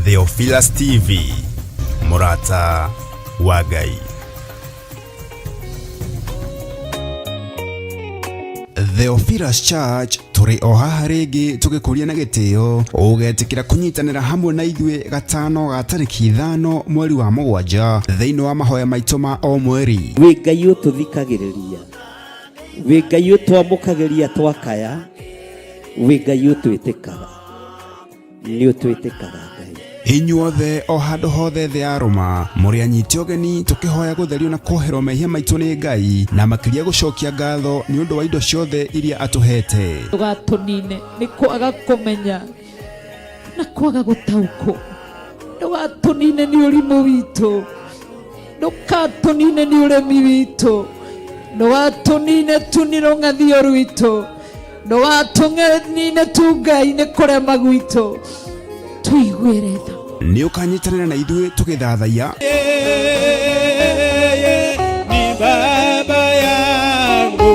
Theophilus TV, mũrata wa Ngai. Theophilus Church tũrĩ o haha rĩngĩ tũgĩkũria na gĩtĩo ũgetĩkĩra kũnyitanĩra hamwe na ithuĩ gatano ga tarĩki 5 mweri wa 7 thĩinĩ wa mahoya maitũ ma o mweri. Wĩ Ngai ũtũthikagĩrĩria, wĩ Ngai ũtwamũkagĩria twakaya, wĩ Ngai ũtwĩtĩkaga, nĩ ũtwĩtĩkaga Ngai. Inyuothe o handũ hothe thĩ ya rũma mũrĩ anyiti ũgeni tũkĩhoya gũtherio na kuoherwo mehia maitũ nĩ Ngai na makĩria gũcokia ngatho nĩ ũndũ wa indo ciothe iria atũhete. Ndũgatũnine nĩ kwaga kũmenya na kwaga gũtaũkwo, ndũgatũnine nĩ ũrimũ witũ, ndũgatũnine nĩ ũremi witũ, ndũgatũnine tu nĩ rũng'athio rwitũ, ndũgatũnine tu Ngai nĩ kũrema gwitũ, tũiguĩre tha. Nĩ ũkanyitanĩra na ithuĩ tũgĩthathaiya Yeye ni baba yangu,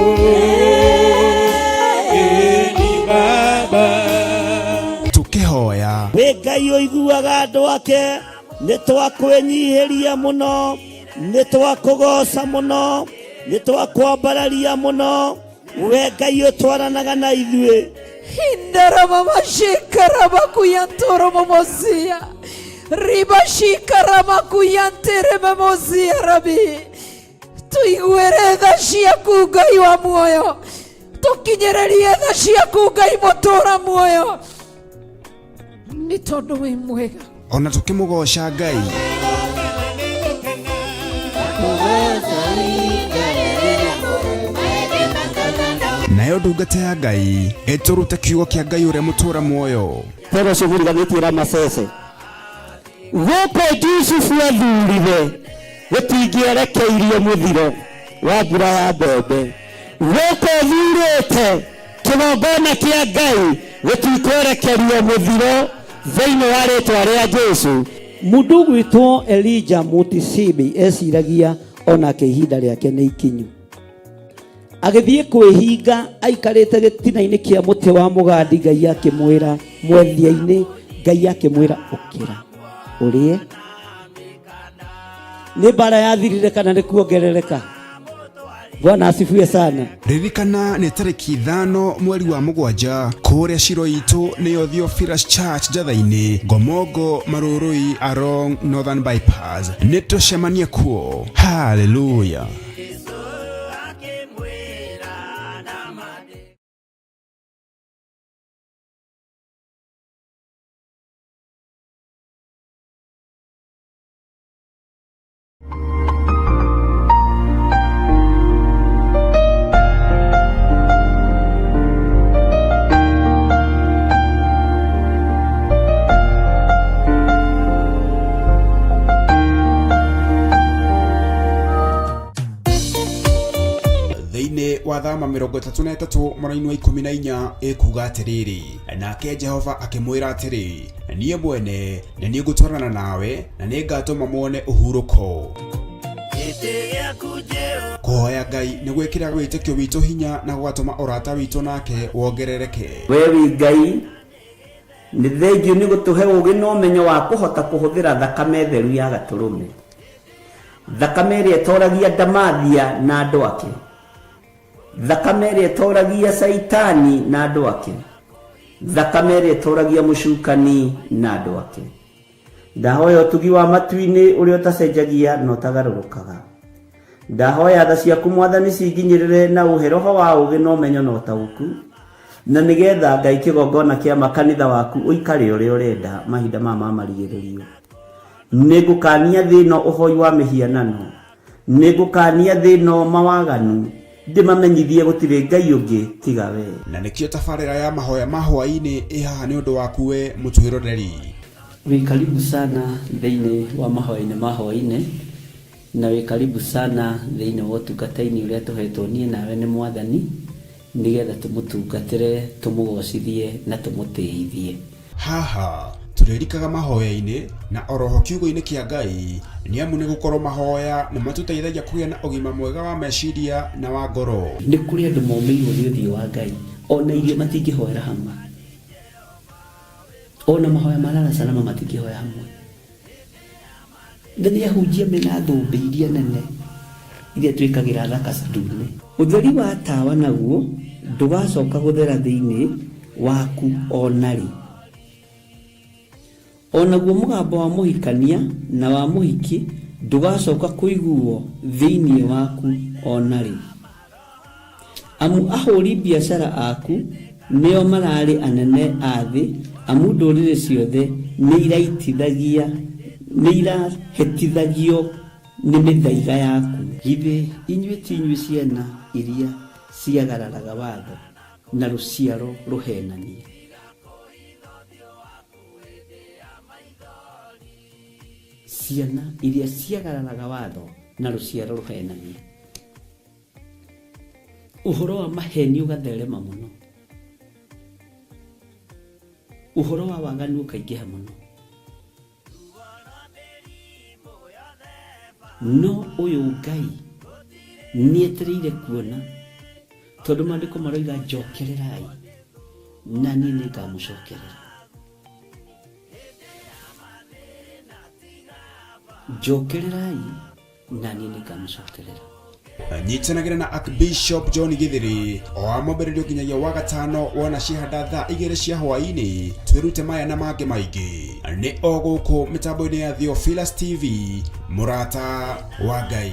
yeye ni baba. Tũkĩhoya. Wĩ Ngai ũiguaga andũ ake, nĩ twakwĩnyihĩria mũno, nĩ twakũgoca mũno, nĩ twakwambararia mũno, we Ngai ũtwaranaga na ithuĩ. Hindaramamashikaramakuyantoromomosia ribashikaramakuyanteramomosia rabi, tũiguĩre tha ciaku Ngai wa muoyo, tũkinyĩrĩrie tha ciaku Ngai mũtũra muoyo, nĩ tondũ wĩ mwega. Ona tũkĩmũgoca Ngai. Nayo ndungata ya Ngai ĩtũrute kiugo kĩa Ngai ũrĩa mũtũra muoyo. Fellowship riganĩtie Ramasese. Gũkũ Jusufu athurire gũtingĩerekeirio mũthiro wa mbura ya mbembe. Gũkũ thurĩte kĩgongona kĩa Ngai gũtikwerekerio mũthiro thĩinĩ wa rĩtwa rĩa Jesu. Mũndũ ũgwĩtwo Elijah Mutisibi eciragia onake ihinda rĩake nĩ ikinyu. Agĩthiĩ kwĩhinga aikarĩte gĩtina-inĩ kĩa mũtĩ wa mũgandi, Ngai akĩmwĩra mwethia-inĩ, Ngai akĩmwĩra ũkĩra ũrĩe. Nĩ mbara yathirire kana nĩ kuongerereka? Bwana asifiwe sana. Ririkana nĩ tarĩki 5 mweri wa 7 kũrĩa ciro itũ nĩyo Theophilus Church Njatha-inĩ, Ngomongo, Marũrũi, along Northern Bypass. Nĩ tũcemanie kuo. Hallelujah. Thĩinĩ wa Thama 33 mũraini wa 14 ĩkuga atĩrĩrĩ, nake Jehova akĩmwĩra atĩrĩ, niĩ mwene nĩ niĩ ngũtwarana nawe na nĩ ngatũma muone ũhurũko. Kũhoya Ngai nĩ gwĩkĩraga wĩtĩkio witũ hinya na gũgatũma ũrata witũ nake wongerereke. We wĩ Ngai, nĩ thengiũ nĩ gũtũhe ũũgĩ na ũmenyo wa kũhota kũhũthĩra thakame theru ya Gatũrũme, thakame ĩrĩa ĩtoragia ndamathia na andũ ake, thakame ĩrĩa ĩtoragia Caitani na andũ ake, thakame ĩrĩa ĩtoragia mũcukani na andũ ake. Ndahoya ũtugi wa matu-inĩ ũrĩa ũtacenjagia na ũtagarũrũkaga. Ndahoya tha ciaku Mwathani cinginyĩrĩre na ũhe roho wa ũũgĩ na ũmenyo na ũtaũku, na nĩgetha Ngai kĩgongona kĩa ma kanitha waku ũikare ũrĩa ũrenda mahinda maya ma marigĩrĩrio. Nĩngũkania thĩ ĩno ũhoi wa mĩhianano, nĩngũkania thĩ ĩno mawaganu, ndĩmamenyithie gũtirĩ Ngai ũngĩ tiga we. Na nĩkĩo tabarĩra ya mahoya ma hwaĩ-inĩ ĩ haha nĩ ũndũ waku we mũtwĩroreri. Wĩ karibu sana thĩinĩ wa mahoya-inĩ ma hwaĩ-inĩ. Na wĩ karibu sana thĩinĩ wa ũtungata-inĩ ũrĩa tũhetwo niĩ nawe nĩ Mwathani, nĩgetha tũmũtungatĩre, tũmũgocithie na tũmũtĩithie. Haha tũrĩrikaga mahoya-inĩ na oroho kiugo-inĩ kĩa Ngai, nĩ amu nĩ gũkorwo mahoya nĩ matũteithagia kũgĩa na ũgima mwega wa meciria na wa ngoro. Nĩ kũrĩ andũ momĩirwo nĩ ũthiũ wa Ngai, ona irio matingĩhoera hamwe, ona mahoya ma lala salama matingĩhoya hamwe. Na nĩ ahunjia mena thũmbĩ iria nene iria twĩkagĩra thaka ndune. Ũtheri wa tawa naguo ndũgacoka gũthera thĩinĩ waku ona rĩ. Onaguo mũgambo wa mũhikania na wa mũhiki ndũgacoka kũiguo thĩinĩ waku ona rĩ. Amu ahũri biacara aku nĩo mararĩ anene a thĩ, amu ndũrĩrĩ ciothe nĩ irahĩtithagio nĩ mĩthaiga yaku. Githĩ inyuĩ ti inyuĩ ciana iria ciagararaga watho na rũciaro rũhenanie? Ciana iria ciagararaga watho na rũciaro rũhenanie. Ũhoro wa maheni ũgatherema mũno, ũhoro wa waganu ũkaingĩha mũno. No ũyũ Ngai nĩetereire kuona, tondũ maandĩko maroiga njokererai na niĩ nĩngamũcokerera. Njokererai na niĩ nĩngamũcokerera. Nyitanagĩra na Archbishop John Githiri o wa mwambĩrĩrio nginyagia wa gatano wona ciahanda thaa 2 cia hwaĩ-inĩ, twĩrute maya na mangĩ maingĩ. Nĩ o gũkũ mĩtambo-inĩ ya Theophilus TV, mũrata wa Ngai.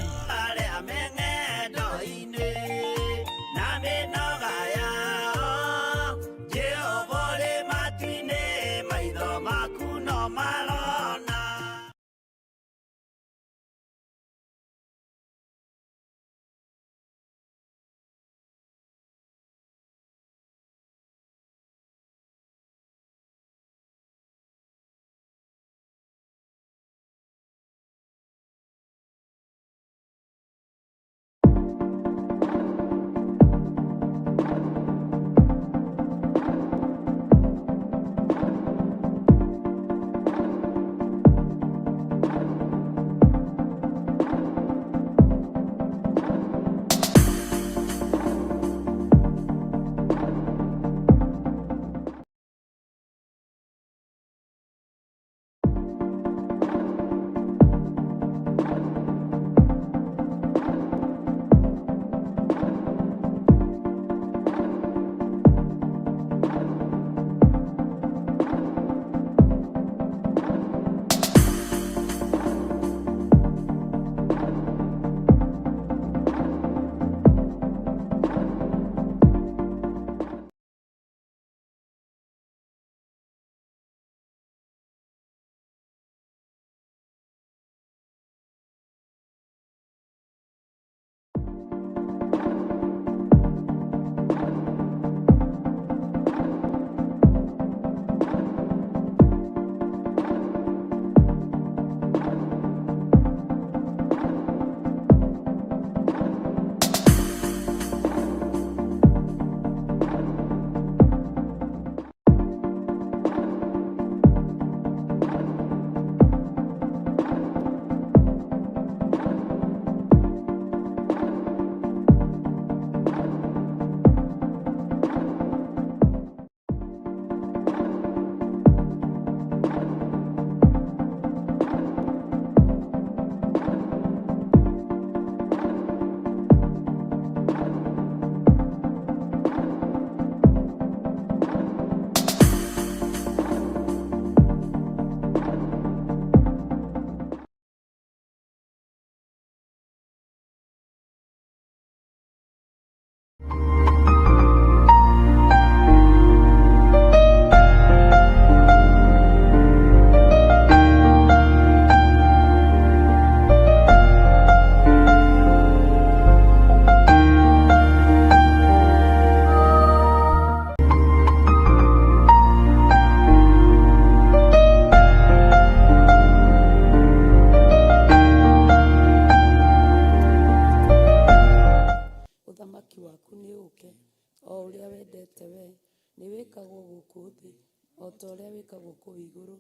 wĩtagwo kũu igũrũ,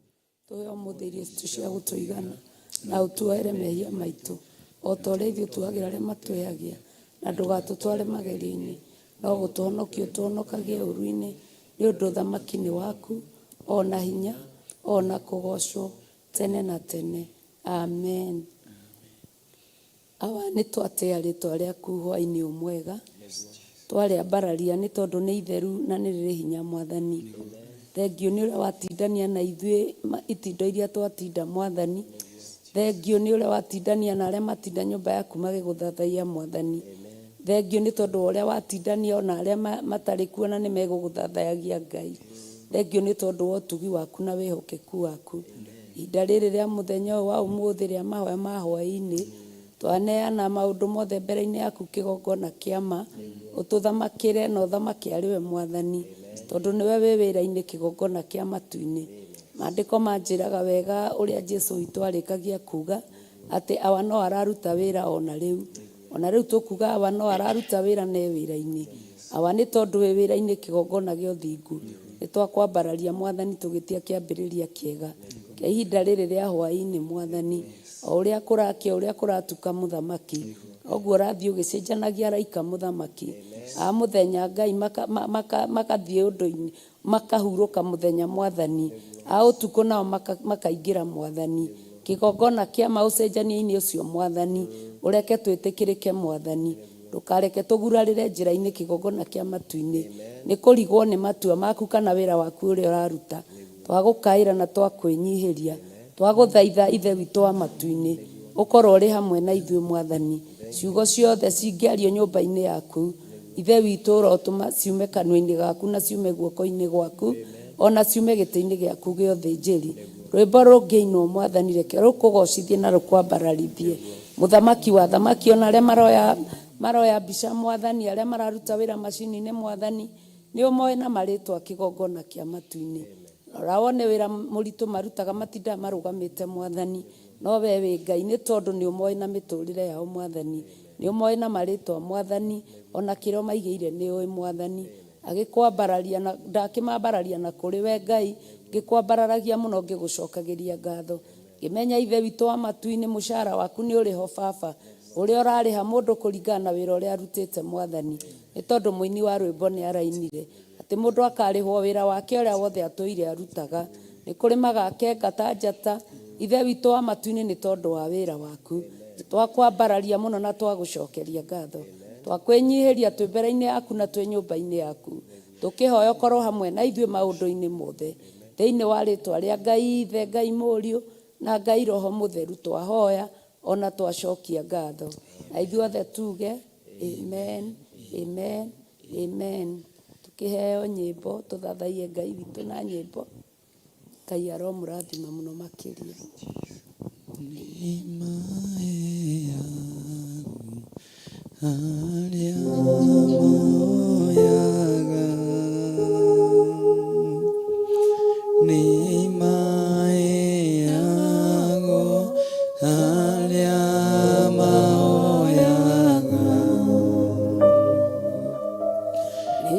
tũhe ũmũthĩ irio citũ cia gũtũigana, na ũtuohere mehia maitũ, o ta ũrĩa ithuĩ tuohagĩra arĩa matwĩhagia, na ndũgatũtware magerio-inĩ, no gũtũhonokia ũtũhonokagie ũũru-inĩ, nĩ ũndũ ũthamaki nĩ waku, o na hinya, o na kũgoocwo tene na tene. Amen. Awa, nĩ twatĩa rĩtwa rĩaku hwaĩ-inĩ ũyũ mwega, twarĩambararia nĩ tondũ nĩ itheru na nĩ rĩrĩ hinya Mwathani. Thengiũ nĩ ũrĩa watindania na ithuĩ itindo iria twatinda Mwathani. Thengiũ nĩ ũrĩa watindania na arĩa matinda nyũmba yaku magĩgũthathaiya Mwathani. Thengiũ nĩ tondũ wa ũrĩa watindania ona arĩa matarĩ kuo na nĩ megũgũthathayagia Ngai. Thengiũ nĩ tondũ wa ũtugi waku na wĩhokeku waku. Ihinda rĩrĩ rĩa mũthenya ũyũ wa ũmũthĩ rĩa mahoya ma hwaĩ-inĩ, twaneana maũndũ mothe mbere-inĩ yaku kĩgongona kĩa ma, ũtũthamakĩre na ũthamake arĩ we Mwathani, tondũ nĩwe wĩ wĩra-inĩ kĩgongona kĩa matu-inĩ. Maandĩko manjĩraga wega ũrĩa Jesu witũ arĩkagia kuga, atĩ Awa no araruta wĩra o na rĩu. O na rĩu tũkuga Awa no araruta wĩra na e wĩra-inĩ. Awa nĩ tondũ wĩ wĩra-inĩ kĩgongona gĩa ũthingu. Nĩ twakwambararia Mwathani tũgĩtia kĩambĩrĩria kĩega kĩa ihinda rĩrĩ rĩa hwaĩ-inĩ Mwathani. O ũrĩa kũrakĩa o ũrĩa kũratuka Mũthamaki, noguo ũrathiĩ ũgĩcenjanagia araika Mũthamaki. A mũthenya Ngai makathiĩ ũndũ-inĩ Makahurũka mũthenya Mwathani, a ũtukũ nao makaingĩra Mwathani. Kĩgongona kĩa ma ũcenjania-inĩ ũcio Mwathani, ũreke twĩtĩkĩrĩke Mwathani. Ndũkareke tũgurarĩre njĩra-inĩ kĩgongona kĩa matu-inĩ, nĩ kũrigwo nĩ matua maku kana wĩra waku ũrĩa ũraruta. Twagũkaĩra na twakwĩnyihĩria, twagũthaitha Ithe witũ wa matu-inĩ, ũkorwo ũrĩ hamwe na ithuĩ Mwathani. Ciugo ciothe cingĩario nyũmba-inĩ yaku, Ithe witũ, ũrotũma ciume kanua-inĩ gaku na ciume guoko-inĩ gwaku, o na ciume gĩtĩ-inĩ gĩaku gĩa ũthĩnjĩri. Rwĩmbo rũngĩinwo, Mwathani, reke rũkũgoocithie na rũkwambararithie. Mũthamaki wa athamaki, o na arĩa maroya, maroya mbica, Mwathani, arĩa mararuta wĩra macini-inĩ, Mwathani, nĩũmoĩ na marĩĩtwa kĩgongona kĩa matu-inĩ. Rora wone wĩra mũritũ marutaga, matindaga marũgamĩte, Mwathani. No wee wĩ Ngai, nĩ tondũ nĩũmoĩ na mĩtũũrĩre yao, Mwathani. Nĩũmoĩ na marĩtwa, Mwathani, o na kĩrĩa ũmaigĩire nĩũĩ, Mwathani. Agĩkwambararia na, ndakĩmambararia na kũrĩ we, Ngai, ngĩkwambararagia mũno ngĩgũcokagĩria ngatho. Ngĩmenya Ithe witũ wa matu-inĩ, mũcara waku nĩũrĩ ho, Baba, ũrĩa ũrarĩha mũndũ kũringana na wĩra ũrĩa arutĩte, Mwathani. Nĩ tondũ mũini wa rwĩmbo nĩarainire, atĩ mũndũ akarĩhwo wĩra wake ũrĩa wothe atũire arutaga. Nĩ kũrĩ magakenga ta njata, Ithe witũ wa matu-inĩ, nĩ tondũ wa wĩra waku. Twakwambararia mũno na twagũcokeria ngatho. Twakwĩnyihĩria twĩ mbere-inĩ yaku na twĩ nyũmba-inĩ yaku, tũkĩhoya ũkorwo hamwe na ithuĩ maũndũ-inĩ mothe. Thĩinĩ wa rĩtwa rĩa Ngai Ithe, Ngai Mũriũ, na Ngai Roho Mũtheru twahoya o na twacokia ngatho. Na ithuothe tuge, Amen, amen, amen. Tũkĩheo nyĩmbo, tũthathaiye Ngai witũ na nyĩmbo. Ngai aromũrathima mũno makĩria. Arĩa mahoyaga nĩ maheagwo, arĩa mahoyaga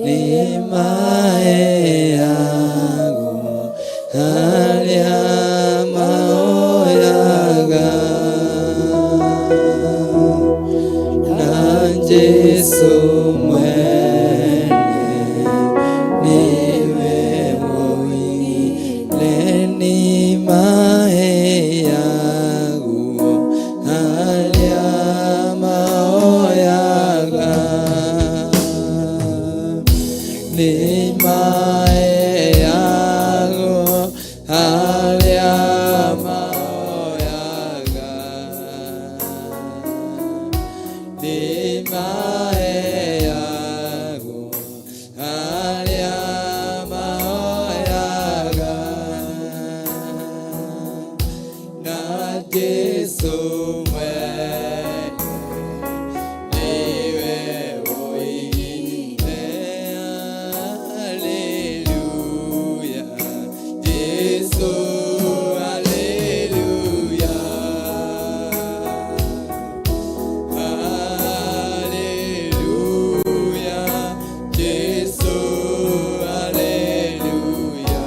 nĩ maheagwo, arĩa mahoyaga na Jesu mwene niwe woigire nĩ maheagwo arĩa mahoyaga nĩ maheagwo arĩa mahoyaga nĩ maheagwo arĩa mahoyaga na Jesu mwene niwe woigire haleluya Jesu haleluya haleluya Jesu haleluya.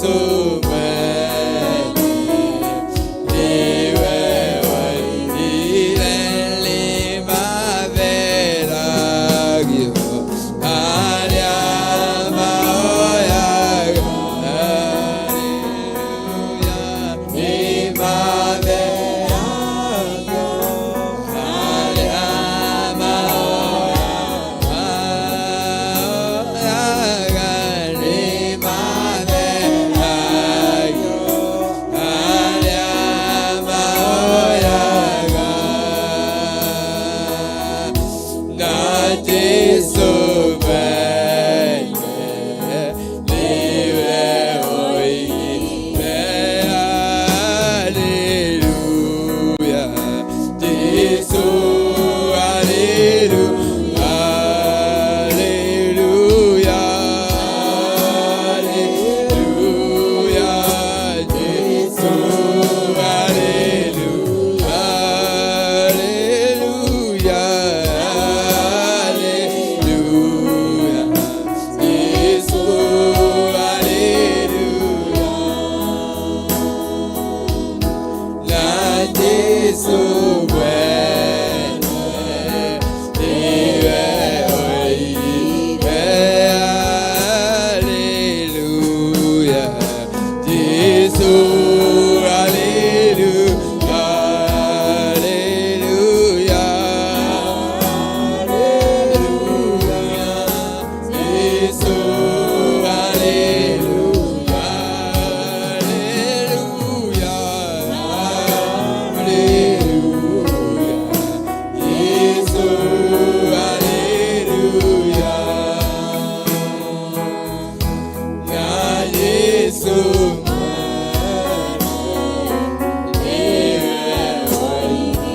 Jesu mwene niwe woigire nĩmatheragio arĩa mahoyaga Haleluya nĩmatheragio arĩa mahoyaga nĩmatheragio arĩa mahoyaga na Jesu mwene niwe woigire Haleluya Jesu haleluya haleluya haleluya Jesu haleluya haleluya haleluya Jesu haleluya na Jesu mwene niwe woigire haleluya Jesu haleluya haleluya haleluya Jesu haleluya haleluya haleluya Jesu haleluya na Jesu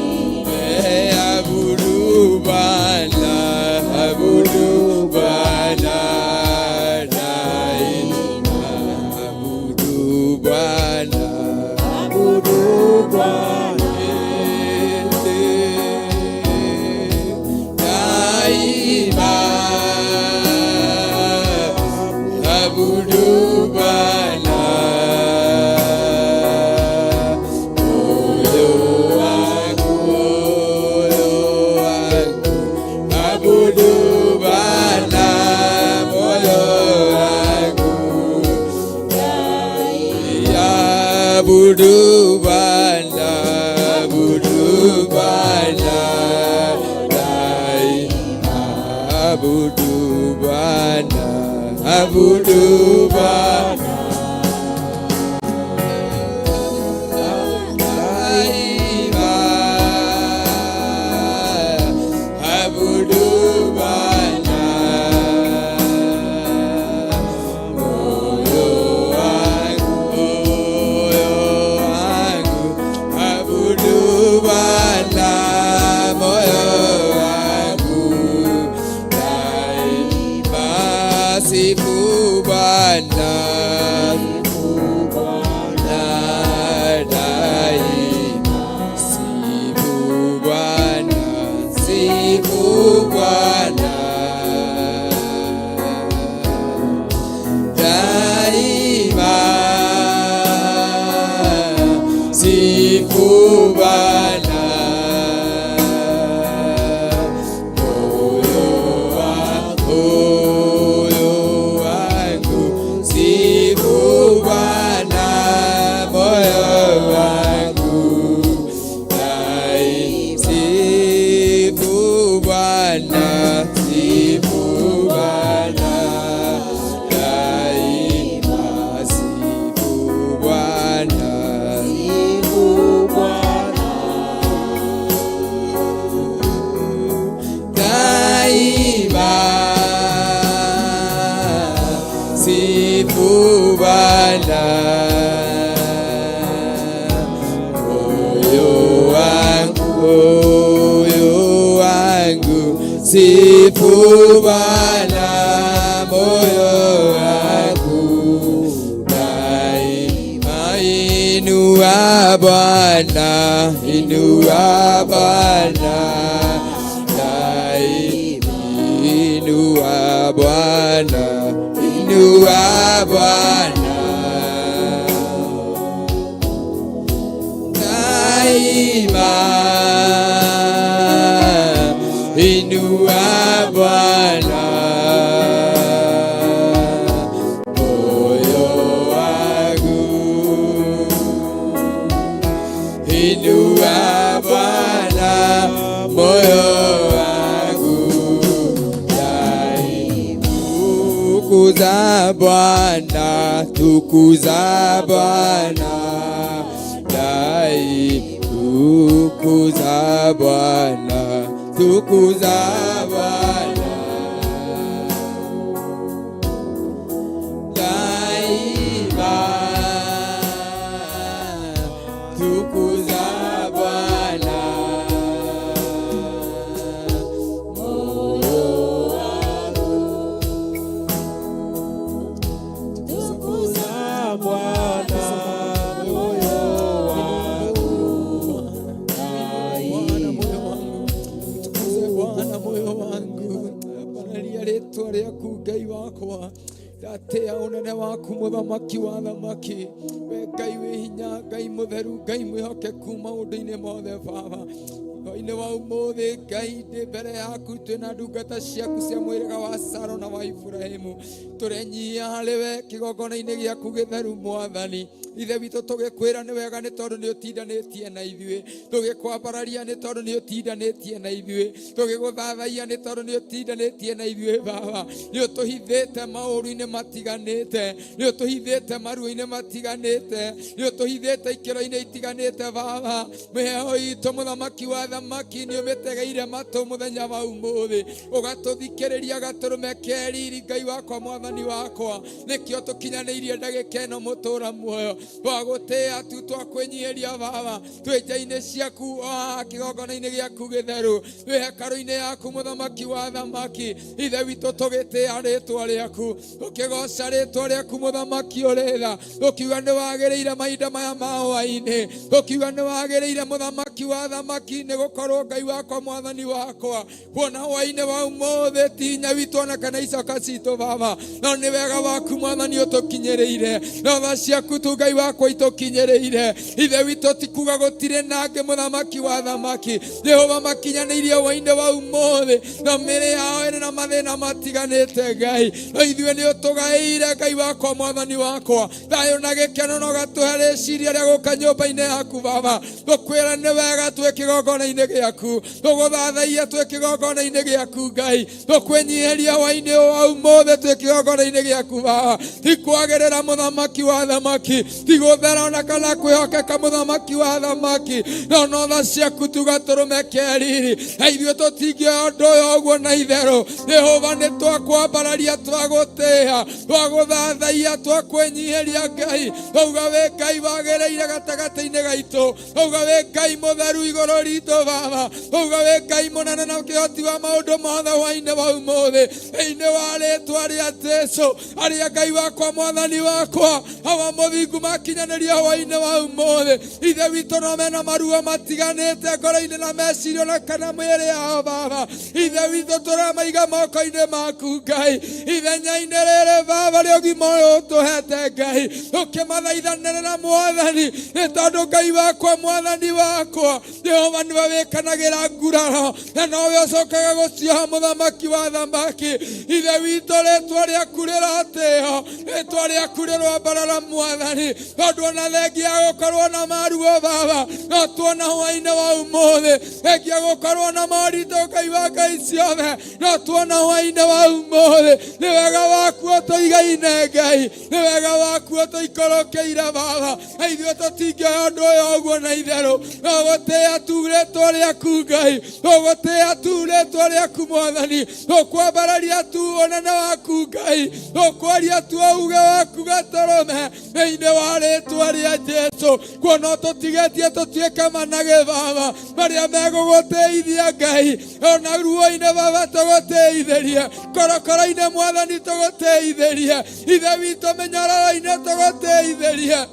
niwe abudu Bwana abudu Bwana daima abudu Bwana abudu Bwana daima abudu Bwana moyo wangu moyo wangu abudu Bwana moyo wangu abudu Bwana abudu Bwana daima abudu Bwana abudu Bwana daima abudu Bwana moyo wangu moyo wangu abudu Bwana moyo wangu daima sifu Bwana daima sifu Bwana sifu Bwana daima sifu Bwana moyo wangu moyo wangu sifu Bwana moyo wangu daima sifu Bwana sifu Bwana daima sifu Bwana sifu Bwana daima sifu Bwana moyo wangu moyo wangu sifu Bwana moyo wangu daima inua Bwana inua Bwana daima inua Bwana inua Bwana. Tukuza Bwana, tukuza Bwana, dai tukuza Bwana, tukuza Bwana. Daima tukuza Bwana, moyo wangu tukuza Bwana, moyo wangu Bwana moyo wangu tukuze Bwana moyo wangu bararia rĩtwa rĩaku Ngai wakwa ndatĩa ũnene waku mũthamaki wa thamaki we Ngai wĩ hinya Ngai mũtheru Ngai mwĩhokeku maũndũ-inĩ mothe Baba hwaĩ-inĩ wa ũmũthĩ Ngai ndĩ mbere yaku twĩna ndungata ciaku cia mũhĩrĩga wa Sara na wa Iburahĩmu tũrenyihia harĩ we kĩgongona-inĩ gĩaku gĩtheru Mwathani ithe witũ tũgĩkwĩra nĩ wega nĩ tondũ nĩ ũtindanĩtie na ithuĩ tũgĩkwambararia nĩ tondũ nĩ ũtindanĩtie na ithuĩ tũgĩgũthathaiya nĩ tondũ nĩ ũtindanĩtie na ithuĩ baba nĩ ũtũhithĩte maũru-inĩ matiganĩte nĩ ũtũhithĩte maruo-inĩ matiganĩte nĩ ũtũhithĩte ikĩro-inĩ itiganĩte baba mĩheho itũ mũthamaki wa thamaki nĩ ũmĩtegeire matũ mũthenya wa ũmũthĩ ũgatũthikĩrĩria gatũrũme keriri Ngai wakwa mwathani wakwa nĩkĩo tũkinyanĩirie ndagĩka ĩno mũtũra muoyo twagũtĩa tu twakwĩnyihĩria baba twĩ nja-inĩ ciaku kĩgongona-inĩ gĩaku gĩtheru twĩ hekarũ-inĩ yaku mũthamaki wa thamaki ithe witũ tũgĩtĩa rĩtwa rĩaku tũkĩgoca rĩtwa rĩaku mũthamaki ũrĩ tha tũkiuga nĩ wagĩrĩire mahinda maya ma hwaĩ-inĩ tũkiuga nĩ wagĩrĩire mũthamaki wa thamaki nĩ gũkorwo Ngai wakwa mwathani wakwa kuona hwaĩ-inĩ wa ũmũthĩ ti hinya witũ ona kana icoka citũ baba no nĩ wega waku mwathani ũtũkinyĩrĩire no tha ciaku tu Ngai wakwa itũkinyĩrĩire ithe witũ ti kuga gũtirĩ nangĩ mũthamaki wa thamaki Jehova makinyanĩirie hwaĩ-inĩ wa ũmũthĩ no mĩĩrĩ yao ĩrĩ na mathĩna matiganĩte Ngai no ithuĩ nĩ ũtũgaĩire Ngai wakwa mwathani wakwa thayũ na gĩkeno na ũgatũhe rĩciria rĩa gũka nyũmba-inĩ yaku baba tũkwĩra nĩ wega twĩ kĩgongona-inĩ gĩaku tũgũthathaiya twĩ kĩgongona-inĩ gĩaku Ngai tũkwĩnyihĩria hwaĩ-inĩ ũyũ wa ũmũthĩ twĩ kĩgongona-inĩ gĩaku baba ti kwagĩrĩra mũthamaki wa thamaki ti gũthera ona kana kwĩhokeka mũthamaki wa thamaki no no tha ciaku tu gatũrũme keriri na ithuĩ tũtingĩoya ũndũ ũyũ ũguo na itherũ Jehova nĩ twakwambararia twagũtĩĩa twagũthathaiya twakwĩnyihĩria Ngai twauga wĩ Ngai wagĩrĩire gatagatĩ-inĩ gaitũ twauga wĩ Ngai mũtheru igũrũ ritũ baba twauga wĩ Ngai mũnene na kĩhoti wa maũndũ mothe hwaĩ-inĩ wa ũmũthĩ thĩinĩ wa rĩtwa rĩa Jesu arĩa Ngai wakwa mwathani wakwa awa mũthingu makinyanĩria hwaĩ-inĩ wa ũmũthĩ ithe witũ no mena maruo matiganĩte ngoro-inĩ na meciria na kana mĩĩrĩ yao baba ithe witũ tũramaiga moko-inĩ maku Ngai ithenya-inĩ rĩrĩ baba rĩa ũgima ũyũ ũtũhete Ngai ũkĩmathaithanĩrĩra mwathani nĩ tondũ Ngai wakwa mwathani wakwa Jehova nĩwe wĩkanagĩra nguraro na nowe ũcokaga gũcioha mũthamaki wa thamaki ithe witũ rĩtwa rĩaku rĩrotĩo rĩtwa rĩaku rĩrwambarara mwathani tondũ ona thengia ya gũkorwo na maruo baba no tuona hwaĩ-inĩ wa ũmũthĩ thengia gũkorwo na moritũ Ngai wa Ngai ciothe no tuona hwaĩ-inĩ wa ũmũthĩ nĩ wega waku ũtũigaine Ngai nĩ wega waku ũtũikũrũkĩire baba na ithuĩ tũtingĩoya ũndũ ũyũ ũguo na itherũ no gũtĩĩa tu rĩtwa rĩaku Ngai tũgũtĩĩa tu rĩtwa rĩaku mwathani tũkwambararia tu ũnene waku Ngai tũkwaria tu uge waku gatũrũme thĩinĩ wa rĩtwa rĩa Jesu kuona tũtigĩtie tũtuĩke managĩ baba marĩa megũgũtĩithia Ngai ona ruo-inĩ baba tũgũtĩithĩrie korokoro-inĩ mwathani tũgũtĩithĩrie ithe witũ mĩnyororo-inĩ tũgũtĩithĩrie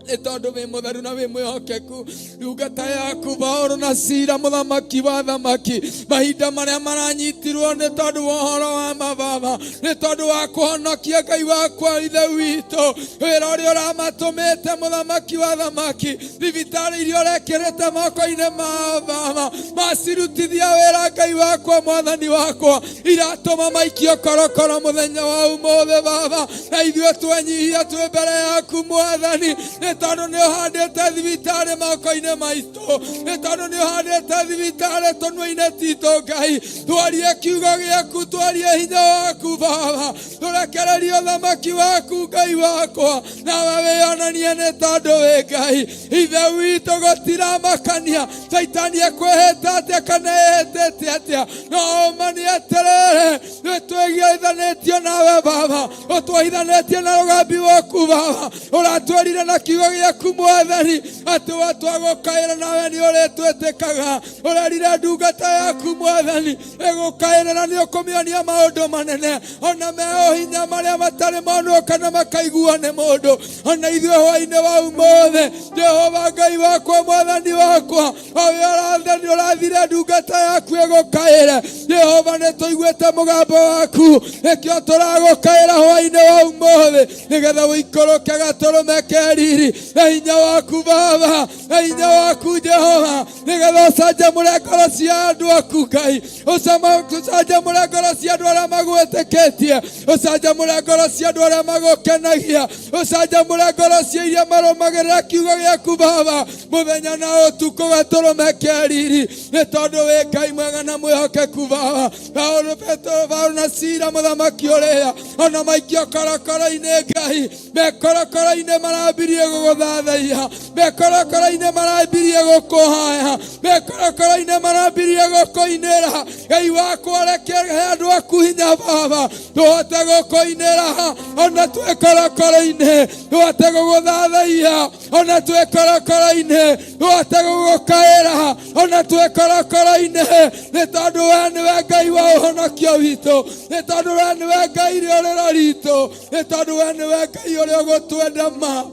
nĩ tondũ wĩ mũtheru na wĩ mwĩhokeku ndungata yaku Paũlũ na Sila mũthamaki wa thamaki mahinda marĩa maranyitirwo nĩ tondũ wa ũhoro wa mababa nĩ tondũ wa kũhonokia Ngai wakwa ithe witũ wĩra ũrĩa ũramatũmĩte mũthamaki wa thamaki thibitarĩ iria ũrekĩrĩte moko-inĩ mao baba macirutithia wĩra Ngai wakwa mwathani wakwa iratũma maikio korokoro mũthenya wa ũmũthĩ baba na ithuĩ twenyihia twĩ mbere yaku mwathani nĩ Tondũ nĩ ũhandĩte thibitarĩ moko-inĩ maitũ, nĩ tondũ nĩ ũhandĩte thibitarĩ tũnua-inĩ twitũ Ngai. Twarie kiugo gĩaku, twarie hinya waku Baba, tũrekererie ũthamaki waku Ngai wakwa, nawe wĩonanie nĩ tondũ wĩ Ngai. Ithe witũ, gũtiramakania Caitani ekwĩhĩta atĩa kana ehĩtĩte atĩa, no ũma nĩ atĩrĩrĩ, nĩtwĩgirithanĩtio nawe Baba, ũtwohithanĩtie na rũgambi waku Baba, ũratwĩrire na kiugo gĩaku Mwathani atĩ watwagũkaĩra nawe nĩ ũrĩtwĩtĩkaga. Ũrerire ndungata yaku Mwathani ĩgũkaĩra na nĩ ũkũmĩonia maũndũ manene ona me ũhinya marĩa matarĩ monwo kana makaiguo nĩ mũndũ. Ona ithuĩ hwainĩ wa ũmũthĩ, Jehova Ngai wakwa, Mwathani wakwa, o we ũrathani ũrathire ndungata yaku ĩgũkaĩre, Jehova nĩ tũiguĩte mũgambo waku, nĩkĩo tũragũkaĩra hwainĩ wa ũmũthĩ, nĩgetha ũikũrũke gatũrũme ke riri na hinya waku Baba, na hinya waku Jehova, nĩgetha ũcanjamũre ngoro cia andũ aku Ngai, ũcanjamũre ngoro cia andũ arĩa magwĩtĩkĩtie, ũcanjamũre ngoro cia andũ arĩa magũkenagia, ũcanjamũre ngoro cia iria marũmagĩrĩra kiugo gĩaku Baba, mũthenya na ũtukũ, gatũrũme ke riri, nĩ tondũ wĩ Ngai mwega na mwĩhokeku Baba. Paulo, Petero, Paulo na Sila mũthamaki ũrĩa ona maikio korokoro-inĩ Ngai, mekorokoro-inĩ marambirie gũgũthathaiya, mekorokoro-inĩ marambirie gũkũhoya, mekorokoro-inĩ marambirie gũkũinĩra. Ngai wakwa, reke he andũ aku hinya Baba, tũhote gũkũinĩra ona twĩ korokoro-inĩ, tũhote gũgũthathaiya ona twĩ korokoro-inĩ, tũhote gũgũkaĩra ona twĩ korokoro-inĩ, nĩ tondũ we nĩwe Ngai wa ũhonokio witũ, nĩ tondũ we nĩwe Ngai rĩũrĩro ritũ, nĩ tondũ we nĩwe Ngai ũrĩa ũgũtwenda ma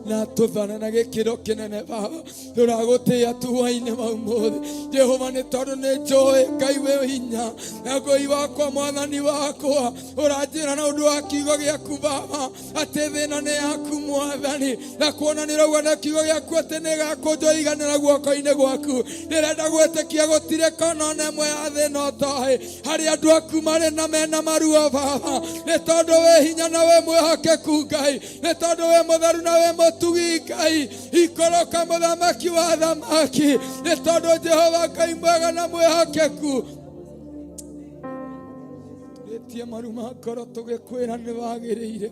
na tũthane na gĩkĩro kĩnene Baba. Tũragũtĩĩa tu hwainĩ wa ũmũthĩ Jehova, nĩ tondũ nĩ njũĩ Ngai wĩ hinya na Ngai wakwa, Mwathani wakwa, ũranjĩra na ũndũ wa kiugo gĩaku Baba atĩ thĩna nĩ yaku Mwathani, na kuona nĩ ũrauga na kiugo gĩaku atĩ nĩ gakũnjwo iganĩra guoko-inĩ gwaku. Ndĩrenda gwĩtĩkia gũtirĩ kona ona ĩmwe ya thĩna ũtoĩ harĩa andũ aku marĩ na mena maruo Baba, nĩ tondũ wĩ hinya na wĩ mwĩhokeku Ngai, nĩ tondũ wĩ mũtheru na wĩ mũtugi Ngai. Ikũrũka mũthamaki wa thamaki, nĩ tondũ Jehova Ngai mwega na mwĩhokeku. Turĩtie maru ma ngoro tũgĩkwĩra nĩ wagĩrĩire,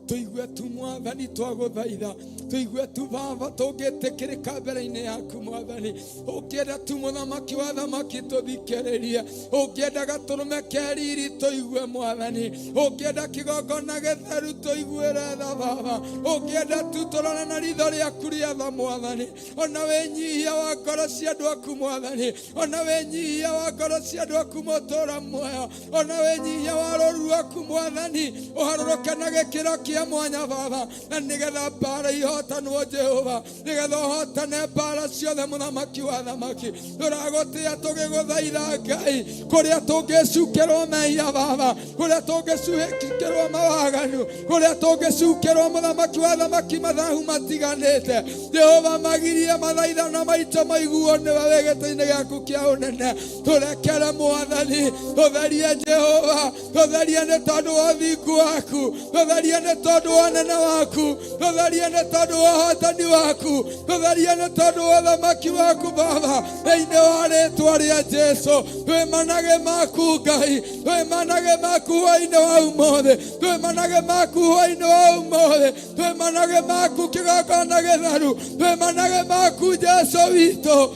tũigue tu Mwathani twagũthaitha, tũigue tu Baba tũngĩtĩkĩrĩka mbere-inĩ yaku Mwathani. Ũngĩenda tu mũthamaki wa thamaki tũthikĩrĩrie, ũngĩenda gatũrũme ke riri tũigue Mwathani, ũngĩenda kĩgongona gĩtheru tũiguĩre tha Baba, ũngĩenda tu tũrore na ritho rĩaku rĩa tha Mwathani, ona wĩnyihia wa ngoro cia andũ aku Mwathani, ona wĩnyihia wa ngoro cia andũ aku mũtũra muoyo, ona wĩnyihia wa rũru rwaku Mwathani, ũharũrũke na gĩkĩro kĩa mwanya Baba, na nĩgetha mbara ihotanwo Jehova, nĩgetha ũhotane mbara ciothe mũthamaki wa thamaki. Tũragũtĩa tũgĩgũthaitha Ngai, kũrĩa tũngĩcukĩrwo mehia Baba, kũrĩa tũngĩcukĩrwo mawaganu, kũrĩa tũngĩcukĩrwo mũthamaki wa thamaki mathahu matiganĩte, Jehova magirie mathaithana maitũ maiguo nĩwe wĩ gĩtĩ-inĩ gĩaku kĩa ũnene. Tũrekere Mwathani, tũtherie Jehova, tũtherie nĩ tondũ wa ũthingu waku, tũtherie nĩ tondũ wa ũnene waku, tũtherie nĩ tondũ wa ũhotani waku, tũtherie nĩ tondũ wa ũthamaki waku Baba, thĩinĩ wa rĩtwa rĩa Jesu. Twĩmanage maku Ngai, twĩmanage maku hwainĩ wa ũmũthĩ, twĩmanage maku hwainĩ wa ũmũthĩ, twĩmanage maku kĩgongona gĩtheru, twĩmanage maku Jesu witũ.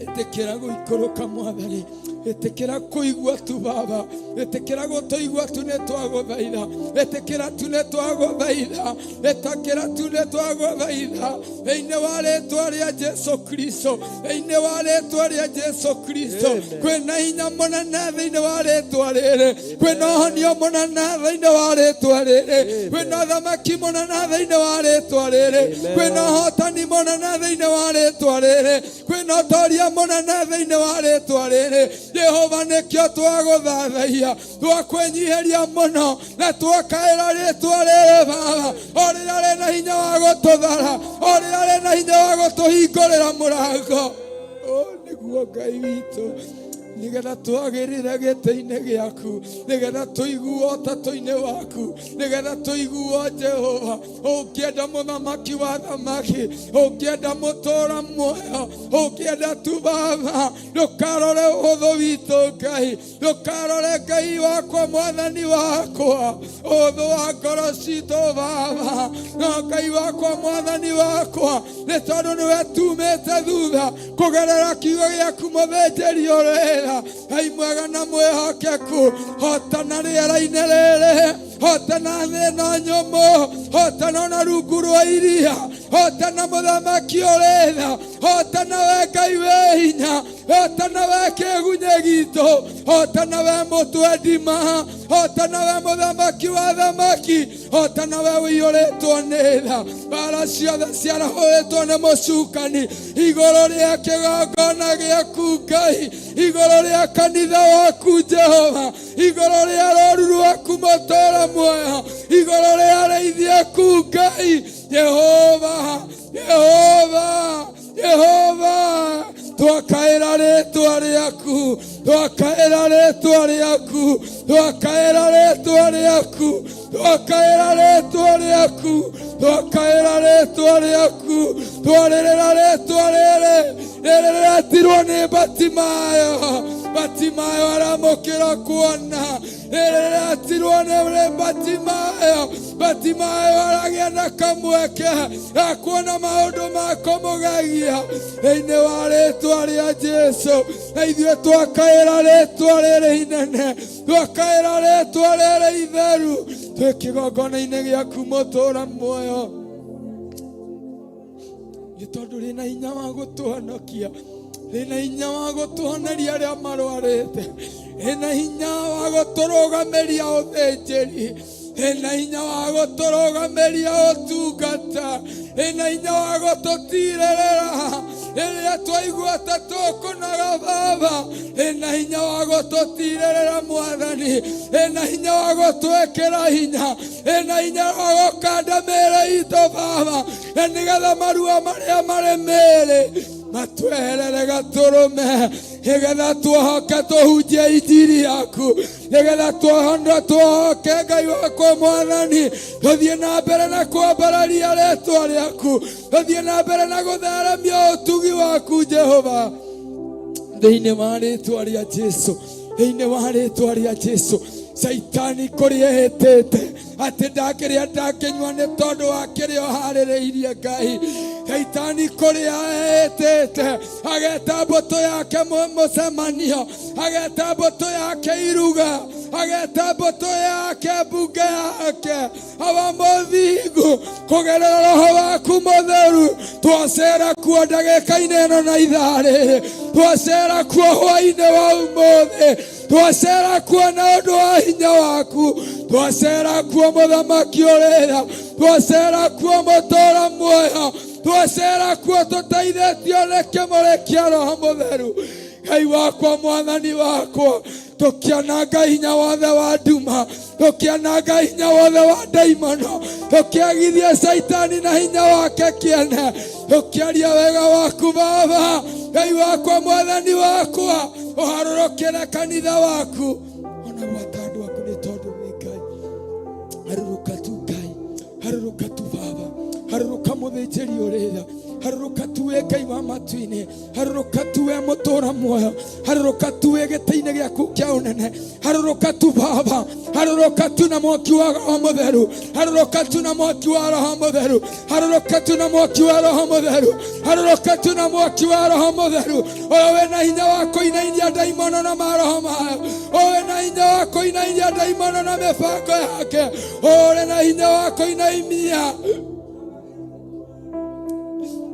Ĩtĩkĩra gũikũrũka Mwathani, ĩtĩkĩra kũigua tu Baba, ĩtĩkĩra gũtũigua tu, nĩ twagũthaitha, ĩtĩkĩra tu, nĩ twagũthaitha, ĩtĩkĩra tu, nĩ twagũthaitha, thĩinĩ wa rĩtwa rĩa Jesu Kristo, thĩinĩ wa rĩtwa rĩa Jesu Kristo. Kwĩna hinya mũnene thĩinĩ wa rĩtwa rĩrĩ, kwĩna ũhonio mũnene thĩinĩ wa rĩtwa rĩrĩ, kwĩna ũthamaki mũnene thĩinĩ wa rĩtwa rĩrĩ, kwĩna ũhotani mũnene thĩinĩ wa rĩtwa rĩrĩ, kwĩna ũtoria mũnene thĩinĩ wa rĩtwa rĩrĩ Jehova. Nĩkĩo twagũthathaiya, twakwĩnyihĩria mũno na twakaĩra rĩtwa rĩrĩ Baba, o rĩrĩa rĩna hinya wa gũtũthara, o rĩrĩa rĩna hinya wa gũtũhingũrĩra mũrango. Nĩguo Ngai witũ. Nĩgetha twagĩrĩre gĩtĩ-inĩ gĩaku, nĩgetha tũiguo ũtatũ-inĩ waku, nĩgetha tũiguo Jehova. Ũngĩenda mũthamaki wa thamaki, ũngĩenda mũtũra muoyo, ũngĩenda tu Baba, ndũkarore ũhũthũ witũ Ngai, ndũkarore Ngai wakwa mwathani wakwa ũhũthũ wa ngoro citũ Baba, no Ngai wakwa mwathani wakwa, nĩ tondũ nĩwe tumĩte thutha kũgerera kiugo gĩaku mũthĩnjĩri ũrĩra. Ngai mwega na mwĩhokeku, hotana rĩera-inĩ rĩrĩ, hotana thĩ ĩno nyũmũ, hotana ona rungu rwa iria, hotana mũthamaki ũrĩra, hotana we Ngai wĩ hinya, hotana we kĩgunyĩ gitũ, hotana we mũtwe ndima, hotana we mũthamaki wa thamaki, hotana we ũiyũrĩtwo nĩ tha. Mbara ciothe ciarahũrĩtwo nĩ mũcukani igũrũ rĩa kĩgongona gĩaku Ngai, igũrũ rĩa kanitha waku Jehova, igũrũ rĩa rũru rwaku mũtũra muoyo, igũrũ rĩa arĩithi aku Ngai Jehova, Jehova, Jehova, twakaĩra rĩtwa rĩaku, twakaĩra rĩtwa rĩaku, twakaĩra rĩtwa rĩaku, twakaĩra rĩtwa rĩaku, twakaĩra rĩtwa rĩaku, twarĩrĩra rĩtwa rĩrĩ rĩrĩ rĩretirwo nĩ Batimayo. Batimayo aramũkĩra kuona, rĩrĩ rĩretirwo nĩ Batimayo. Batimayo aragĩa na kamweke ga kuona maũndũ ma kũmũgegia thĩinĩ wa rĩtwa rĩa Jesu. Na ithuĩ twakaĩra rĩtwa rĩrĩ inene, twakaĩra rĩtwa rĩrĩ itheru, twĩ kĩgongona-inĩ gĩaku mũtũra muoyo, nĩ tondũ rĩna hinya wa gũtũhonokia, rĩna hinya wa gũtũhoneria arĩa marwarĩte, rĩna hinya wa gũtũrũgamĩria ũthĩnjĩri, rĩna hinya wa gũtũrũgamĩria ũtungata, rĩna hinya wa gũtũtirĩrĩra rĩrĩa twaigua ta tũkũnoga Baba, rĩna hinya wa gũtũtirĩrĩra Mwathani, rĩna hinya wa gũtwĩkĩra hinya, rĩna hinya wa gũkanda mĩĩrĩ itũ Baba, na nĩgetha marua marĩa marĩ mĩĩrĩ matweherere gatũrũme, nĩgetha tuohoke tũhunjie injiri yaku, nĩgetha tuohondo tuohoke Ngai wakwa Mwathani, tũthiĩ na mbere na kwambararia rĩtwa rĩaku, tũthiĩ na mbere na gũtheremia ũtugi waku Jehova, thĩinĩ wa rĩtwa rĩa Jesu, thĩinĩ wa rĩtwa rĩa Jesu. Caitani kũrĩa ehĩtĩte atĩ ndangĩrĩa ndangĩnyua nĩ tondũ wa kĩrĩa ũharĩrĩirie Ngai. Caitani kũrĩa ehĩtĩte ageta mbũtũ yake mũcemanio, ageta mbũtũ yake iruga, ageta mbũtũ yake mbunge yake. Awa mũthingu, kũgerera roho waku mũtheru, twacera kuo ndagĩka-inĩ ĩno na ithaa rĩrĩ, twacera kuo hwainĩ wa ũmũthĩ, twacera kuo na ũndũ wa hinya waku, twacera kuo mũthamaki ũrĩra, twacera kuo mũtũra muoyo, twacera kuo tũteithĩtio nĩ kĩmũrĩ kĩa roho mũtheru. Ngai wakwa mwathani wakwa, tũkĩananga hinya wothe wa nduma, tũkĩananga hinya wothe wa ndaimono, tũkĩagithia caitani na hinya wake kĩene, tũkĩaria wega waku Baba. Ngai wakwa mwathani wakwa, ũharũrũkĩre kanitha waku ona gwata andũ aku, nĩ tondũ wĩ Ngai. Harũrũka tu Ngai, harũrũka tu Baba, harũrũka mũthĩnjĩri ũrĩra, harũrũka tu wĩ Ngai wa matu-inĩ, harũrũka tu wĩ mũtũra muoyo, harũrũka tu wĩ gĩtĩ-inĩ gĩaku kĩa ũnene, harũrũka tu Baba, harũrũka tu na mwaki wa Roho Mũtheru, harũrũka tu na mwaki wa Roho Mũtheru, harũrũka tu na mwaki wa Roho Mũtheru, harũrũka tu na mwaki wa Roho Mũtheru. Ũyũ wĩna hinya wa kũinainia ndaimono na maroho mayo, ũyũ wĩna hinya wa kũinainia ndaimono na mĩbango yake, ũyũ ũrĩ na hinya wa kũinainia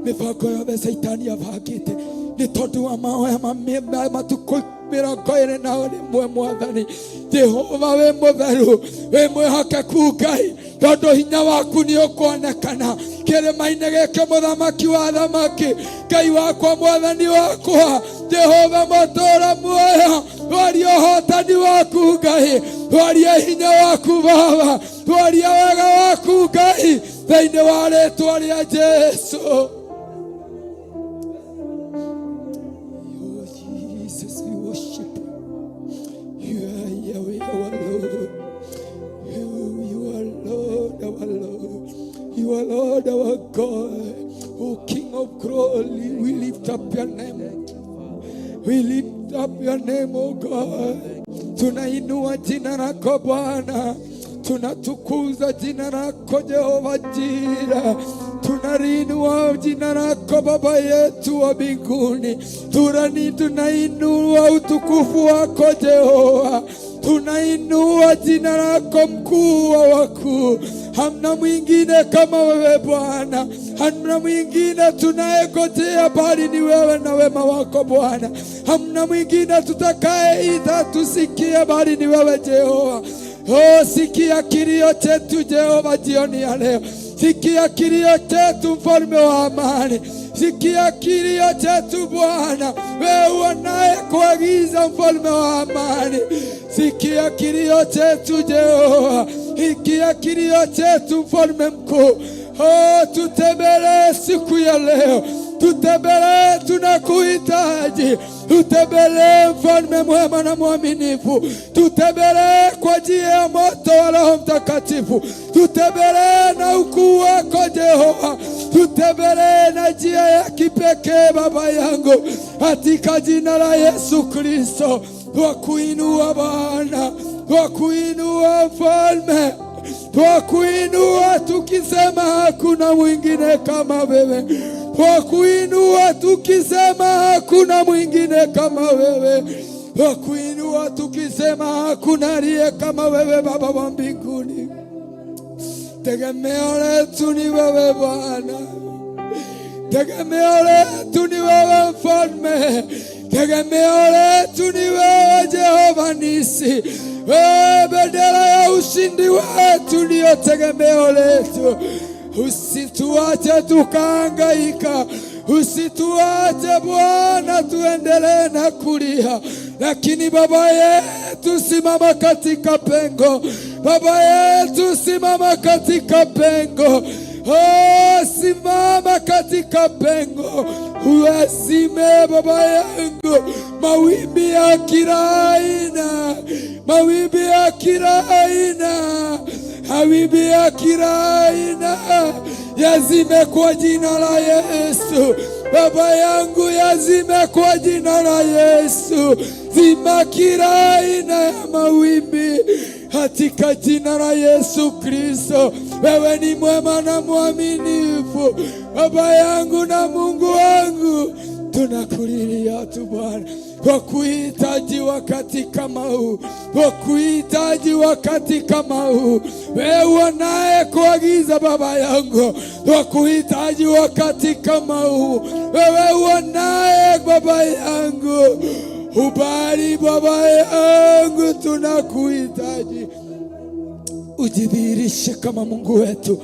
mĩbango yothe caitani abangĩte nĩ tondũ wa mahoya matukũ 21. Mwathani Jehova, wĩ mũtheru, wĩ mwĩhokeku Ngai, tondũ hinya waku nĩ ũkuonekana kĩrĩma-inĩ gĩkĩ, mũthamaki wa thamaki. Ngai wakwa mwathani wakwa Jehova mũtũra muoyo, twarie ũhotani waku Ngai, twarie hinya waku Baba, twarie wega waku Ngai, thĩinĩ wa rĩtwa rĩa Jesu. Oh, Jesus, we worship you. Our Lord, our God, O King of glory, we lift up your name. We lift up your name, O God. Tunainua jina lako Bwana, tunatukuza jina lako Jehova Jira, tunaliinua jina lako Baba yetu wa mbinguni, turani tunainua utukufu wako Jehova, tunainua jina lako mkuu wa wakuu. Hamna mwingine kama wewe Bwana, hamna mwingine tunayegojea bali ni wewe na wema wako Bwana. Hamna mwingine tutakayeita tusikie bali ni wewe Jehova. Oh, sikia kilio chetu Jehova jioni ya leo, sikia kilio chetu mfalme wa amani, sikia kilio chetu Bwana, wewe unaye kuagiza mfalme wa amani, sikia kilio chetu Jehova, sikia kilio chetu mfalme mkuu. Oh, tutembelee siku ya leo, tutembelee, tunakuhitaji. Tutembelee mfalme mwema na mwaminifu, tutembelee kwa njia ya moto wa Roho Mtakatifu, tutembelee na ukuu wako Jehova, tutembelee na njia ya kipekee Baba yangu, katika jina la Yesu Kristo. Twakuinua Bwana, twakuinua mfalme twakuinua tukisema hakuna mwingine kama wewe, twakuinua tukisema hakuna mwingine kama wewe, twakuinua tukisema hakuna aliye kama wewe, Baba wa mbinguni. Tegemeo letu ni wewe Bwana, tegemeo letu ni wewe Mfalme, tegemeo letu ni wewe Jehova Nisi. Wewe bendera ya ushindi wetu ndiyo tegemeo letu. Usituache tukaangaika, usituache Bwana tuendelee na kulia, lakini Baba yetu simama katika pengo, Baba yetu simama katika pengo. Oh, simama katika pengo, uazime Baba yangu mawimbi ya kila aina, mawimbi ya kila aina, mawimbi ya kila aina yazime kwa jina la Yesu. Baba yangu yazime kwa jina la Yesu, zima kila aina ya mawimbi katika jina la Yesu Kristo. Wewe ni mwema na mwaminifu, Baba yangu na Mungu wangu, tunakulilia tu Bwana, kwa kuhitaji wakati kama huu, kwa kuhitaji wakati kama huu, wewe unaye kuagiza Baba yangu, kwa kuhitaji wakati kama huu, wewe unaye Baba yangu, ubali Baba yangu, tunakuhitaji. Ujidhihirishe kama Mungu wetu,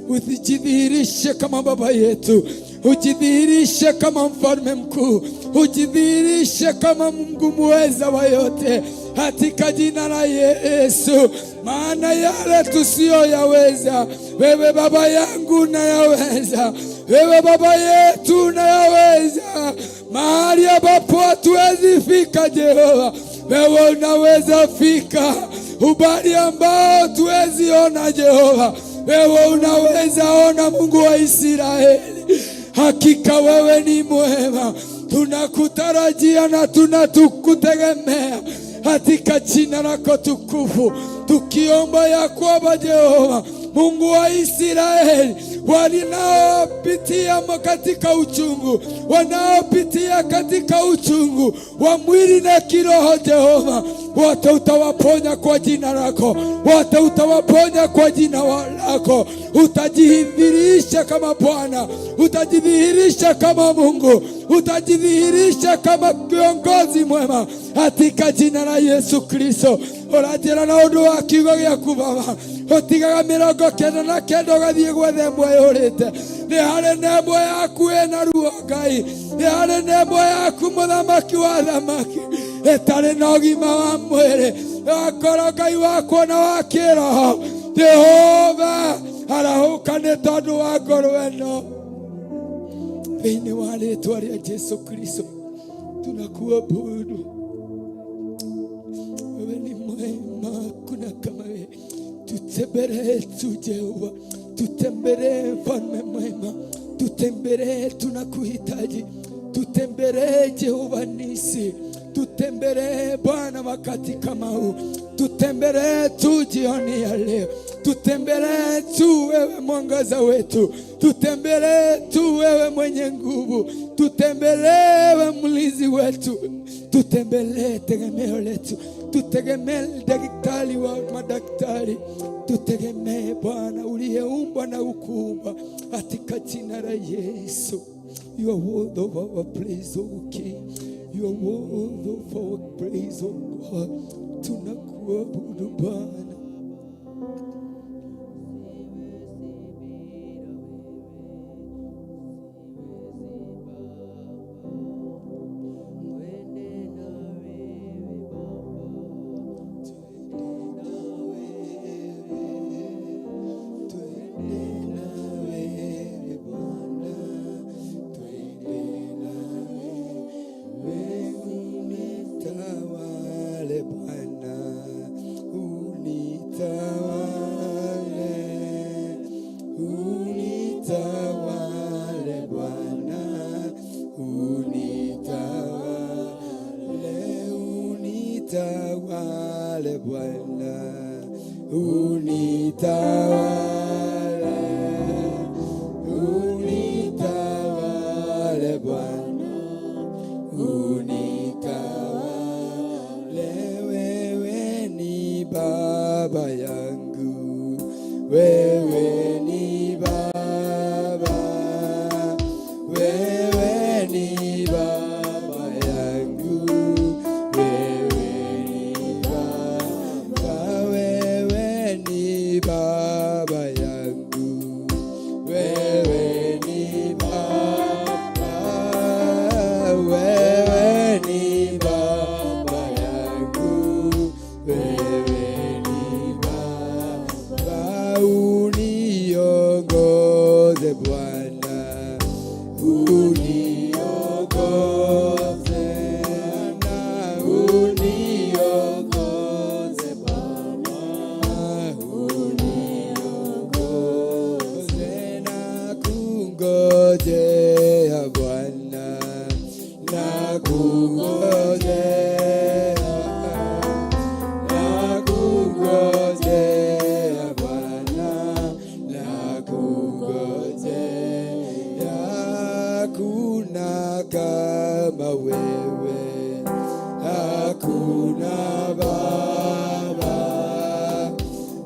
ujidhihirishe kama baba yetu, ujidhihirishe kama mfalme mkuu, ujidhihirishe kama Mungu muweza wa yote, katika jina la Yesu. Maana yale tusiyoyaweza, wewe Baba yangu unayaweza, wewe Baba yetu unayaweza. Mahali ambapo hatuwezi fika, Jehova, wewe unaweza fika. Ubali ambao tuwezi ona, Jehova, wewe unaweza ona, Mungu wa Israeli. Hakika wewe ni mwema, tunakutarajia na tunatukutegemea katika jina lako tukufu, tukiomba ya kwamba Jehova Mungu wa Israeli, walinaopitia katika uchungu, wanaopitia katika uchungu wa mwili na kiroho, Jehova, wote utawaponya kwa jina lako, wote utawaponya kwa jina lako. Utajidhihirisha kama Bwana, utajidhihirisha kama Mungu, utajidhihirisha kama kiongozi mwema katika jina la Yesu Kristo. Ũranjĩra na ũndũ wa kiugo gĩaku Baba, ũtigaga 99 ũgathiĩ gwetha ĩmwe yũrĩte. Nĩ harĩ na ĩmwe yaku ĩna ruo Ngai, nĩ harĩ na ĩmwe yaku mũthamaki wa thamaki ĩtarĩ na ũgima wa mwĩrĩ, wakorwo Ngai wakwa na wa kĩroho. Jehova, arahũka nĩ tondũ wa ngoro ĩno, thĩinĩ wa rĩtwa rĩa Jesu Kristo tunakuabudu. Wewe ni mwema, hakuna kama wewe. Tutembelee tu Jehova, Tutembelee mfalme mwema, tutembelee, tunakuhitaji. Tutembelee Jehova Nisi, tutembelee Bwana wakati kama huu, tutembelee tu jioni ya leo, tutembelee tu wewe mwangaza wetu, tutembelee tu wewe mwenye nguvu, tutembelee wewe mlinzi wetu, tutembelee tegemeo letu, tutegemee daktari wa madaktari, tutegemee Bwana uliyeumbwa na ukuumba, katika jina la Yesu. You are worthy of our praise, O King. You are worthy of our praise, O God. Tunakuabudu Bwana. Twende na wewe Bwana, twende na wewe, unitawale Bwana, unitawale, unitawale Bwana, unitawale, unitawale Bwana, unitawale, unitawale Bwana, unitawale, wewe ni baba yangu, wewe ni baba, wewe ni baba yangu, wewe ni baba, wewe ni baba yangu, wewe ni baba, wewe ni baba yangu, wewe ni baba, uniongoze Bwana, uniongoze Bwana, uniongoze Bwana, uniongoze na kungojea Bwana, na kungojea, na kungojea Bwana, na kungojea. Hakuna kama wewe, hakuna Baba,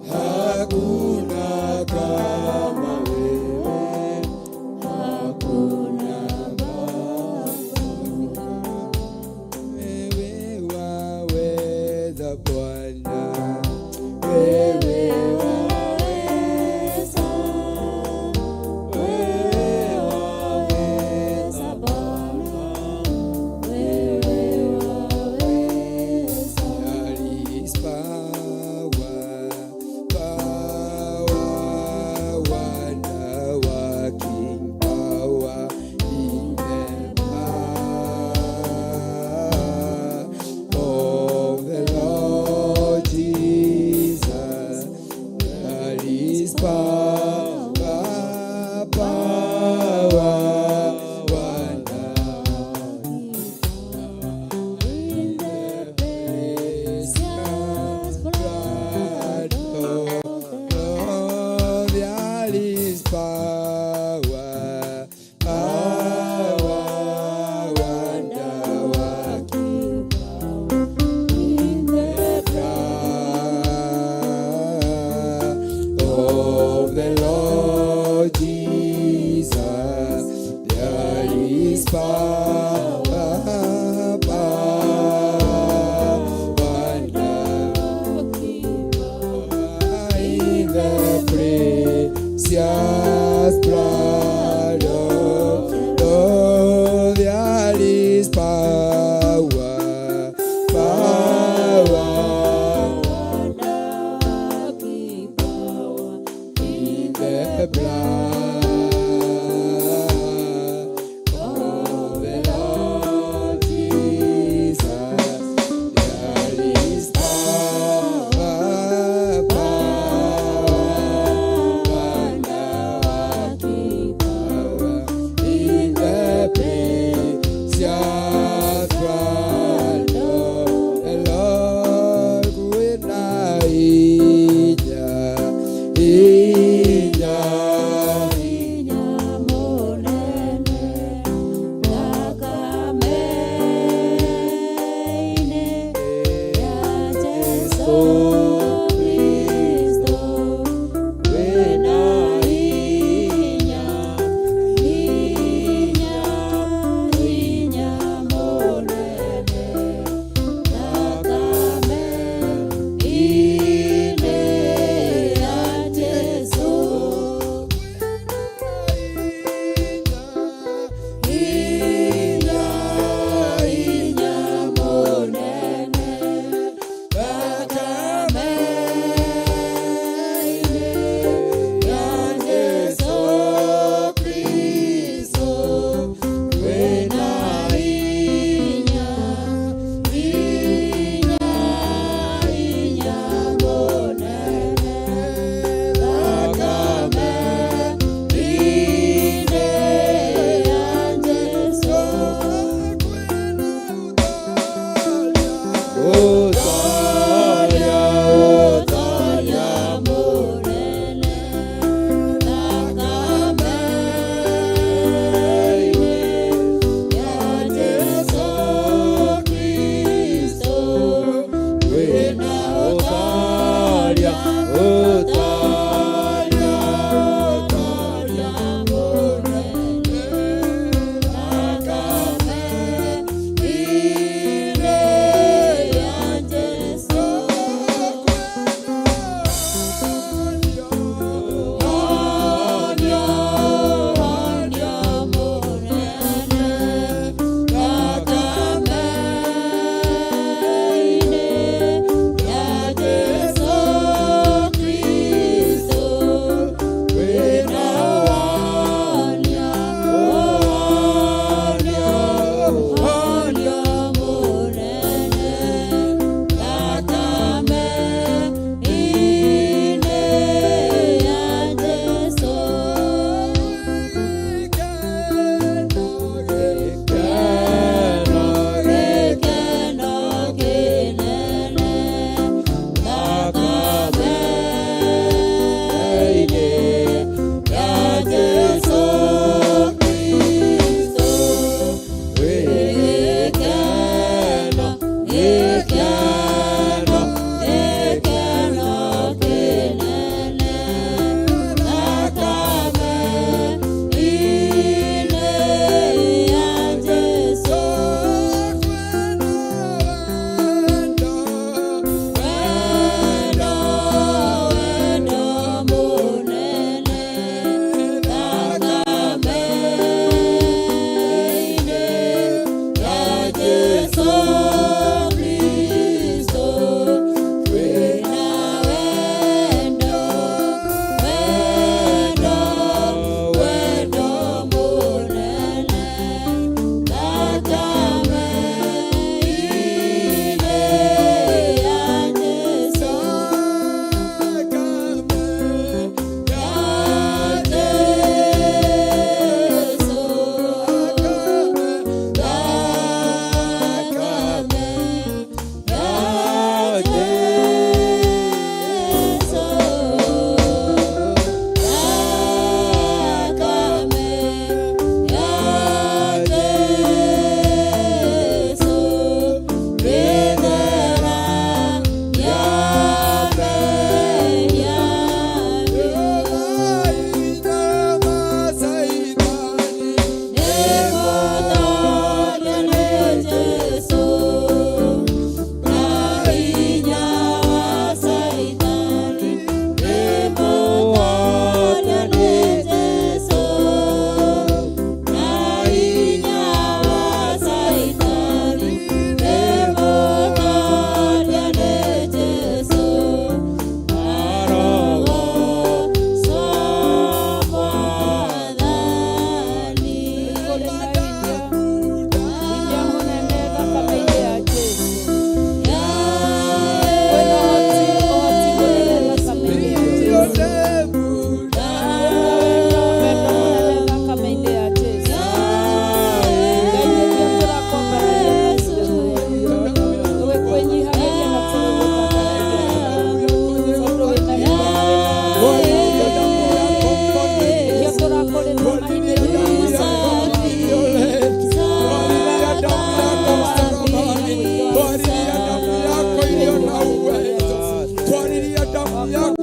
hakuna kama wewe, hakuna Baba. Wewe waweza Bwana, wewe waweza, wewe waweza Bwana, wewe waweza. There is power, power, wonder working power in the blood of the Lord Jesus. There is power, power, wonder in the precious blood of oh, there is power, power, wonder working in the blood of the Lord Jesus. There is power, power, wonder in the precious blood of Lord, there is power, power, in the blood of the Lord Jesus. There is power, power, wonder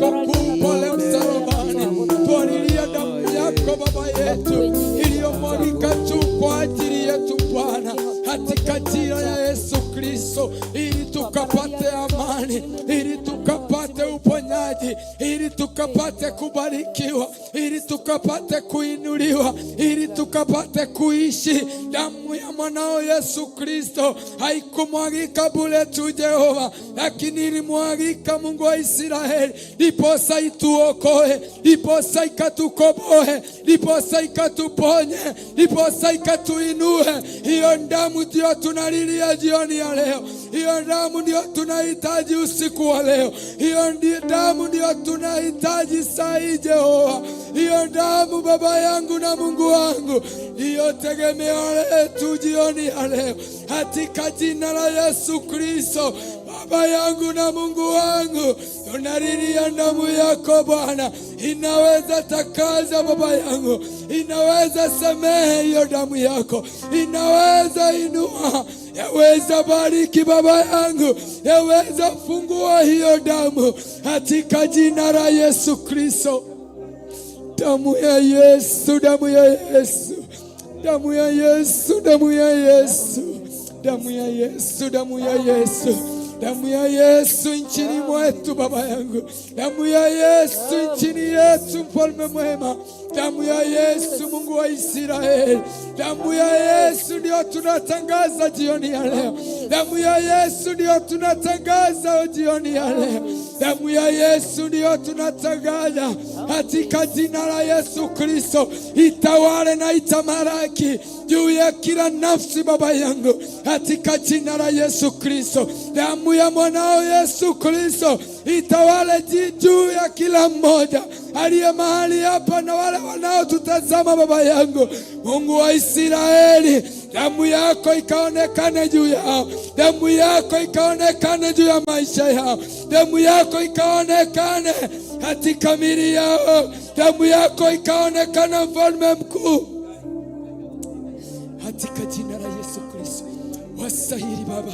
yako kuu pale msalabani. Twalilia damu yako Baba yetu iliyomwagika juu kwa ajili yetu Bwana, katika jina ya Yesu Kristo, ili tukapate amani, ili tukapate uponyaji, ili tukapate kubarikiwa, ili tukapate kuinuliwa, ili tukapate kuishi. Damu ya mwanao Yesu Kristo haikumwagika bure tu Jehova, lakini ilimwagika Mungu wa Israeli, ndiposa ituokoe, ndiposa ikatukoboe, ndiposa ikatuponye, ndiposa ikatuinue. Hiyo damu ndio tunalilia jioni ya leo, hiyo damu ndio tunahitaji usiku wa leo, hiyo damu ndio tunahitaji saa hii Jehova, hiyo damu Baba yangu na Mungu wangu ndiyo tegemeo letu jioni ya leo, katika jina la Yesu Kristo. Baba yangu na Mungu wangu, tunalilia damu yako Bwana, inaweza takaza Baba yangu, inaweza samehe hiyo damu yako, inaweza inua, yaweza bariki Baba yangu, yaweza fungua hiyo damu katika jina la Yesu Kristo. Damu ya Yesu, damu ya Yesu, damu ya Yesu, damu ya Yesu, damu ya Yesu, damu ya Yesu, damu ya Yesu nchini mwetu Baba yangu, damu ya Yesu nchini yetu, mfalme mwema, damu ya Yesu Mungu wa Israeli, damu ya Yesu ndio tunatangaza jioni ya leo, damu ya Yesu ndio tunatangaza jioni ya leo, damu ya Yesu ndio tunatangaza katika jina la Yesu Kristo, itawale na itamalaki juu ya kila nafsi Baba yangu, katika jina la Yesu Kristo, damu ya mwanao Yesu Kristo itawale juu ya kila mmoja aliye mahali hapa na wale wanaotutazama Baba yangu, Mungu wa Israeli, damu yako ikaonekane juu yao, damu yako ikaonekane juu ya maisha yao, damu yako ikaonekane katika miili yao, damu yako ikaonekana, mfalme mkuu, katika jina la Yesu Kristo. Wastahili Baba,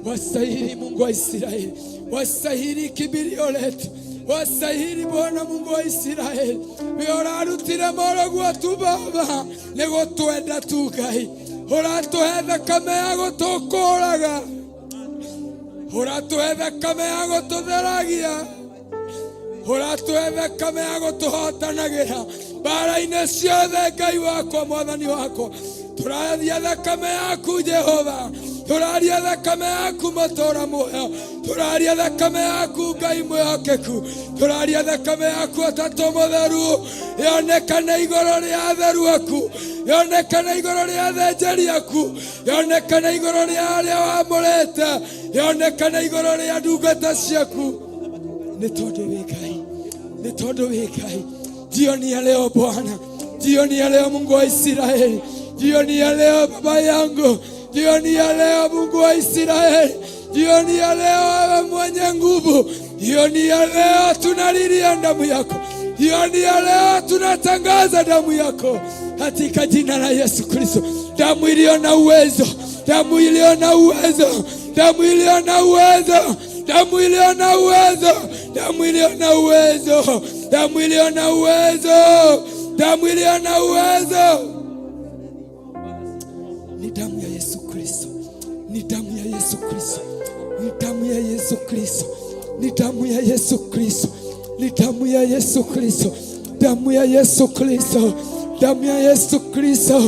wastahili Mungu wa Israeli, wastahili kimbilio letu, wastahili Bwana Mungu wa Israeli. We ũrarutire mũrũguo tu Baba nĩ gũtwenda tu Ngai, ũratũhe thakame ya gũtũkũraga, ũratũhe thakame ya gũtũtheragia, ũratũhe thakame ya gũtũhotanagĩra mbara-inĩ ciothe. Ngai wakwa, Mwathani wakwa, tũraria thakame yaku Jehova, tũraria thakame yaku mũtũra muoyo, tũraria thakame yaku Ngai mwĩhokeku, tũraria thakame yaku Ũtatũ Mũtheru, yonekane igũrũ rĩa atheru aku, yonekane igũrũ rĩa athĩnjĩri aku, yonekane igũrũ rĩa arĩa wamũrĩte, yonekane igũrũ rĩa ndungata ciaku, nĩ tondũ wĩ Ngai, nĩ tondũ wĩ Ngai. Jioni ya leo Bwana, jioni ya leo Mungu wa Israeli, jioni ya leo Baba yangu, jioni ya leo Mungu wa Israeli, jioni ya leo wewe mwenye nguvu, jioni ya leo tunalilia damu yako, jioni ya leo tunatangaza damu yako katika jina la Yesu Kristo, damu iliyo na uwezo, damu iliyo na uwezo, damu iliyo na uwezo, damu iliyo na uwezo, damu iliyo na uwezo, damu iliyo na uwezo, damu iliyo na uwezo ni damu ya Yesu Kristo, ni damu ya Yesu Kristo, ni damu ya Yesu Kristo, ni damu ya Yesu Kristo, ni damu ya Yesu Kristo, damu ya Yesu Kristo, damu ya Yesu Kristo.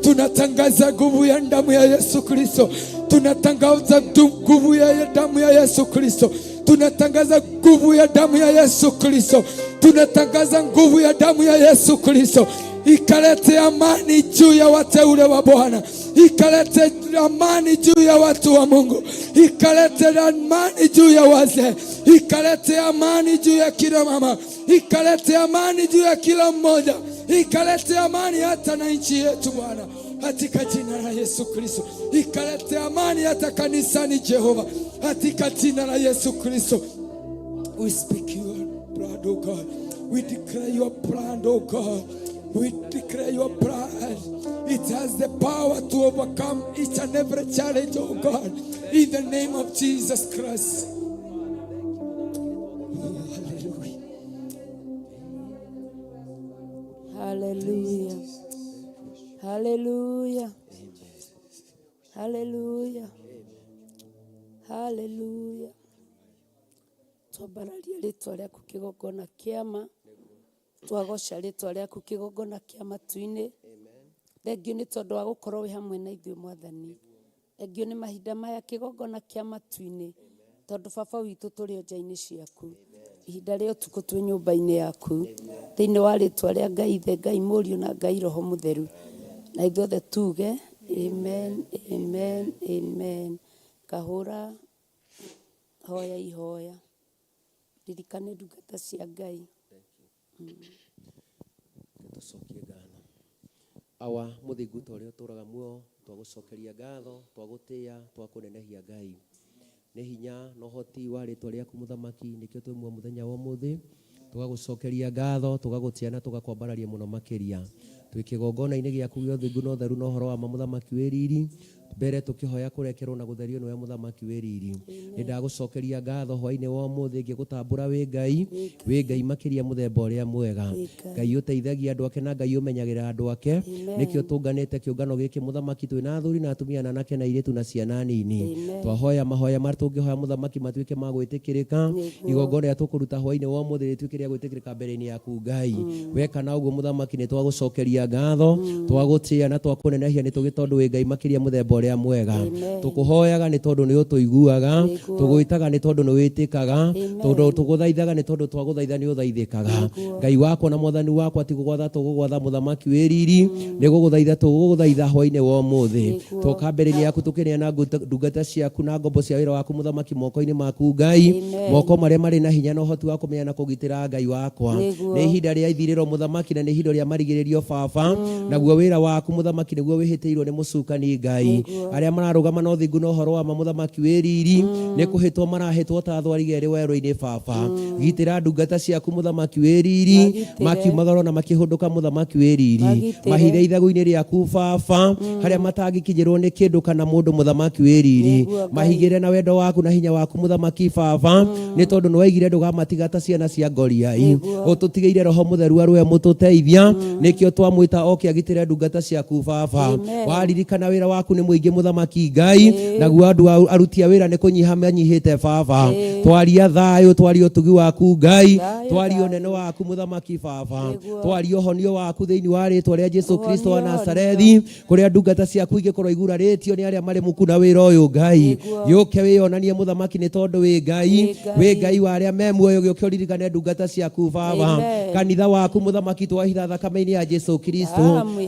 Tunatangaza nguvu ya damu ya Yesu Kristo, tunatangaza nguvu ya damu ya Yesu Kristo, tunatangaza nguvu ya damu ya Yesu Kristo, tunatangaza nguvu ya damu ya Yesu Kristo ikalete amani juu ya wateule wa Bwana, ikalete amani juu ya watu wa Mungu, ikalete amani juu ya wazee, ikalete amani juu ya kila mama, ikalete amani juu ya kila mmoja, ikalete amani hata na nchi yetu Bwana, katika jina la Yesu Kristo, ikalete amani hata kanisani Jehova, katika jina la Yesu Kristo. We speak your blood, oh God. We declare your blood, oh God. We declare your blood. It has the power to overcome each and every challenge, oh God. In the name of Jesus Christ. Oh, hallelujah. Hallelujah. Hallelujah. Hallelujah. Hallelujah. Twambararia rĩtwa rĩaku kĩgongona kĩama, twagoca rĩtwa rĩaku kĩgongona kĩa matu-inĩ. Thengiũ nĩ tondũ wa gũkorwo wĩ hamwe na ithuĩ Mwathani. Thengiũ nĩ mahinda maya kĩgongona kĩa matu-inĩ, tondũ baba witũ tũrĩ o nja-inĩ ciaku. Ihinda rĩa ũtukũ twĩ nyũmba-inĩ yaku. Thĩinĩ wa rĩtwa rĩa Ngai Ithe, Ngai Mũriũ na Ngai Roho Mũtheru. Na ithuothe tuge amen, amen, amen. Ngahũra hoya ihoya. Ririkane ndungata cia Ngai. Tũcokie ngatho. Awa mũthingu ta ũrĩa ũtũraga muoyo, twagũcokeria ngatho, twagũtĩa, twakũnenehia Ngai. Nĩ hinya na ũhoti wa rĩtwa rĩaku mũthamaki, nĩkĩo twĩ muoyo mũthenya wa ũmũthĩ. Tũgagũcokeria ngatho, tũgagũtĩa na tũgakwambararia mũno makĩria. Twĩ kĩgongona-inĩ gĩaku gĩa ũthingu na ũtheru na ũhoro wa ma mũthamaki wĩ riri. Mbere tũkĩhoya kũrekerwo na gũtherio nĩwe mũthamaki wĩ riri. Nĩ ndagũcokeria ngatho hwainĩ wa ũmũthĩ ngĩgũtambũra wĩ Ngai, wĩ Ngai makĩria mũthemba ũrĩa mwega. Ngai ũteithagia andũ ake na Ngai ũmenyagĩrĩra andũ ake. Nĩkĩo tũnganĩte kĩũngano gĩkĩ mũthamaki twĩ na athuri na atumia na anake na airĩtu na ciana nini. Twahoya mahoya marĩa tũngĩhoya mũthamaki matuĩke ma gwĩtĩkĩrĩka. Igongona rĩrĩa tũkũruta hwainĩ wa ũmũthĩ rĩtuĩke rĩa gwĩtĩkĩrĩka mbere-inĩ yaku Ngai. Weka na ũguo mũthamaki nĩ twagũcokeria ngatho, twagũtĩa na twakũnenehia nĩ tũgĩ tondũ wĩ Ngai makĩria mũthemba ũrĩa mwega. Tũkũhoyaga nĩ tondũ nĩ ũtũiguaga, tũgwĩtaga nĩ tondũ nĩ wĩtĩkaga, tondũ tũgũthaithaga nĩ tondũ twagũthaitha nĩ ũthaithĩkaga. Ngai wakwa na mwathani wakwa ti gũgwatha tũgũgwatha mũthamaki wĩ riri, nĩ gũgũthaitha tũgũgũthaitha hwainĩ wa ũmũthĩ. Twoka mbere-inĩ yaku tũkĩneana ndungata ciaku na ngombo cia wĩra waku mũthamaki moko-inĩ maku Ngai, moko marĩa marĩ na hinya na ũhoti wa kũmenya na kũgitĩra Ngai wakwa. Nĩ ihinda rĩa ithirĩro mũthamaki na nĩ ihinda rĩa marigĩrĩrio baba, naguo wĩra waku mũthamaki nĩguo wĩhĩtĩirwo nĩ mũcukani Ngai. Arĩa mararũgama na ũthingu na ũhoro wa ma mũthamaki wĩ riri, nĩ kũhĩtwo marahĩtwo ta thwariga ĩrĩ werũ-inĩ baba. Gitĩra ndungata ciaku mũthamaki wĩ riri, makiumagara ona makĩhũndũka mũthamaki wĩ riri. Mahithe ithagu-inĩ rĩaku baba, harĩa matangĩkinyĩrwo nĩ kĩndũ kana mũndũ mũthamaki wĩ riri. Mahigĩre na wendo waku na hinya waku mũthamaki baba, nĩ tondũ nĩwaigire ndũgamatiga ta ciana cia ngoriai. Ũtũtigĩire roho mũtheru arũe mũtũteithia, nĩkĩo twamwĩta oke agitĩre ndungata ciaku baba. Waririkana wĩra waku nĩ mũingĩ mũthamaki Ngai, naguo andũ aruti a wĩra nĩ kũnyiha manyihĩte baba. Twaria thayũ, twaria ũtugi waku Ngai, twaria ũnene waku mũthamaki baba, twaria ũhonio waku thĩinĩ wa rĩtwa rĩa Jesu Kristo wa Nazarethi, kũrĩa ndungata ciaku ingĩkorwo igurarĩtio nĩ arĩa marĩ muku na wĩra ũyũ Ngai. Gĩũke wĩyonanie mũthamaki nĩ tondũ wĩ Ngai, wĩ Ngai wa arĩa me muoyo, gĩũke ũririkane ndungata ciaku baba. Kanitha waku mũthamaki twahitha thakame-inĩ ya Jesu Kristo.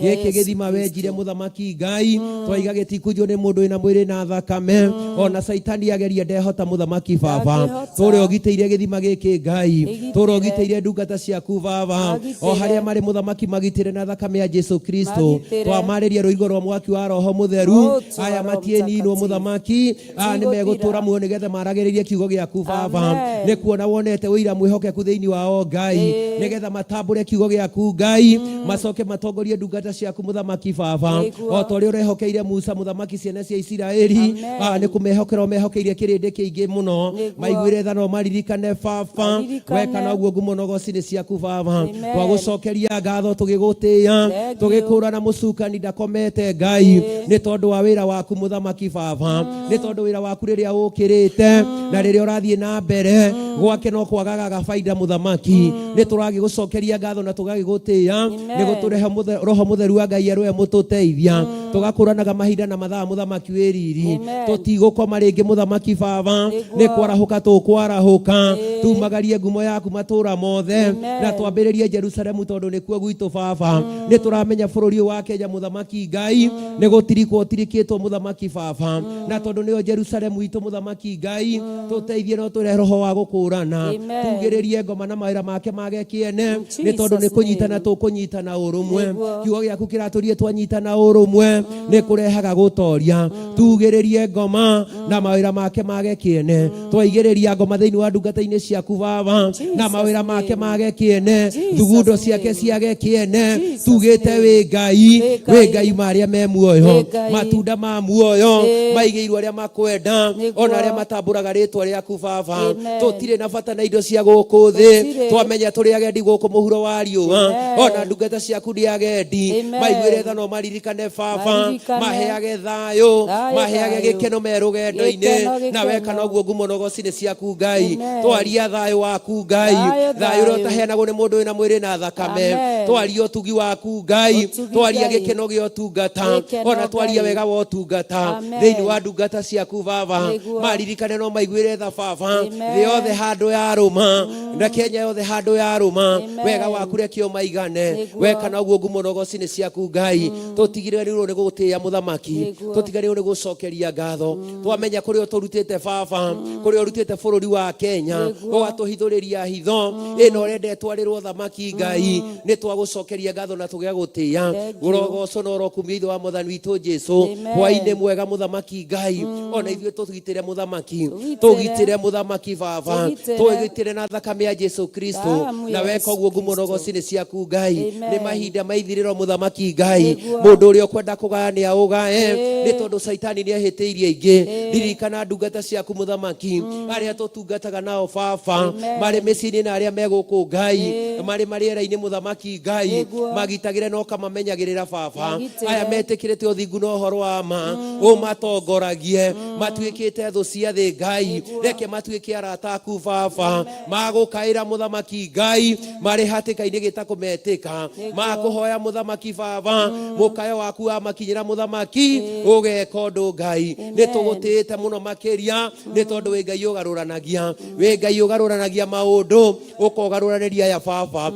Gĩkĩ gĩthima wenjire mũthamaki Ngai, twaiga gĩtikunjwo nĩ mũndũ wĩna mwĩrĩ na thakame, ona Caitani ageria ndehota mũthamaki baba. Tũrĩa ũgitĩire gĩthima gĩkĩ Ngai, tũrĩa ũgitĩire ndungata ciaku baba, o harĩa marĩ mũthamaki magitĩre na thakame ya Jesu Kristo. Twamarĩria rũirigo rwa mwaki wa Roho Mũtheru, aya matiĩninwo mũthamaki, aya nĩ megũtũra muoyo nĩgetha maragĩrĩrie kiugo gĩaku baba. Nĩ kuona wonete ũira mwĩhokeku thĩinĩ wao Ngai, nĩgetha matambũre kiugo gĩaku Ngai, macoke matongorie ndungata ciaku mũthamaki baba, o ta ũrĩa ũrehokeire Musa mũthamaki ciana cia Isiraeli, nĩ kũmehokera ũmehokeire kĩrĩndĩ kĩingĩ mũno. Maiguĩre tha no maririkane baba, weka na ũguo ngumo na ũgoci nĩ ciaku baba. Twagũcokeria ngatho tũgĩgũtĩĩa, tũgĩkũũrana mũcukani ndakomete Ngai, nĩ tondũ wa wĩra waku mũthamaki baba, nĩ tondũ wĩra waku rĩrĩa ũkĩrĩte na rĩrĩa ũrathiĩ na mbere gwake no kwagaga gabaida mũthamaki. Nĩ tũragĩgũcokeria ngatho na tũgagĩgũtĩĩa nĩ gũtũrehe Roho Mũtheru wa Ngai arĩwe mũtũteithia. Tũgakũranaga mahinda na mathaa mũthamaki wĩ riri, tũtigũkoma rĩngĩ mũthamaki baba, nĩ kwarahũka tũkwarahũka, tumagarie ngumo yaku matũra mothe na twambĩrĩrie Jerusalemu tondũ nĩkuo gwitũ baba. Nĩ tũramenya bũrũri ũyũ wa Kenya mũthamaki Ngai nĩ gũtirikwo ũtirikĩtwo mũthamaki baba, na tondũ nĩyo Jerusalemu itũ mũthamaki Ngai, tũteithie no tũrehe roho wa gũkũrana, tugĩrĩrie ngoma na mawĩra make mage kĩene, nĩ tondũ nĩ kũnyitana tũkũnyitana ũrũmwe. Kiugo gĩaku kĩratũrie twanyitana ũrũmwe. Nĩ kũrehaga gũtoria. Tugĩrĩrie ngoma na mawĩra make mage kĩene. Twaigĩrĩria ngoma thĩinĩ wa ndungata-inĩ ciaku Baba, na mawĩra make mage kĩene, thugundo ciake ciage kĩene. Tugĩte wĩ Ngai, wĩ Ngai ma arĩa me muoyo, matunda ma muoyo maigĩirwo arĩa makwenda, ona arĩa matambũraga rĩtwa rĩaku Baba. Tũtirĩ na bata na indo cia gũkũ thĩ, twamenya tũrĩ agendi gũkũ mũhuro wa riũa, ona ndungata ciaku nĩ agendi. Maiguĩre tha no maririkane Baba, maheage thayũ, maheage gĩkeno me rũgendo-inĩ, na weka noguo ngumo na ũgoci nĩ ciaku Ngai. Twaria thayũ waku Ngai, thayũ ũrĩa ũtaheanagwo nĩ mũndũ wĩna mwĩrĩ na thakame. Twaria ũtugi waku Ngai, twaria gĩkeno gĩa ũtungata, ona twaria wega wa ũtungata thĩinĩ wa ndungata ciaku Baba. Maririkane no maiguĩre tha Baba, thĩ yothe handũ yarũma, na Kenya yothe handũ yarũma, wega waku reke ũmaigane. Weka noguo ngumo na ũgoci nĩ ciaku Ngai. Tũtigĩrĩrwo nĩ gũtĩĩa mũthamaki, tũtiganĩrwo nĩ gũcokeria ngatho. Twamenya kũrĩa ũtũrutĩte Baba, kũrĩa ũrutĩte bũrũri wa Kenya, ũgatũhithũrĩria hitho ĩno ũrenda ĩtwarĩrwo thamaki Ngai, nĩ twagũcokeria ngatho na tũgagũtĩĩa. Ũrogocwo na ũrokumio Ithe wa Mwathani witũ Jesu. Hwaĩ-inĩ mwega mũthamaki Ngai, ona ithuĩ tũgitĩre mũthamaki, tũgitĩre mũthamaki Baba, tũgitĩre na thakame ya Jesu Kristo, na weka ũguo ngumo na ũgoci nĩ ciaku Ngai. Nĩ mahinda ma ithirĩro mũthamaki Ngai, mũndũ ũrĩa ũkwenda kũgaya nĩ aũgae, nĩ tondũ Caitani nĩ ehĩtĩirie aingĩ. Ririkana ndungata ciaku mũthamaki, arĩa tũtungataga nao Baba, marĩ mĩciĩ-inĩ na arĩa me gũkũ Ngai, marĩ marĩera-inĩ mũthamaki Ngai, magitagĩre na ũkamamenyagĩrĩra Baba. Aya metĩkĩrĩte ũthingu na ũhoro wa ma, ũmatongoragie, matuĩkĩte thũ cia thĩ Ngai, reke matuĩke arata aku Baba, magũkaĩra mũthamaki Ngai, marĩ hatĩka-inĩ gĩtakũmetĩka, makũhoya mũthamaki Baba, mũkayo waku wamakinyĩra mũthamaki, ũgeka ũndũ Ngai. Nĩ tũgũtĩĩte mũno makĩria, nĩ tondũ wĩ Ngai ũgarũranagia, wĩ Ngai ũgarũranagia maũndũ, ũkogarũranĩria aya Baba,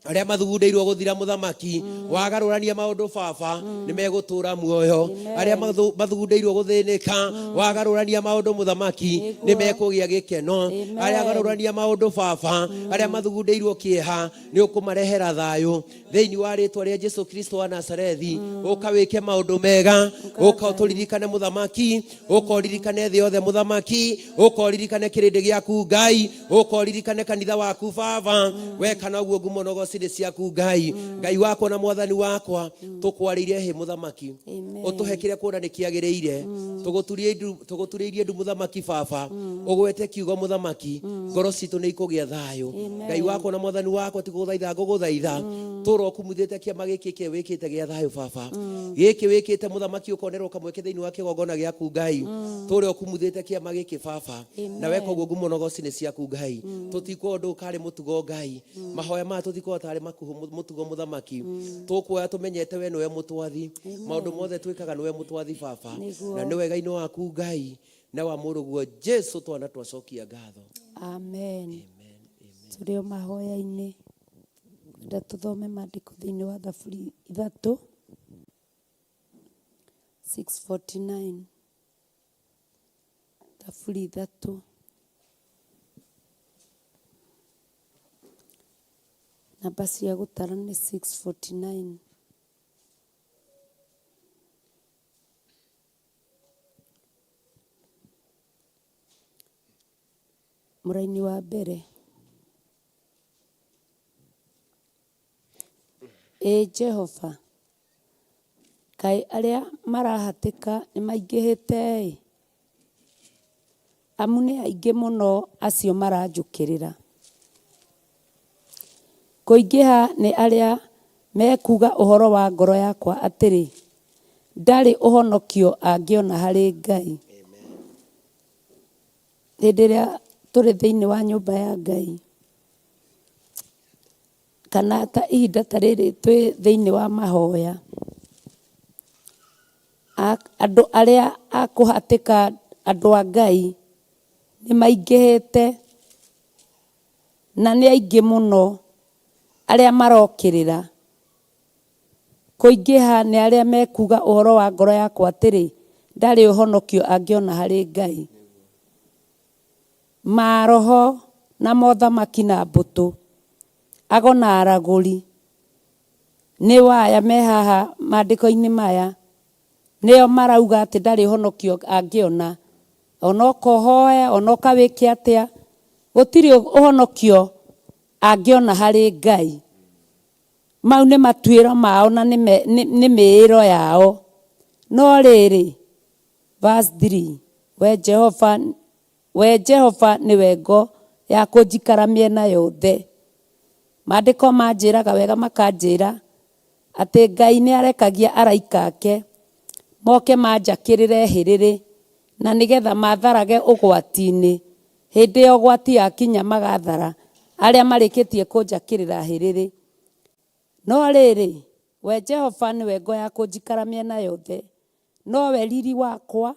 arĩa mathugundĩirwo gũthira mũthamaki, wagarũrania maũndũ Baba, nĩ megũtũra muoyo. Arĩa mathugundĩirwo gũthĩnĩka, wagarũrania maũndũ mũthamaki, nĩ mekũgĩa gĩkeno. Arĩa garũrania maũndũ Baba, arĩa mathugundĩirwo kĩeha, nĩ ũkũmarehera thayũ thĩinĩ wa rĩtwa rĩa Jesu Kristo wa Nazarethi. Ũka wĩke maũndũ mega, ũka ũtũririkane mũthamaki, ũka ũririkane thĩ yothe mũthamaki, ũka ũririkane kĩrĩndĩ gĩaku Ngai, ũka ũririkane kanitha waku Baba. Weka noguo ngumo na ũgoci nĩ ciaku Ngai. Ngai wakwa na mwathani wakwa, tũkwarĩire hĩ mũthamaki, ũtũhe kĩrĩa kuona nĩ kĩagĩrĩire. Tũgũturĩirie ndu mũthamaki Baba, ũgwete kiugo mũthamaki, ngoro citũ nĩ ikũgĩa thayũ. Ngai wakwa na mwathani wakwa, ti gũgũthaitha ngũgũthaitha, tũra ũkumuthĩte kĩama gĩkĩ kĩa wĩkĩte gĩa thayũ Baba, gĩkĩ wĩkĩte mũthamaki, ũkonerwo kamweke thĩinĩ wa kĩgongona gĩaku Ngai, tũra ũkumuthĩte kĩama gĩkĩ Baba, na weka ũguo ngumo na ũgoci nĩ ciaku Ngai. Tũtikuoya ũndũ ũkarĩ mũtugo Ngai, mahoya maya tũtikuoya tarĩ mũtugo mũthamaki, tũkuoya tũmenyete we nĩwe mũtwathi, maũndũ mothe twĩkaga nĩwe mũtwathi Baba, na nĩ wega-inĩ waku Ngai na wa mũrũguo Jesu twana twacokia ngatho. Amen. Tũrĩ o mahoya-inĩ, ngwenda tũthome maandĩko thĩinĩ wa Thaburi ithatũ 649. Thaburi ithatũ. Namba cia gũtara nĩ 649. Mũraini wa mbere. Ĩ Jehova, kaĩ arĩa marahatĩka nĩmaingĩhĩte-ĩ! Amu nĩ aingĩ mũno acio maranjũkĩrĩra. Kũingĩha nĩ arĩa mekuuga ũhoro wa ngoro yakwa atĩrĩ, Ndarĩ ũhonokio angĩona harĩ Ngai. Hĩndĩ ĩrĩa tũrĩ thĩinĩ wa nyũmba ya Ngai, kana ta ihinda ta rĩrĩ twĩ thĩinĩ wa mahoya, andũ arĩa a kũhatĩka andũ a Ngai nĩ maingĩhĩte na nĩ aingĩ mũno arĩa marokĩrĩra. Kũingĩha nĩ arĩa mekuuga ũhoro wa ngoro yakwa atĩrĩ, Ndarĩ ũhonokio angĩona harĩ Ngai. Maroho na mothamaki na mbũtũ, ago na aragũri, nĩ waya me haha maandĩko-inĩ maya. Nĩo marauga atĩ ndarĩ ũhonokio angĩona. Ona oka ũhoe, ona oka wĩke atĩa, gũtirĩ ũhonokio angĩona harĩ Ngai. Mau nĩ matuĩro mao na nĩ mĩĩro yao. No rĩrĩ, verse 3, we Jehova, we Jehova nĩwe ngo ya kũnjikara mĩena yothe. Maandĩko manjĩraga wega makanjĩra atĩ Ngai nĩ arekagia araika ake moke manjakĩrĩre hĩrĩrĩ na nĩgetha matharage ũgwati-inĩ. Hĩndĩ ya ũgwati yakinya magathara arĩa marĩkĩtie kũnjakĩrĩra hĩrĩrĩ. No rĩrĩ, we Jehova nĩwe ngo ya kũnjikara mĩena yothe, nowe riri wakwa,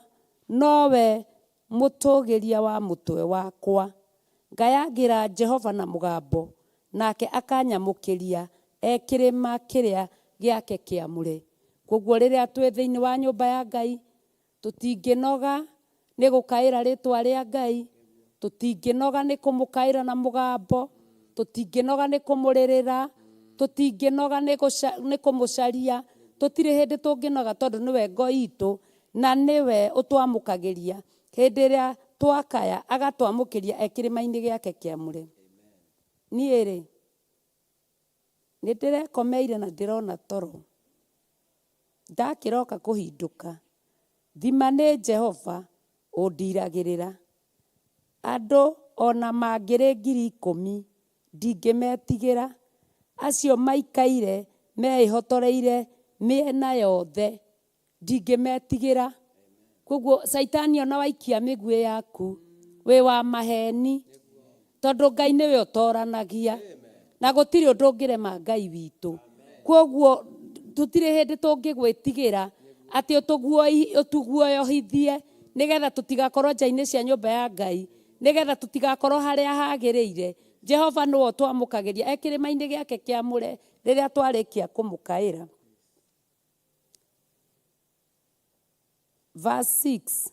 nowe mũtũgĩria wa mũtwe wakwa. Ngayagĩra Jehova na mũgambo, nake akanyamũkĩria e kĩrĩma kĩrĩa gĩake kĩamũre. Kwoguo rĩrĩa twĩ thĩinĩ wa nyũmba ya Ngai, tũtingĩnoga nĩ gũkaĩra rĩtwa rĩa Ngai, tũtingĩnoga nĩ kũmũkaĩra na mũgambo, tũtingĩnoga nĩ kũmũrĩrĩra, tũtingĩnoga nĩ kũmũcaria, tũtirĩ hĩndĩ tũngĩnoga tondũ nĩwe ngo itũ na nĩwe ũtwamũkagĩria hĩndĩ ĩrĩa twakaya, agatwamũkĩria e kĩrĩma-inĩ gĩake kĩamũre. Niĩ-rĩ, nĩ ndĩrekomeire na ndĩrona toro, ndakĩroka kũhindũka, thima nĩ Jehova ũndiragĩrĩra. Andũ o na mangĩrĩ 10,000, ndingĩmetigĩra, acio maikaire meĩhotoreire mĩena yothe, ndingĩmetigĩra. Koguo Caitani ona waikia mĩguĩ yaku, wĩ wa maheni, tondũ Ngai nĩwe ũtoranagia, na gũtirĩ ũndũ ũngĩrema Ngai witũ. Koguo tũtirĩ hĩndĩ tũngĩgwĩtigĩra atĩ ũtũguoyohithie nĩgetha tũtigakorwo nja-inĩ cia nyũmba ya Ngai, nĩgetha tũtigakorwo harĩa hagĩrĩire. Jehova nĩwe ũtwamũkagĩria e kĩrĩma-inĩ gĩake kĩamũre rĩrĩa twarĩkia kũmũkaĩra. Verse 6,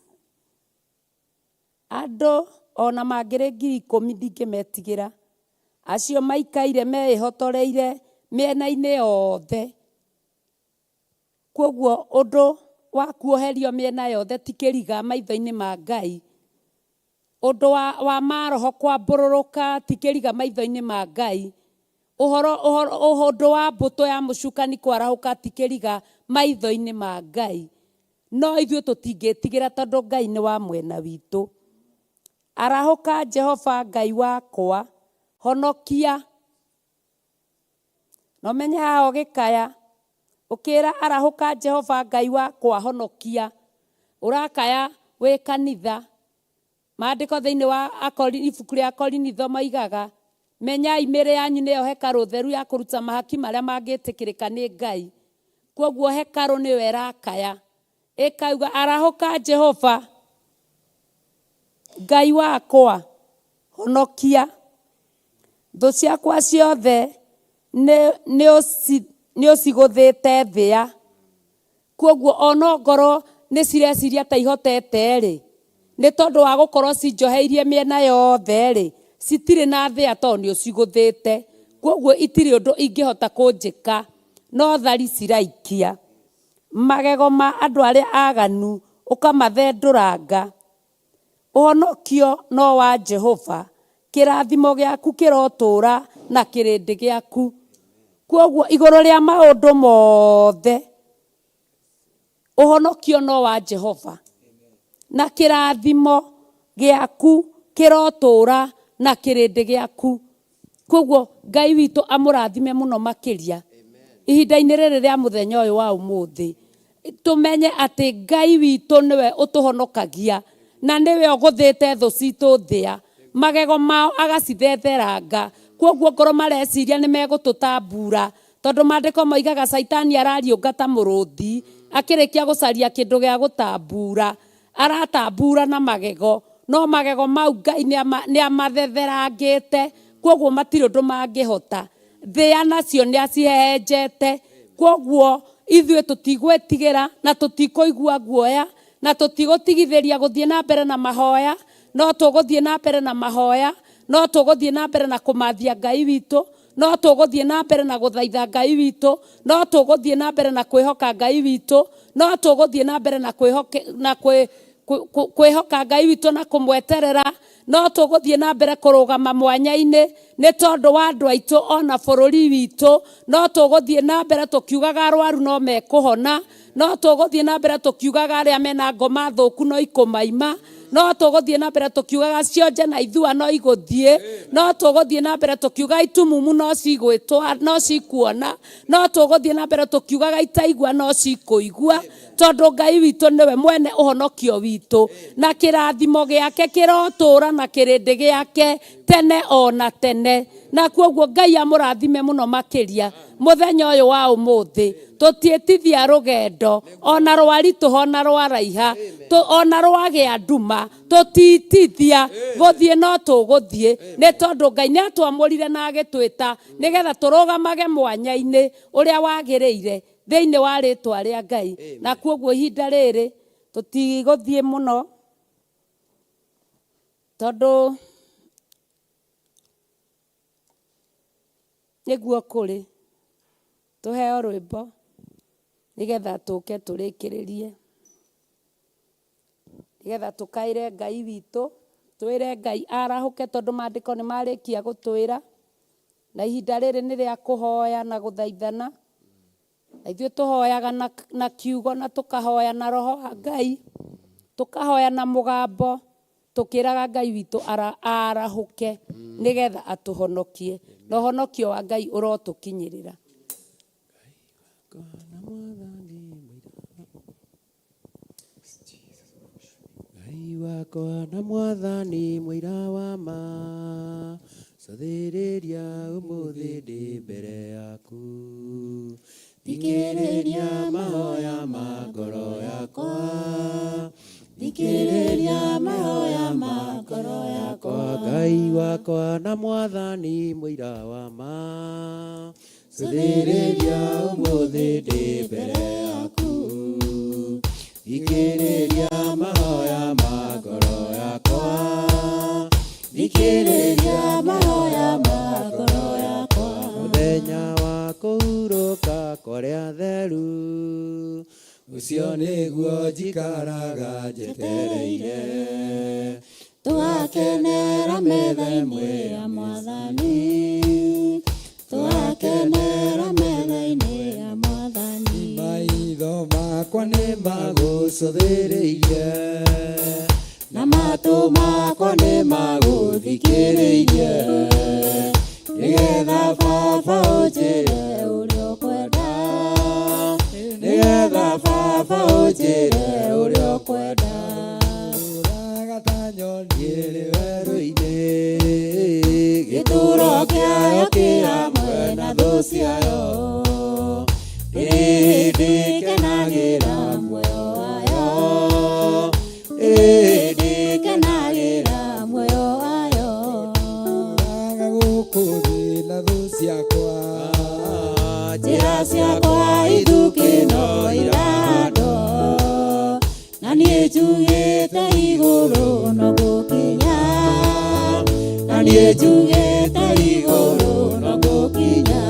andũ ona mangĩrĩ 10,000 ndingĩmetigĩra, acio maikaire meĩhotoreire mĩena-inĩ yothe. Koguo ũndũ wa kuoherio mĩena yothe ti kĩriga maitho-inĩ ma Ngai. Ũndũ wa maroho kwambũrũrũka ti kĩriga maitho-inĩ ma Ngai. Ũhoro, ũhoro, ũndũ wa mbũtũ ya mũcukani kwarahũka ti kĩriga maitho-inĩ ma Ngai. No ithuĩ tũtingĩtigĩra tondũ Ngai nĩ wa mwena witũ. Arahũka Jehova Ngai wakwa, honokia. Na ũmenye haha ũgĩkaya, ũkĩra arahũka Jehova Ngai wakwa, honokia. Ũrakaya wĩ kanitha. Maandĩko thĩinĩ wa ibuku rĩa Akorinitho moigaga, menyai mĩĩrĩ yanyu nĩyo hekarũ theru ya kũruta mahaki marĩa mangĩtĩkĩrĩka nĩ Ngai. Kwoguo hekarũ nĩyo ĩrakaya, ĩkauga arahũka Jehova Ngai wakwa, honokia. Thũ ciakwa ciothe nĩ ũcigũthĩte thĩa. Kwoguo ona ongorwo nĩ cireciria ta ihotete-rĩ, nĩ tondũ wa gũkorwo cinjoheirie mĩena yothe-rĩ, citirĩ na thĩa tondũ nĩ ũcigũthĩte. Kwoguo itirĩ ũndũ ingĩhota kũnjĩka, no thari ciraikia. Magego ma andũ arĩa aganu ũkamathendũranga. Ũhonokio no wa Jehova, kĩrathimo gĩaku kĩrotũũra na kĩrĩndĩ gĩaku. Kwoguo igũrũ rĩa maũndũ mothe, ũhonokio no wa Jehova, na kĩrathimo gĩaku kĩrotũũra na kĩrĩndĩ gĩaku. Kwoguo Ngai witũ amũrathime mũno makĩria ihinda-inĩ rĩrĩ rĩa mũthenya ũyũ wa ũmũthĩ. Tũmenye atĩ Ngai witũ nĩwe ũtũhonokagia na nĩwe ũgũthĩte thũ citũ thĩa, magego mao agacithetheranga. Kwoguo ngorwo mareciria nĩ megũtũtambura, tondũ maandĩko moigaga Caitani arariũnga ta mũrũthi akĩrĩkia gũcaria kĩndũ gĩa gũtambura, aratambura na magego, no magego mau Ngai nĩ amathetherangĩte, kwoguo matirĩ ũndũ mangĩhota. Thĩa nacio nĩ acihehenjete, kwoguo ithuĩ tũtigwĩtigĩra na tũtikũigua guoya na tũtigũtigithĩria gũthiĩ na mbere na mahoya, no tũgũthiĩ na mbere na mahoya, no tũgũthiĩ na mbere na kũmathia Ngai witũ, No tũgũthiĩ na mbere na gũthaitha Ngai witũ, no tũgũthiĩ na mbere na kwĩhoka Ngai witũ, no tũgũthiĩ na mbere na kwĩhoke na kwĩ kwĩhoka Ngai witũ na kũmweterera. No tũgũthiĩ na mbere kũrũgama mwanya-inĩ nĩ tondũ wa andũ aitũ ona bũrũri witũ. No tũgũthiĩ na mbere tũkiugaga arwaru no mekũhona. No tũgũthiĩ na mbere tũkiugaga arĩa mena ngoma thũku no ikũmaima. No tũgũthiĩ na mbere tũkiugaga cionje na ithua no igũthiĩ. No tũgũthiĩ na mbere tũkiugaga itumumu no cigwĩtwa no cikuona. No tũgũthiĩ na mbere tũkiugaga itaigua no cikũigua, tondũ Ngai witũ nĩwe mwene ũhonokio witũ, na kĩrathimo gĩake kĩrotũũra na kĩrĩndĩ gĩake tene ona tene. Na kuoguo Ngai amũrathime mũno makĩria mũthenya ũyũ wa ũmũthĩ. Tũtiĩtithia rũgendo ona rwaritũha ona rwaraiha, ona rwagĩa nduma, tũtitithia gũthiĩ, no tũgũthiĩ nĩ tondũ Ngai nĩ atwamũrire na agĩtwĩta nĩgetha tũrũgamage mwanya-inĩ ũrĩa wagĩrĩire thĩinĩ wa rĩtwa rĩa Ngai. Na kuoguo ihinda rĩrĩ tũtigũthiĩ mũno tondũ nĩguo kũrĩ. Tũheo rwĩmbo nĩgetha tũke tũrĩkĩrĩrie, nĩgetha tũkaĩre Ngai witũ, twĩre Ngai arahũke tondũ maandĩko nĩ marĩkia gũtwĩra, na ihinda rĩrĩ nĩ rĩa kũhoya na gũthaithana. Na ithuĩ tũhoyaga na kiugo na tũkahoya na roho wa Ngai, tũkahoya na mũgambo, tũkĩraga Ngai witũ arahũke nĩgetha atũhonokie, na ũhonokio wa Ngai ũrotũkinyĩrĩra. Ngai wakwa na Mwathani mũira wa ma, cũthĩrĩria ũmũthĩ ndĩ mbere yaku. Thikĩrĩria mahoya ma ngoro yakwa, thikĩrĩria mahoya ma ngoro yakwa. Ngai wakwa na Mwathani mũira wa ma, cũthĩrĩria ũmũthĩ ndĩ mbere yaku. Thikĩrĩria mahoya ma ngoro yakwa, thikĩrĩria mahoya ma ngoro yakwa. Mũthenya wa kũhurũka kũrĩa theru, ũcio nĩguo njikaraga njetereire. Tũgakenera metha-inĩ ya Mwathani, tũgakenera metha-inĩ ya Mwathani. Maitho makwa nĩ magũcũthĩrĩirie, na matũ makwa nĩ magũthikĩrĩirie, nĩgetha Baba ũnjĩre ũrĩa ũkwenda, nĩgetha Baba ũnjĩre ũrĩa ũkwenda. Ũraga ta nyoni ĩrĩ werũ-inĩ, gĩtũũro kĩayo kĩ hamwe na thũ ciayo, ndĩrĩ hĩndĩ kenagĩra muoyo wayo, ndĩrĩ hĩndĩ kenagĩra muoyo wayo. Ũraga gũkũ thĩ na thũ ciakwa, njĩra ciakwa ithukĩ no irahandwo, na niĩ njugĩte igũrũ no gũkinya, na niĩ njugĩte igũrũ no gũkinya.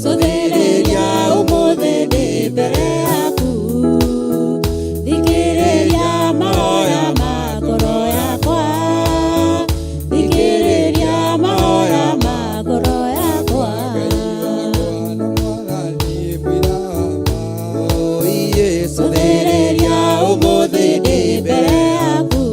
Cũthĩrĩria ũmũthĩ ndĩ mbere yaku, thikĩrĩria mahoya ma ngoro yakwa, thikĩrĩria mahoya ma ngoro yakwa. Cũthĩrĩria ũmũthĩ ndĩ mbere yaku,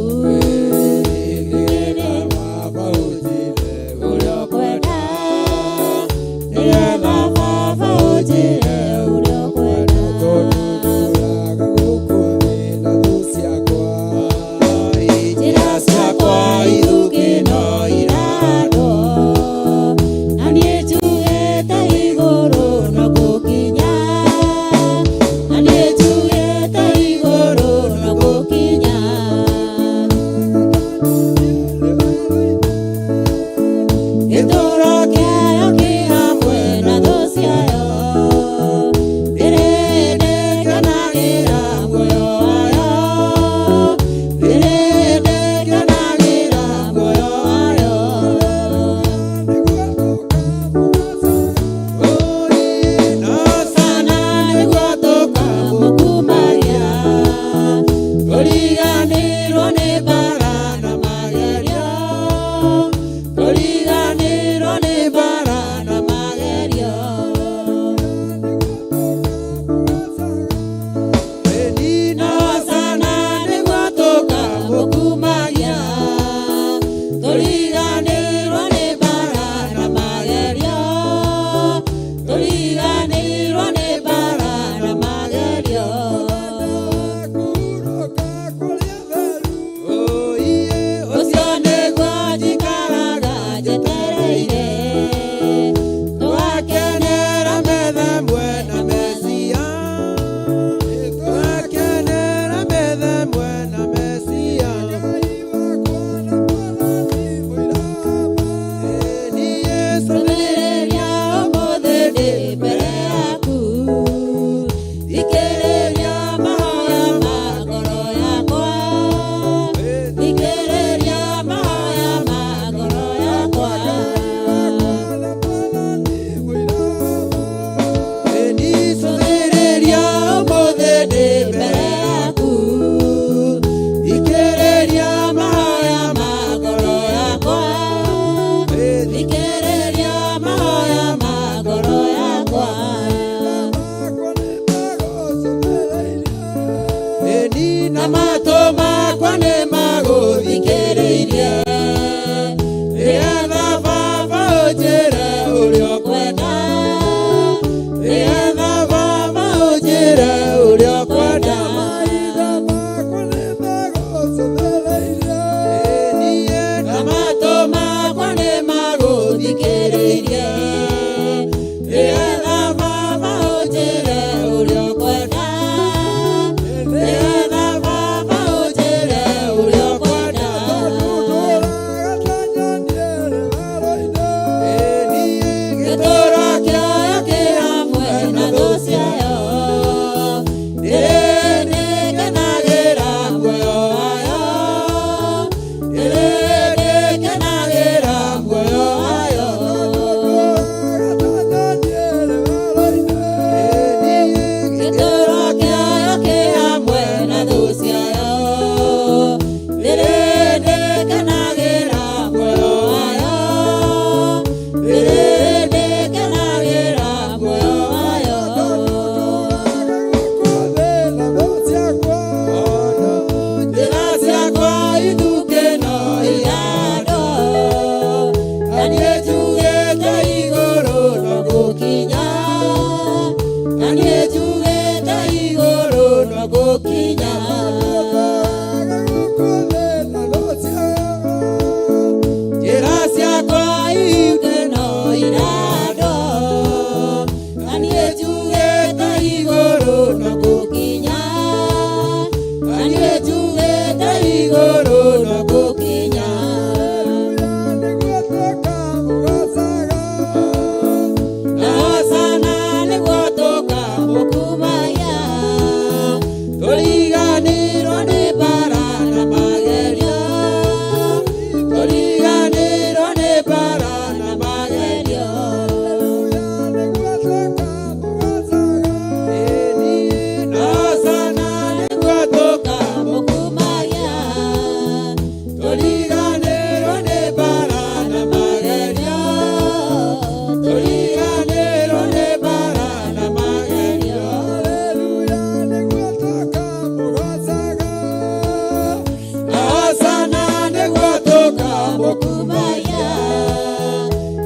Tũgũkumagia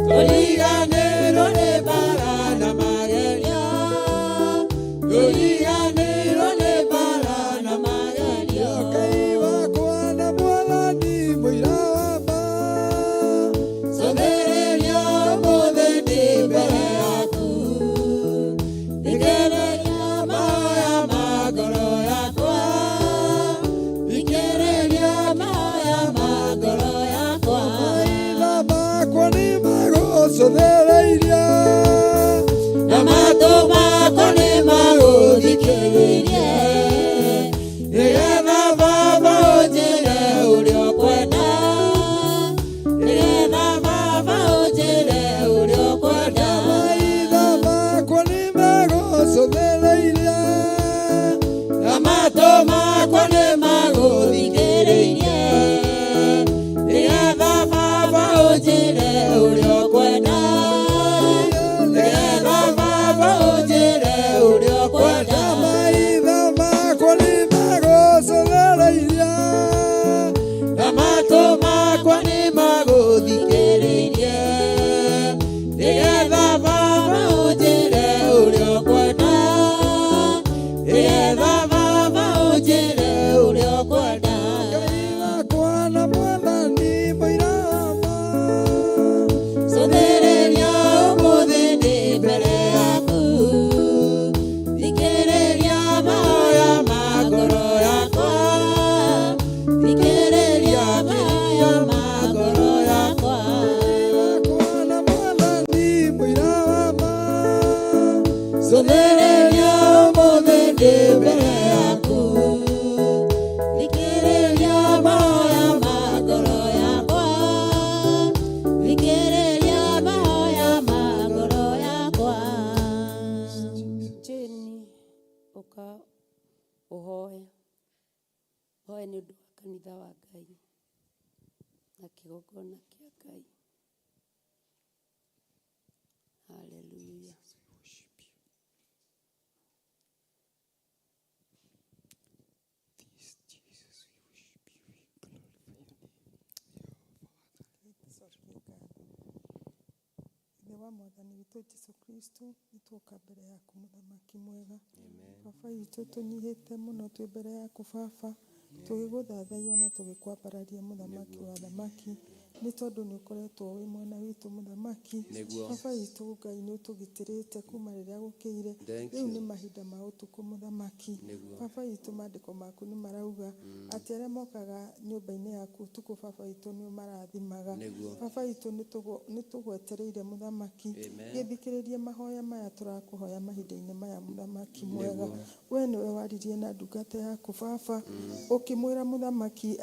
Tũriganĩirwo nĩ mbara na magerio Tũriganĩirwo nĩ mbara na magerio Ngai wakwa na Mwathani mũira wa ma. Cũthĩrĩria ũmũthĩ ndĩ mbere yaku Thikĩrĩria mahoya ma ngoro yakwa Thikĩrĩria mahoya ma ngoro yakwa Maitho makwa nĩ magũcũthĩrĩirie. Na matũ makwa nĩ magũthikĩrĩirie Nĩgetha Baba ũnjĩre ũrĩa ũkwenda Nĩgetha Baba ũnjĩre ũrĩa ũkwenda Maitho makwa nĩ magũcũthĩrĩirie. Na matũ makwa nĩ magũthikĩrĩirie Nĩgetha Baba ũnjĩre ũrĩa ũkwenda Nĩgetha Baba ũnjĩre ũrĩa ũkwenda Maitho makwa nĩ magũcũthĩrĩirie. Na matũ makwa nĩ magũthikĩrĩirie Nĩgetha Baba ũnjĩre ũrĩa ũkwenda Nĩgetha Baba ũnjĩre ũrĩa ũkwenda Ngai wakwa na Mwathani mũira wa ma. Cũthĩrĩria ũmũthĩ ndĩ mbere yaku Thikĩrĩria mahoya ma ngoro yakwa Thikĩrĩria mahoya ma ngoro yakwa Wakwa na Mwathani mũira wa ma. Cũthĩrĩria ũmũthĩ ndĩ mbere yaku Thikĩrĩria mahoya ma ngoro yakwa Thikĩrĩria mahoya ma ngoro yakwa Jane ũka ũhoe ũhoe nĩ ũndũ wa kanitha wa Ngai na kĩgongona kĩa Ngai. Haleluya. Ithe wa mwathani witũ Jesu Kristo nĩ tuoka mbere yaku mũthamaki mwega baba witũ tũnyihĩte mũno twĩ mbere yaku baba tũgĩgũthathaiya na tũgĩkwambararia mũthamaki wa thamaki nĩ tondũ nĩ ũkoretwo wĩ mwena witũ mũthamaki Nĩguo. baba witũ Ngai nĩ ũtũgitĩrĩte kuma rĩrĩa gũkĩire Thank rĩu you. nĩ mahinda ma ũtukũ mũthamaki Nĩguo. baba witũ maandĩko maku nĩ marauga atĩ arĩa mokaga nyũmba-inĩ yaku ũtukũ baba witũ nĩ ũmarathimaga Nĩguo. baba witũ nĩ tũgwetereire mũthamaki Amen. gĩthikĩrĩrie mahoya maya tũrakũhoya mahinda-inĩ maya mũthamaki mwega we nĩwe waririe na ndungata yaku baba ũkĩmwĩra mũthamaki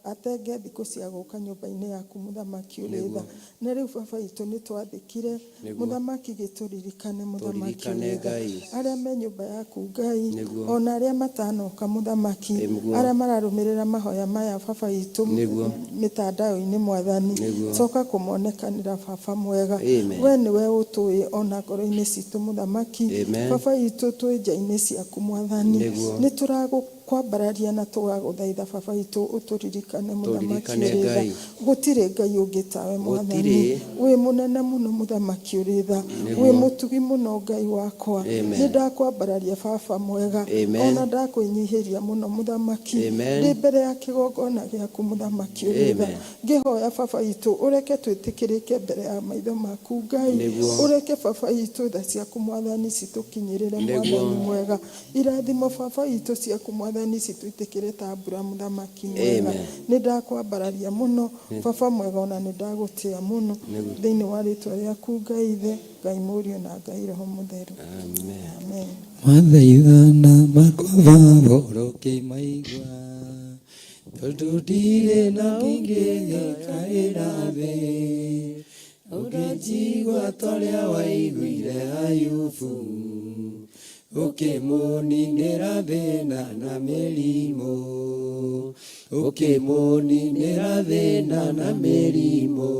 atenge thikũ cia gũka nyũmba-inĩ yaku mũthamaki ũrĩ tha na rĩu baba witũ nĩ twathĩkire Nĩguo. mũthamaki gĩtũririkane mũthamaki Tũririkane ũrĩ tha Ngai. arĩa me nyũmba yaku Ngai Nĩguo. ona arĩa matanoka mũthamaki Nĩguo. arĩa mararũmĩrĩra mahoya maya baba witũ Nĩguo. mĩtandao-inĩ mwathani Nĩguo. coka kũmonekanĩra baba mwega Amen. we nĩwe ũtũĩ ona ngoro-inĩ citũ mũthamaki Amen. baba witũ twĩ nja-inĩ ciaku mwathani Nĩguo. nĩ tũrakwambararia na tũgagũthaitha baba witũ ũtũririkane mũthamaki Tũririkane ũrĩ tha Ngai. gũtirĩ ngai ũngĩ tawe mwathani Gũtirĩ. wĩ mũnene mũno mũthamaki ũrĩ tha Nĩguo. wĩ mũtugi mũno ngai wakwa Amen. nĩ ndakwambararia baba mwega Amen. ona ndakwĩnyihĩria mũno mũthamaki Amen. ndĩ mbere ya kĩgongona gĩaku mũthamaki ũrĩ tha Amen. ngĩhoya baba witũ ũreke twĩtĩkĩrĩke mbere ya maitho maku ngai Nĩguo. ũreke baba witũ tha ciaku mwathani citũkinyĩrĩre Nĩguo. mwathani mwega irathimo baba witũ ciaku mwathani citwĩtĩkĩre ta mbura mũthamaki mwega Amen. nĩ ndakwambararia mũno baba mwega ona nĩ ndagũtĩa mũno thĩinĩ wa rĩtwa rĩaku Ngai Ithe Ngai Mũriũ na Ngai Roho Mũtheru Amen. amen Mathaithana makwa baba ũrokĩmaigua tondũ ndirĩ na ũngĩ gĩkaĩra thĩ ũngĩnjigua torĩa waiguire Ayubu ũkĩmũninĩra thĩna na mĩrimũ ũkĩmũninĩra thĩna na mĩrimũ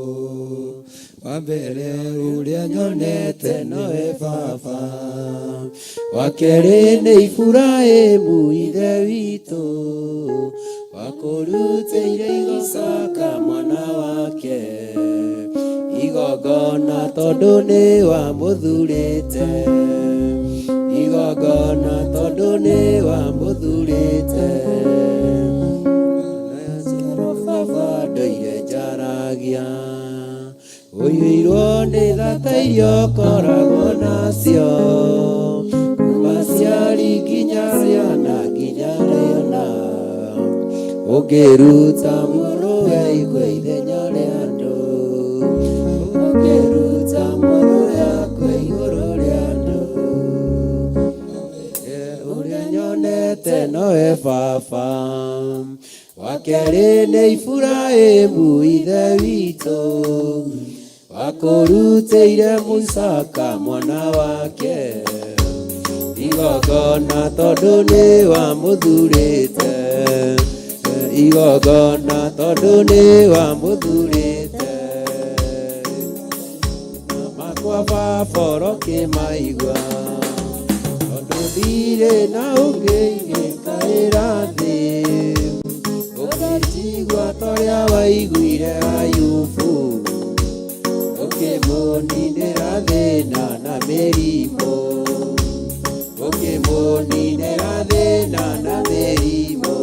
wa mbere ũrĩa nyonete nowe baba wa kerĩ nĩ Iburahĩmu ithe witũ wakũrutĩire Isaka mwana Igongona tondũ nĩ wamũthurĩte. Igongona tondũ nĩ wamũthurĩte. Naciarwo baba ndũire njaragia. Ũiyũirwo nĩ thata iria ũkoragwo nacio. Kuma aciari nginya ciana nginya rĩona. Ũngĩruta mũrũwe ikue ithenya rĩa andũ. Ũngĩruta mũrũwe akue igũrũ rĩa andũ. Ũrĩa nyonete nowe baba. Wa kerĩ nĩ Iburahĩmu ithe witũ. Wakũrutĩire Mũisaka mwana wake. Igongona tondũ nĩ wamũthurĩte. Igongona tondũ nĩ wamũthurĩte. Makwa baba ũrokĩmaigua. Tondũ ndirĩ na ũngĩ ingĩkaĩra thĩ. Ũkĩnjigua ta ũrĩa waiguire Ayubu. Ũkĩmũninĩra thĩna na mĩrimũ. Ũkĩmũninĩra thĩna na mĩrimũ.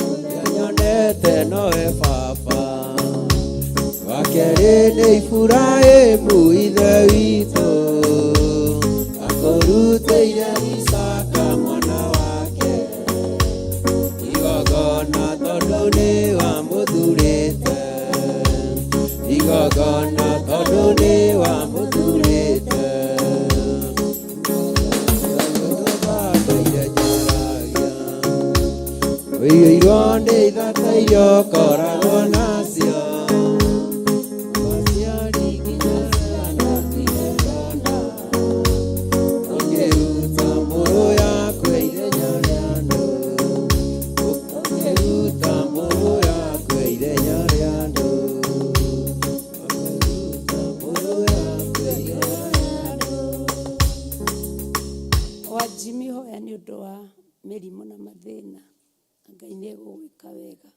Ũrĩa nyonete nowe baba. Wa kerĩ nĩ Iburahĩmu ithe witũ. Akũrutĩire Isaka mwana wake. Igongona tondũ nĩ wamũthurĩte. Igongona tondũ nĩ wamũthurĩte. Ũiyũirwo nĩ ithata iria ũkoragwo nacio. Aciari nginya ciana nginya ciana. Ũngĩruta mũrũ yakwe ithenya rĩa andũ. Ũngĩruta mũrũ yakwe ithenya rĩa andũ. Ũngĩruta mũrũ yakwe ithenya rĩa andũ. Wa Jimmy hoya nĩ ũndũ wa mĩrimũ na mathĩna. Ngai nĩ egũgwĩka wega.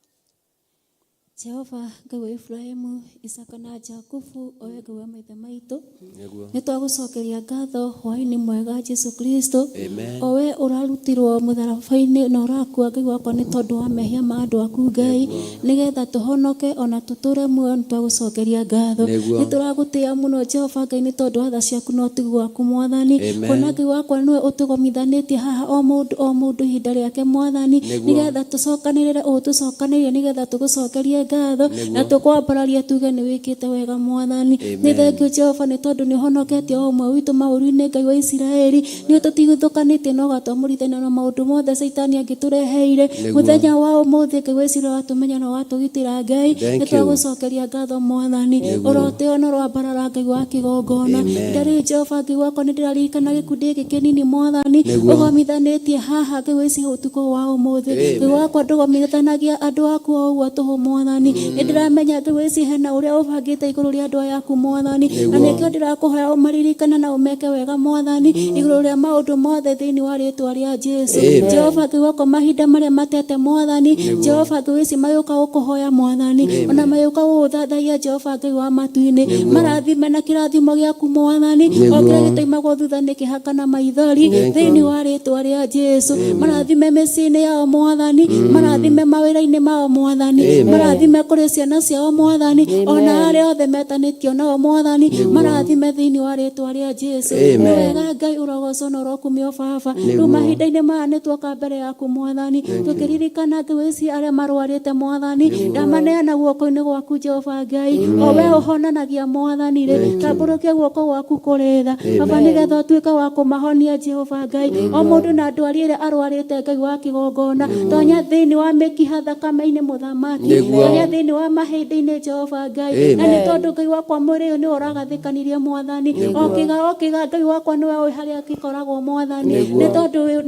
Jehova Ngai wa Ibrahimu, Isaka na Jakubu, owe Ngai wa maithe maitũ. Nĩguo. Nĩ twagũcokeria ngatho hwaĩ-inĩ mwega Jesu Kristo. Amen. Owe ũrarutirwo mũtharaba-inĩ na ũrakua Ngai wakwa nĩ tondũ wa mehia ma andũ aku Ngai, nĩgetha tũhonoke ona tũtũre muoyo nĩ twagũcokeria ngatho. Nĩguo. Nĩ tũragũtĩĩa mũno Jehova Ngai nĩ tondũ wa tha ciaku na ũtugi waku Mwathani. Amen. Kuona Ngai wakwa nĩwe ũtũgomithanĩtie haha o mũndũ o mũndũ ihinda rĩake Mwathani, Nĩguo. nĩgetha tũcokanĩrĩre ũũ tũcokanĩrĩire nĩgetha tũgũcokerie ngatho Nĩguo. na tũkwambararie tuge nĩ wĩkĩte wega Mwathani. Amen. Nĩ thengiũ Jehova nĩ tondũ nĩ ũhonoketie o ũmwe witũ maũru-inĩ Ngai wa Isiraeli, nĩ ũtũtigithũkanĩtie na ũgatwamũrithania na maũndũ mothe Caitani angĩtũreheire. Nĩguo. Mũthenya wa ũmũthĩ Ngai wa Isiraeli watũmenya na watũgitĩra Ngai, Thank nĩ you. twagũcokeria ngatho Mwathani. Nĩguo. Ũrotĩo na ũroambarara Ngai wa kĩgongona. Amen. Ndarĩ Jehova Ngai wakwa nĩ ndĩraririkana gĩkundi gĩkĩ kĩnini Mwathani, Nĩguo. ũgomithanĩtie haha Ngai wa Isiraeli ũtukũ wa ũmũthĩ. Amen. Ngai wakwa ndũgomithanagia andũ aku o ũguo tũhũ Mwathani. Nĩ ndĩramenya Ngai wa Isiraeli hena ũrĩa ũbangĩte igũrũ rĩa andũ aya aku Mwathani, na Nĩguo. nĩkĩo ndĩrakũhoya ũmaririkane na ũmeke wega Mwathani igũrũ rĩa maũndũ mothe thĩinĩ wa rĩtwa rĩa Jesu. Amen. Jehova Ngai wakwa mahinda marĩa matete Mwathani, Nĩguo. Jehova Ngai wa Isiraeli magĩũka gũkũhoya Mwathani, Amen. ona magĩũka gũgũthathaiya Jehova Ngai wa matu-inĩ, Nĩguo. marathime na kĩrathimo gĩaku Mwathani, o Nĩguo. kĩrĩa gĩtoimagwo thutha nĩ kĩhaka na maithori Thank thĩinĩ you. wa rĩtwa rĩa Jesu. Amen. Marathime mĩciĩ-inĩ yao Mwathani, marathime mawĩra-inĩ mao Mwathani, Amen. marathime kũrĩ ciana ciao Mwathani, ona arĩa othe metanĩtio nao Mwathani, Nĩguo. marathime thĩinĩ wa rĩtwa rĩa Jesu. Amen. Nĩ wega Ngai ũrogocwo na ũrokumio Baba. Rĩu Nĩguo. mahinda-inĩ maya nĩ tuoka mbere yaku Mwathani, Thank you. tũkĩririkana Ngai wa Isiraeli arĩa marwarĩte Mwathani, Nĩguo. ndamaneana guoko-inĩ gwaku Jehova Ngai, o we ũhonanagia Mwathani rĩ, Thank you. tambũrũkia guoko gwaku kũrĩ tha Baba, Amen. nĩgetha ũtuĩke wa kũmahonia Jehova Ngai, o mũndũ na ndwari ĩrĩa arwarĩte Ngai wa kĩgongona, tonya thĩinĩ wa mĩkiha thakame-inĩ mũthamaki, Nĩguo. tonya thĩinĩ wa mahĩndĩ-inĩ Jehova Ngai, na Amen. nĩ tondũ Ngai wakwa mwĩrĩ ũyũ nĩwe ũragathĩkanirie Mwathani, o Nĩguo. kĩga o kĩga Ngai wakwa nĩwe ũĩ harĩa gĩkoragwo Mwathani, Nĩguo. nĩ tondũ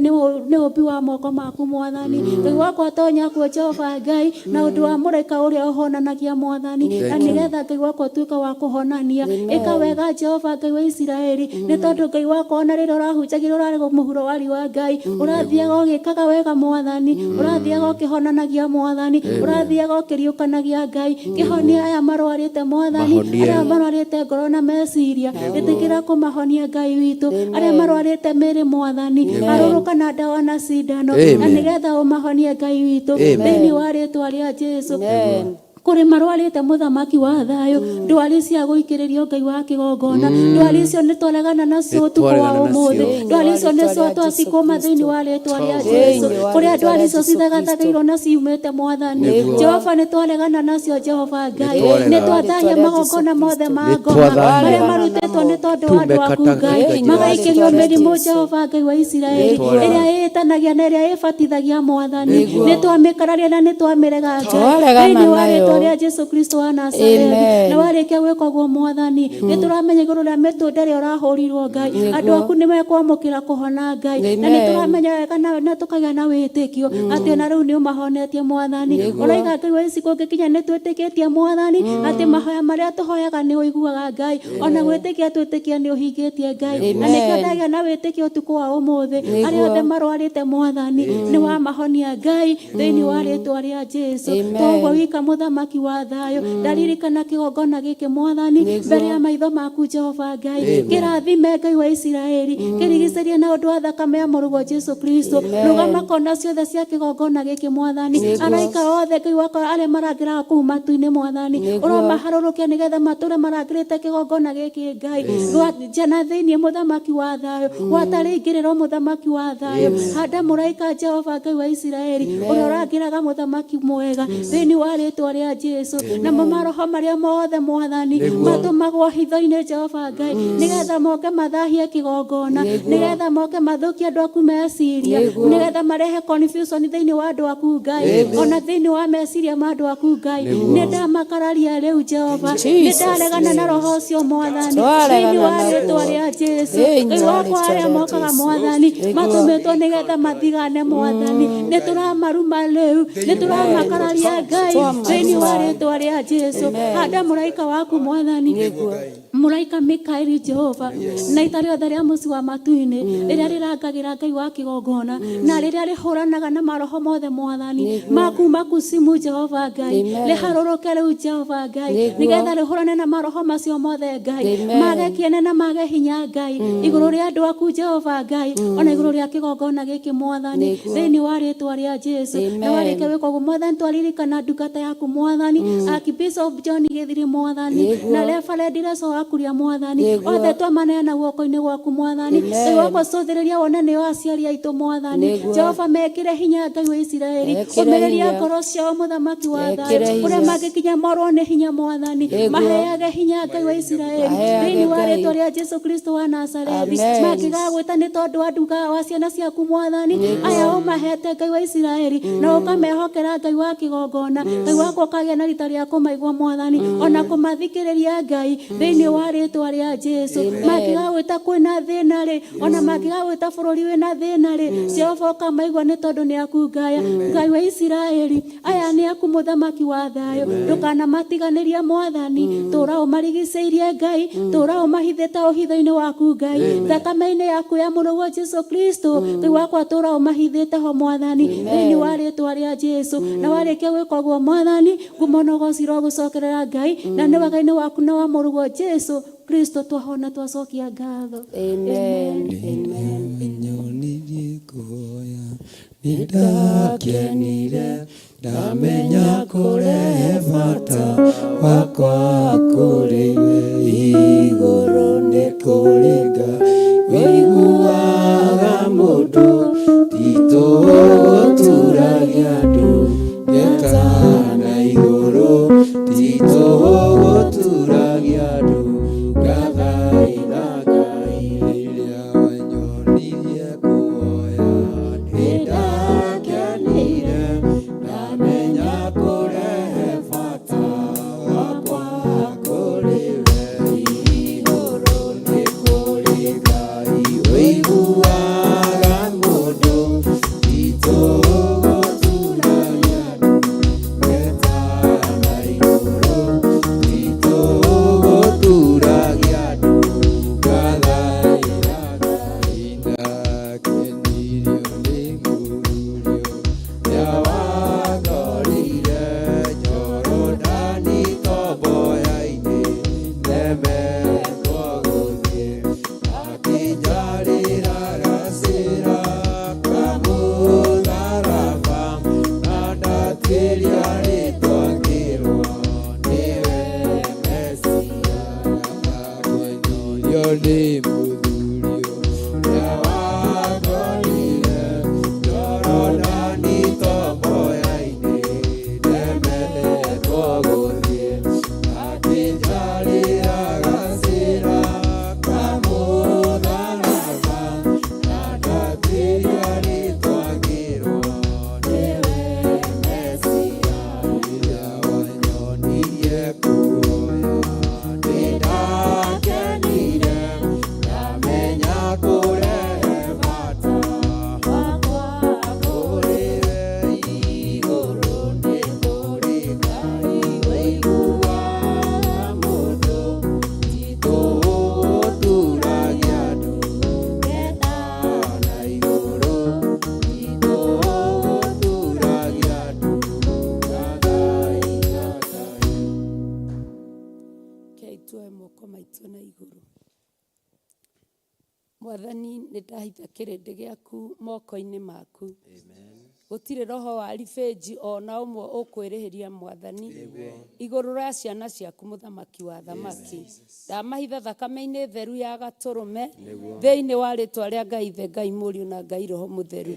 nĩ ũmbi wa moko maku Mwathani. Ngai wakwa tonya kuo Jehova Ngai na ũndũ wa mũraika ũrĩa ũhonanagia Mwathani, na Thank you. nĩgetha Ngai wakwa ũtuĩke wa kũhonania. Ĩka wega Jehova Ngai wa Isiraeli, nĩ tondũ Ngai wakwa ona rĩrĩa ũrahunjagia ũrarĩ mũhuro wa riũa Ngai, ũrathiaga ũgĩkaga wega Mwathani, ũrathiaga ũkĩhonanagia Mwathani, ũrathiaga ũkĩriũkagia kĩhurũkanagia Ngai. Kĩhonia aya marwarĩte Mwathani, Mahonie. arĩa marwarĩte ngoro na meciria, ĩtĩkĩra kũmahonia Ngai witũ. Arĩa marwarĩte mĩĩrĩ Mwathani, harũrũka na ndawa na cindano, na Amen. nĩgetha ũmahonie Ngai witũ, Amen. thĩinĩ wa rĩtwa rĩa Jesu. Kũrĩ marwarĩte mũthamaki wa thayũ, ndwari cia gũikĩrĩrio Ngai wa kĩgongona, ndwari icio nĩ twaregana nacio Nĩ ũtukũ wa twaregana ũmũthĩ, nacio. ndwari icio Thĩinĩ wa nĩcio rĩĩtwa rĩa Jesũ twacikũma thĩinĩ wa rĩtwa rĩa Jesu. Thĩinĩ wa Kũrĩa rĩĩtwa ndwari rĩa icio Jesũ cithagathageirwo na ciumĩte Mwathani, Nĩguo. Jehova nĩ twaregana nacio Jehova Ngai, Nĩ nĩ twarega. twathahia Rĩĩtwa rĩa magongona Jesũ mothe ma Nĩ ngoma twathahia. marĩa marutĩtwo nĩ tondũ wa andũ aku Tumekata Ngai, katika jina la magaikĩrio Jesũ. mĩrimũ Jehova Ngai wa Isiraeli, Nĩ twarega. ĩrĩa ĩĩtanagia na ĩrĩa ĩbatithagia Mwathani, Nĩguo. nĩ twamĩkararia na nĩ twamĩrega Ngai, Twaregana thĩinĩ wa nayo. rĩtwa rĩa Jesu Kristo wa Nazarethi. Amen. Na warĩkia gwĩka ũguo Mwathani, nĩ tũramenya igũrũ rĩa mĩtũnda ĩrĩa ũrahũrirwo Ngai, andũ aku nĩ mekwamũkĩra kũhona Ngai, na nĩ Amen. tũramenya wega na tũkagĩa na wĩtĩkio atĩ ona rĩu nĩ ũmahonetie Mwathani. Ũraiga Ngai wa ici kũngĩkinya nĩ twĩtĩkĩtie Mwathani atĩ mahoya marĩa tũhoyaga nĩ ũiguaga Ngai, ona gwĩtĩkia twĩtĩkia nĩ ũhingĩtie Ngai, na nĩkĩo Amen. ndagĩa na wĩtĩkio ũtukũ wa ũmũthĩ, arĩa othe marwarĩte Mwathani nĩ wamahonia Ngai thĩinĩ wa rĩtwa rĩa Jesu. Amen. Toguo wika mũthamaki wa thayũ, ndaririkana kĩgongona gĩkĩ Mwathani mbere ya maitho maku Jehova Ngai, kĩrathime Ngai wa Isiraeli, kĩrigicĩrie na ũndũ wa thakame ya mũrũguo Jesu Kristo. Rũgama kona ciothe cia kĩgongona gĩkĩ Mwathani, araika othe Ngai wakwa arĩa marangĩraga kũu matu-inĩ Mwathani, ũromaharũrũkia nĩgetha matũre marangĩrĩte kĩgongona gĩkĩ Ngai, nja na thĩinĩ mũthamaki wa thayũ, gwata rĩingĩrĩro mũthamaki wa thayũ, handa mũraika Jehova Ngai wa Isiraeli ũrĩa ũrangĩraga mũthamaki mwega thĩinĩ wa rĩtwa rĩa Jesu. Namo maroho marĩa mothe Mwathani matũmagwo hitho-inĩ Jehova Ngai, nĩgetha moke mathahie kĩgongona, nĩgetha moke mathũkie andũ aku meciria, nĩgetha marehe confusion thĩinĩ wa andũ aku Ngai, ona thĩinĩ wa meciria ma andũ aku Ngai, nĩ ndamakararia rĩu Jehova, nĩ ndaregana na roho ũcio Mwathani Twaregana thĩinĩ wa naguo. rĩtwa rĩa Jesu. Thĩinĩ Ngai wa wakwa rĩĩtwa arĩa rĩa mokaga Jesũ. Mwathani matũmĩtwo nĩgetha mathigane Mwathani, nĩ tũramaruma rĩu, nĩ tũramakararia Ngai thĩinĩ wa rĩtwa rĩa Jesu. Handa mũraika waku Mwathani, mũraika Mikaeli Jehova, na ita rĩothe rĩa mũciĩ wa matu-inĩ rĩrĩa rĩrangagĩra Ngai wa kĩgongona na rĩrĩa rĩhũranaga na maroho mothe Mwathani makuma kucimu Jehova Ngai, rĩharũrũke rĩu Jehova Ngai, nĩgetha rĩhũrane na maroho macio mothe Ngai, mage kĩene na mage hinya Ngai igũrũ rĩa andũ aku Jehova Ngai, ona igũrũ rĩa kĩgongona gĩkĩ Mwathani thĩinĩ wa rĩtwa rĩa Jesu. Na warĩkia gwĩka ũguo Mwathani, twaririkana ndungata yaku Mwathani Archbishop John Gĩthiri Mwathani na Reverend Leso Wakuria Mwathani, othe twamaneana guoko-inĩ gwaku Mwathani. Ngai wakwa cũthĩrĩria wone nĩo aciari aitũ Mwathani. Jehova mekĩre hinya Ngai wa Isiraeli, Mekĩre ũmĩrĩria hinya. ngoro ciao mũthamaki wa Mekĩre thayũ, ũrĩa hinya. mangĩkinya morwo nĩ hinya Mwathani, maheage hinya Ngai wa Isiraeli Maheage thĩinĩ wa Ngai. rĩtwa rĩa Jesu Kristo wa Nazarethi. Amen. Mangĩgagwĩta nĩ tondũ wa nduga wa ciana ciaku Mwathani, aya ũmahete Ngai wa Isiraeli na ũkamehokera Ngai wa kĩgongona, Ngai wakwa ũkagĩa na rita rĩa kũmaigua Mwathani, ona kũmathikĩrĩria Ngai thĩinĩ wa rĩtwa rĩa Jesu. Mangĩgagwĩta kwĩna thĩna rĩ, ona mangĩgagwĩta bũrũri wĩna thĩna rĩ, Jehova ũkamaigua nĩ tondũ nĩ aku Ngai, Ngai wa Isiraeli, aya nĩ aku mũthamaki wa thayũ, ndũkanamatiganĩrie Mwathani, tũra ũmarigicĩirie Ngai, tũra ũmahithĩte ũhitho-inĩ waku Ngai, thakame-inĩ yaku ya mũrũguo Jesu Kristo, Ngai wakwa tũra ũmahithĩte ho Mwathani thĩinĩ wa rĩtwa rĩa Jesu. Na warĩkia gwĩka ũguo Mwathani, ngumo na ũgoci irogũcokerera Ngai, na nĩ wega-inĩ waku na wa mũrũguo Jesu Kristo twahona twacokia ngatho. Amen. Amen. Nyonirie kũhoya nĩndakenire ndamenya kũrehe bata wakwa kũrĩ we igũrũ nĩ kũrĩ Ngai wĩiguaga mũndũ ti tũgũturagia andũ ngetana igũrũ ti tũgũturagia andũ ngathaitha Ngai rĩrĩa wanyonirie kũhoya nĩndakenire ndamenya kũrehe Tuoe moko maitũ na igũrũ. Mwathani, nĩ ndahitha kĩrĩndĩ gĩaku moko-inĩ maku. Gũtirĩ roho wa ribĩnji ona ũmwe ũkwĩrĩhĩria Mwathani igũrũ rĩa ciana ciaku, mũthamaki wa thamaki. Ndamahitha thakame-inĩ theru ya gatũrũme thĩinĩ wa rĩtwa rĩa Ngai Ithe, Ngai Mũriũ na Ngai Roho Mũtheru.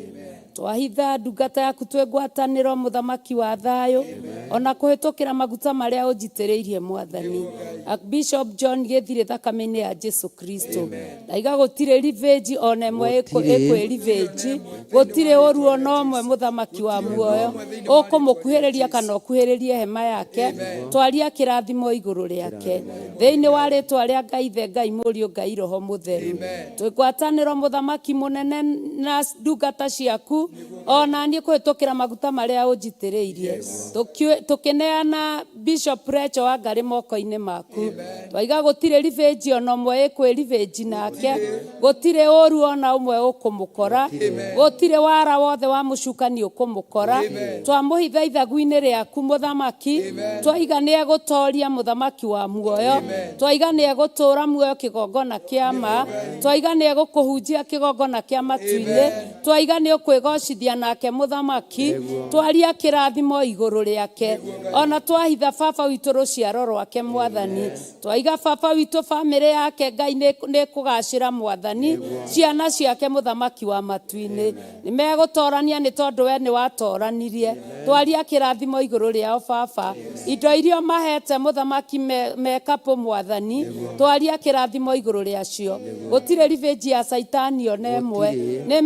Twahitha ndungata yaku twĩ ngwatanĩro, mũthamaki wa thayũ, ona kũhĩtũkĩra maguta marĩa ũnjitĩrĩirie Mwathani. Bishop John gĩthirĩ thakame-inĩ ya Jesu Kristo. Ndaiga gũtirĩ ribĩnji ona ĩmwe ĩkwĩribĩnji, gũtirĩ ũru ona ũmwe mũthamaki wa muoyo ũkũmũkuhĩrĩria kana ũkuhĩrĩrie hema yake. Twaria kĩrathimo igũrũ rĩake thĩinĩ wa rĩtwa rĩa Ngai Ithe, Ngai Mũriũ, Ngai Roho Mũtheru. Twĩ ngwatanĩro mũthamaki mũnene na ndungata ciaku ona niĩ kũhĩtũkĩra maguta marĩa ũnjitĩrĩirie, tũkĩneana Bishop Rachel Wangarĩ moko-inĩ maku. Twaiga gũtirĩ ribĩnji ona ũmwe ĩkwĩribĩnji nake, gũtirĩ ũru ona ũmwe ũkũmũkora, gũtirĩ wara wothe wa mũcukani ũkũmũkora. Twamũhitha ithagu-inĩ rĩaku mũthamaki, twaiga nĩ egũtoria mũthamaki wa muoyo, twaiga nĩ egũtũra muoyo kĩgongona kĩa ma, twaiga nĩ egũkũhunjia kĩgongona kĩa matu-inĩ, twaiga nĩ ũkwĩgocithia nake mũthamaki, twaria kĩrathimo igũrũ rĩake. Ona twahitha baba witũ rũciaro rwake Mwathani, twaiga baba witũ bamĩrĩ yake Ngai nĩ kũgacĩra Mwathani, ciana ciake mũthamaki wa matu-inĩ nĩ megũtorania nĩ tondũ we nĩ watoranirie. Twaria kĩrathimo igũrũ rĩao baba, indo iria mahete mũthamaki mekapũ Mwathani, twaria kĩrathimo igũrũ rĩacio. Gũtirĩ ribĩnji ya caitani ona ĩmwe, nĩ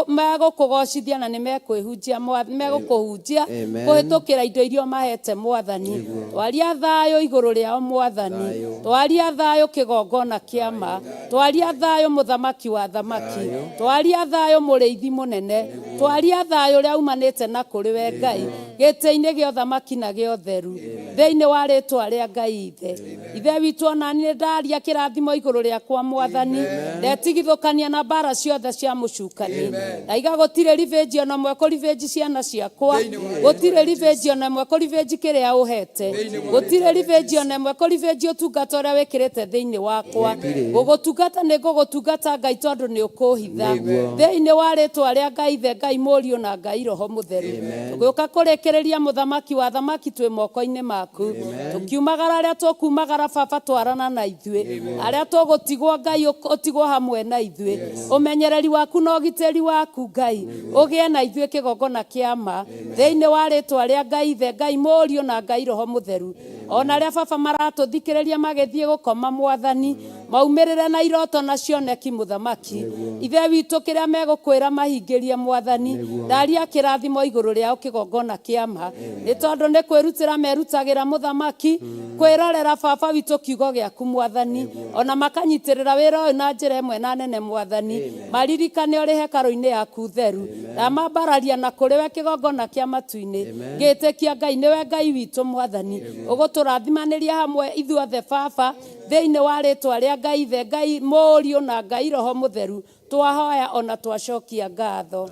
megũkũgocithia na nĩ mekwĩhunjia megũkũhunjia kũhĩtũkĩra indo iria mahete Mwathani. Twaria thayũ igũrũ rĩao Mwathani, twaria thayũ kĩgongona kĩa ma, twaria thayũ mũthamaki wa thamaki, twaria thayũ mũrĩithi mũnene, twaria thayũ ũrĩa umanĩte na kũrĩ we Ngai gĩtĩ-inĩ gĩa ũthamaki na gĩa ũtheru thĩinĩ wa rĩtwa rĩa Ngai Ithe. Ithe witũ, ona niĩ ndaria kĩrathimo igũrũ rĩakwa Mwathani, ndetigithũkania na mbara ciothe cia mũcukani. Ndaiga gũtirĩ ribĩnji ona ĩmwe kũribĩnji ciana ciakwa, gũtirĩ ribĩnji ona ĩmwe kũribĩnji kĩrĩa ũhete, gũtirĩ ribĩnji ona ĩmwe kũribĩnji ũtungata ũrĩa wĩkĩrĩte thĩinĩ wakwa. Gũgũtungata nĩ ngũgũtungata Ngai tondũ nĩ ũkũhitha thĩinĩ wa rĩtwa rĩa Ngai Ithe, Ngai Mũriũ na Ngai Roho Mũtheru. Tũgĩũka kũrĩkĩrĩria mũthamaki wa thamaki twĩ moko-inĩ maku, tũkiumagara arĩa tũkumagara baba twarana na ithuĩ, arĩa tũgũtigwo Ngai ũtigwo hamwe na ithuĩ. Ũmenyereri waku na ũgitĩri waku Ngai ũgĩe na ithuĩ kĩgongona kĩa ma thĩinĩ wa rĩtwa rĩa Ngai Ithe, Ngai Mũriũ na Ngai Roho Mũtheru. Ona arĩa baba maratũthikĩrĩria magĩthiĩ gũkoma Mwathani, maumĩrĩre na iroto na cioneki mũthamaki. Ithe witũ, kĩrĩa megũkwĩra mahingĩrie Mwathani, ndaria kĩrathimo igũrũ rĩao kĩgongona kĩa ma, nĩ tondũ nĩ kwĩrutĩra merutagĩra mũthamaki, kwĩrorera baba witũ kiugo gĩaku Mwathani, ona makanyitĩrĩra wĩra ũyũ na njĩra ĩmwe na nene Mwathani, maririkane ũrĩ hekarũ-inĩ yaku theru. Ndamambararia na kũrĩ we kĩgongona kĩa matu-inĩ, ngĩtĩkia Ngai nĩwe Ngai witũ Mwathani, ũgũtũrathimanĩria hamwe ithuothe baba thĩinĩ wa rĩtwa rĩa Ngai Ithe, Ngai Mũriũ na Ngai Roho Mũtheru. Twahoya ona twacokia ngatho.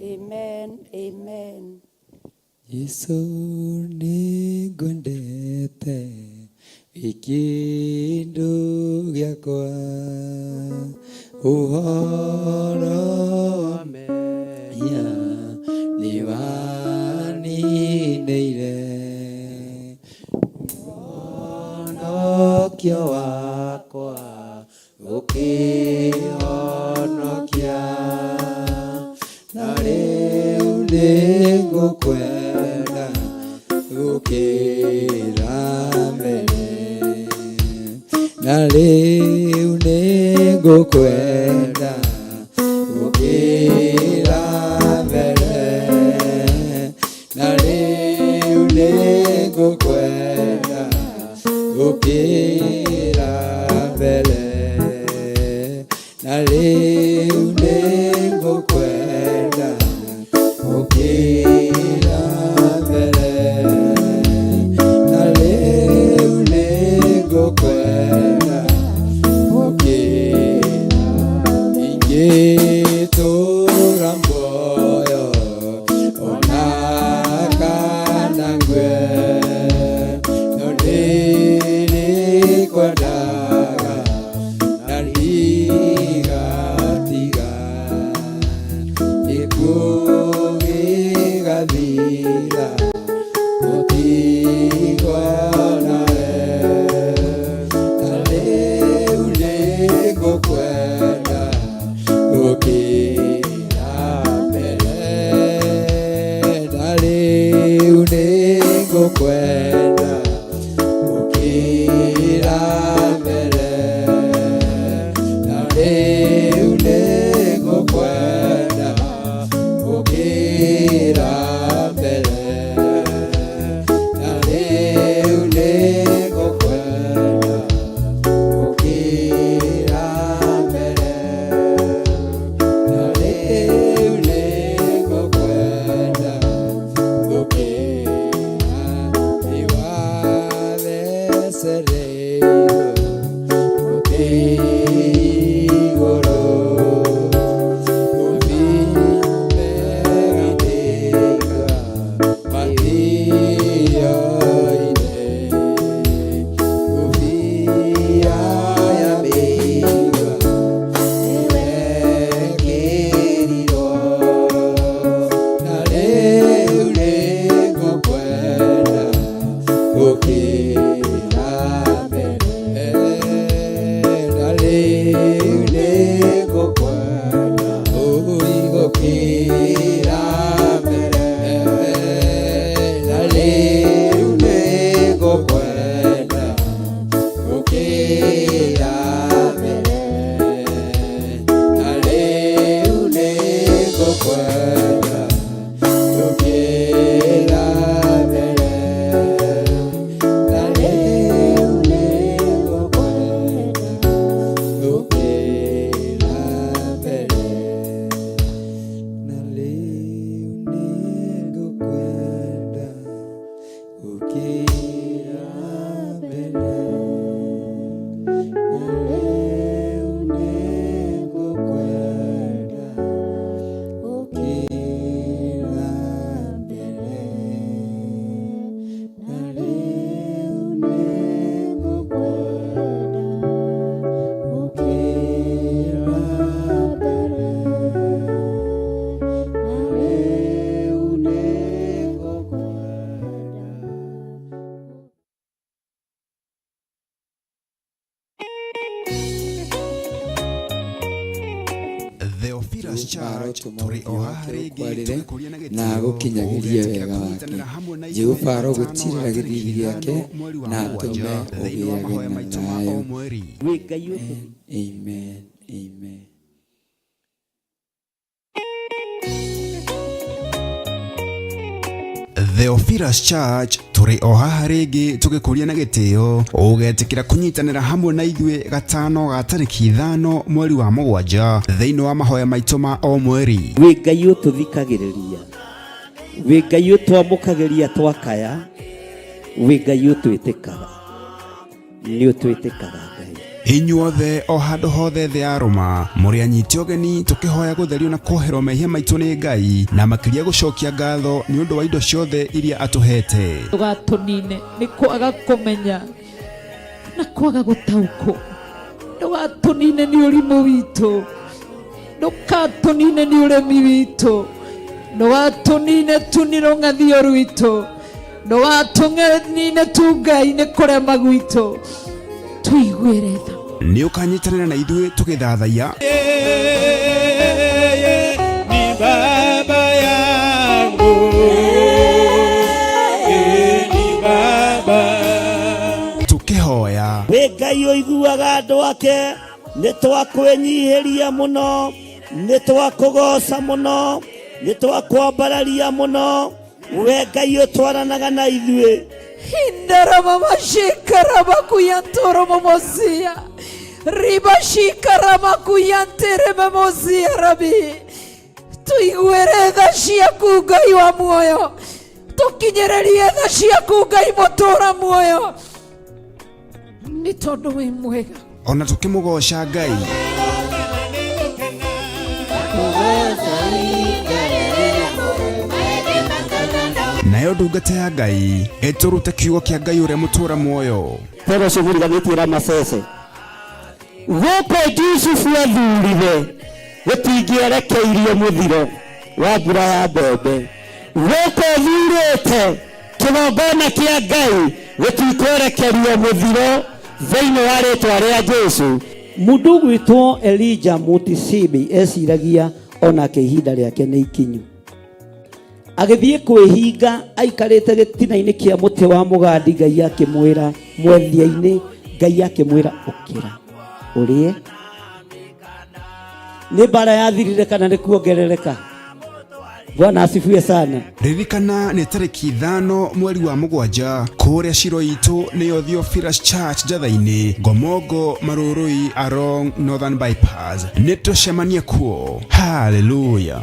Amen. Amen. Jesu nĩngwendete wĩ kĩndũ gĩakwa, ũhoro wa mehia nĩwaninĩire, ũhonokio wakwa ũkĩhonokia, na rĩu nĩngũkwenda gũkĩra mbere, na rĩu nĩngũkwenda gũkĩra mbere, na rĩu nĩngũkwenda gũkĩra mbere, na rĩu nĩngũkwenda gũkĩra mbere, na rĩu nĩngũkwenda gũkĩra ingĩtũra. Ũcereirwo mũtĩ igũrũ, mũthiĩ matio-inĩ, ngũbia ya mĩigua nĩwekĩrirwo, na rĩu nĩngũkwenda gũkĩra mbere, na rĩu nĩngũkwenda gũkĩra mbere, na rĩu nĩngũkwenda gũkĩra mbere, na rĩu nĩngũkwenda gũkĩra mbere, na rĩu nĩngũkwenda gũkĩra mbere, na rĩu nĩngũkwenda gũkĩra mbere, na rĩu nĩngũkwenda gũkĩra mbere, na rĩu nĩngũkwenda gũkĩra mbere, na rĩu nĩngũkwenda. Theophilus Church arotũma tũrĩ o ũthiũ haha wake rĩngĩ ũkwarĩre tũgĩkũria na na gĩtĩo agũkinyagĩrie ũgetĩkĩra wega wake. kũnyitanĩra hamwe na ithuĩ Jehova gatano arogũtirĩra ga tarĩki gĩthiithi gĩake 5 mweri wa na atũme mũgwanja thĩinĩ wa ũgĩage mahoya na maitũ ma o thayũ. mweri. Wĩ Ngai ũtũ Amen. Amen. Theophilus Church tũrĩ o haha rĩngĩ tũgĩkũria na gĩtĩo ũgetĩkĩra kũnyitanĩra hamwe na ithuĩ gatano ga tarĩki 5 mweri wa mũgwanja thĩinĩ wa mahoya maitũ ma o mweri. Wĩ Ngai ũtũthikagĩrĩria, wĩ Ngai ũtwamũkagĩria twakaya, wĩ Ngai ũtwĩtĩkaga, nĩ ũtwĩtĩkaga Ngai. Inyuothe o handũ hothe thĩ ya rũma mũrĩ anyiti ũgeni tũkĩhoya gũtherio na kuoherwo mehia maitũ nĩ Ngai na makĩria gũcokia ngatho nĩ ũndũ wa indo ciothe iria atũhete. Ndũgatũnine nĩ kwaga kũmenya na kwaga gũtaũkwo, ndũgatũnine nĩ ũrimũ witũ, ndũgatũnine nĩ ũremi witũ, ndũgatũnine tu nĩ rũng'athio rwitũ, ndũgatũnine tu Ngai nĩ kũrema gwitũ, tũiguĩre tha. Nĩ ũkanyitanĩra na ithuĩ tũgĩthathaiya Yeye ni baba yangu, yeye ni baba. Tũkĩhoya Wĩ Ngai ũiguaga andũ ake, nĩ twakwĩnyihĩria mũno, nĩ twakũgoca mũno, nĩ twakwambararia mũno, we Ngai ũtwaranaga na ithuĩ. Indaramamashikaramakuyantoromomosia ribashikaramakuyanteramemosia rabi tuiguĩre tha ciaku Ngai wa muoyo, tũkinyĩrĩrie tha ciaku Ngai mũtũra muoyo, nĩ tondũ wĩ mwega. Ona tũkĩmũgoca Ngai. Nayo ndungata ya Ngai ĩtũrute kiugo kĩa Ngai ũrĩa mũtũra muoyo. Toro ũcio mũriganĩtie Ramasese gũkũ Jusufu athurire gũtingĩerekeirio mũthiro wa mbura ya mbembe, gũkũ thurĩte kĩgongona kĩa Ngai gũtikwerekerio mũthiro thĩinĩ wa rĩtwa rĩa Jesu. Mũndũ ũgwĩtwo Elijah Mutisibi eciragia onake ihinda rĩake nĩ ikinyu, agĩthiĩ kwĩhinga aikarĩte gĩtina-inĩ kĩa mũtĩ wa mũgandi. Ngai akĩmwĩra mwethia-inĩ, Ngai akĩmwĩra ũkĩra ũrĩe. Nĩ mbara yathirire kana nĩ kuongerereka? Bwana asifiwe sana. Ririkana nĩ tarĩki 5 mweri wa mũgwanja kũrĩa ciro itũ nĩyo Theophilus Church Njatha-inĩ Ngomongo Marũrũi along Northern Bypass. Nĩ tũcemanie kuo. Hallelujah.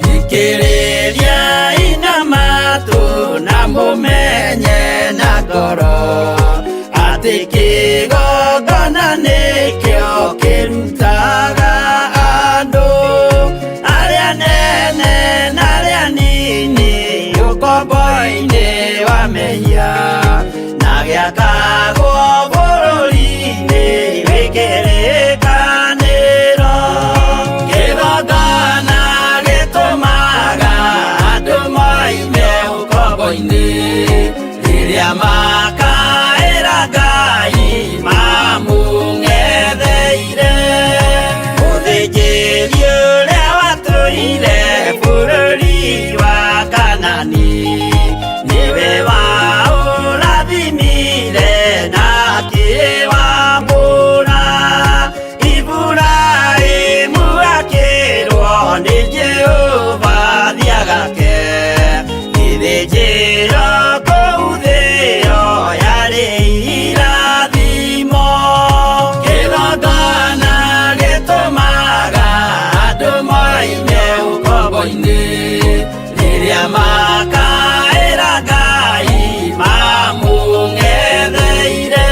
Thikĩrĩria ina matũ na mũmenye na ngoro atĩ kĩgongona nĩkĩo kĩrutaga andũ arĩa nene na arĩa nini ũkombo-inĩ wa mehia na gĩakagwo bũrũri-inĩ wĩ kĩrĩkanĩro. Kĩgongona gĩtũmaga andũ moime ũkombo-inĩ rĩrĩa makaĩra Ngai mamũng'etheire. Mũthĩnjĩri ũrĩa watũire bũrũri wa Kanani nĩwe waũrathimire na akĩwambũra. Iburahĩmu akĩrwo nĩ Jehova thiagake gĩthĩnjĩro kũu thĩo yarĩ irathimo. Kĩgongona gĩtũmaga andũ moime ũkombo-inĩ rĩrĩa makaĩra Ngai mamũng'etheire.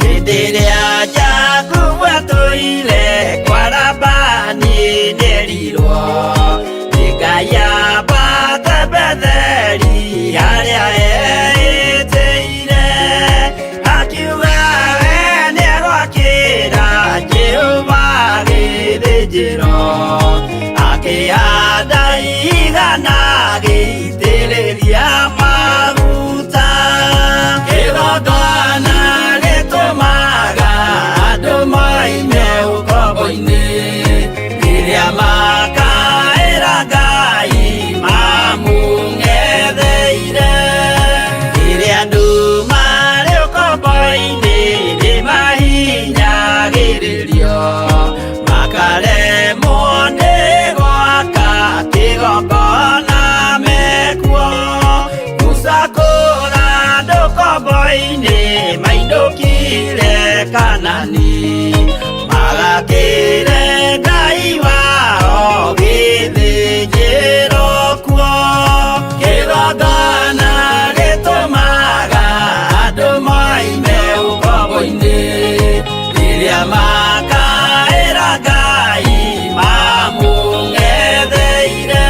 Hĩndĩ ĩrĩa Jakubu atũire kwa Labani nĩerirwo nĩ Ngai ambate Betheli harĩa eĩtĩire. Akiuga we nĩegwakĩra Jehova gĩthĩnjĩro, akĩhanda igana agĩitĩrĩria maguta. Kĩgongona gĩtũmaga andũ moime ũkombo-inĩ rĩrĩa makaĩra Ngai mamũng'etheire. Rĩrĩa andũ marĩ ũkombo-inĩ nĩmahinyagĩrĩrio makaremwo nĩ gwaka kĩgongona mekuo. Musa kũra andũ ũkombo-inĩ mainũkire Kanani magakĩre Ngai wao gĩthĩnjĩro kuo. Kĩgongona gĩtũmaga andũ moime ũkombo-inĩ rĩrĩa makaĩra Ngai mamũng'etheire.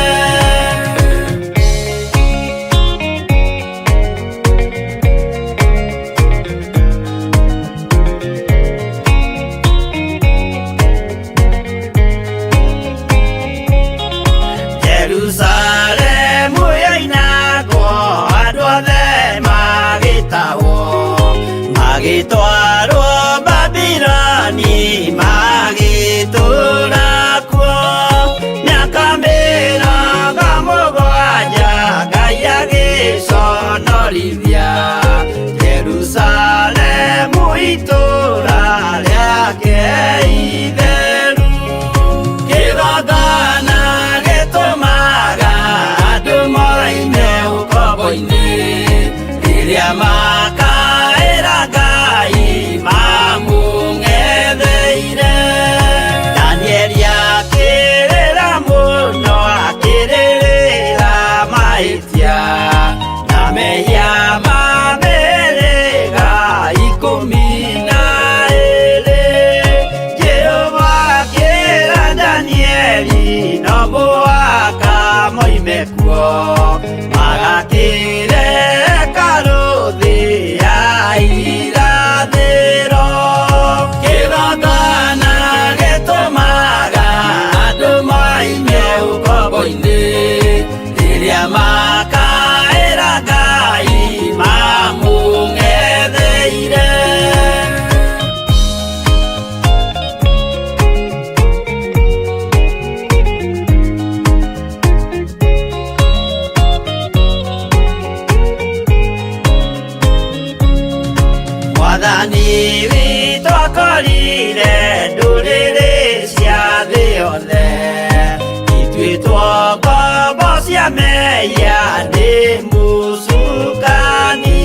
mehia nĩ mũcukani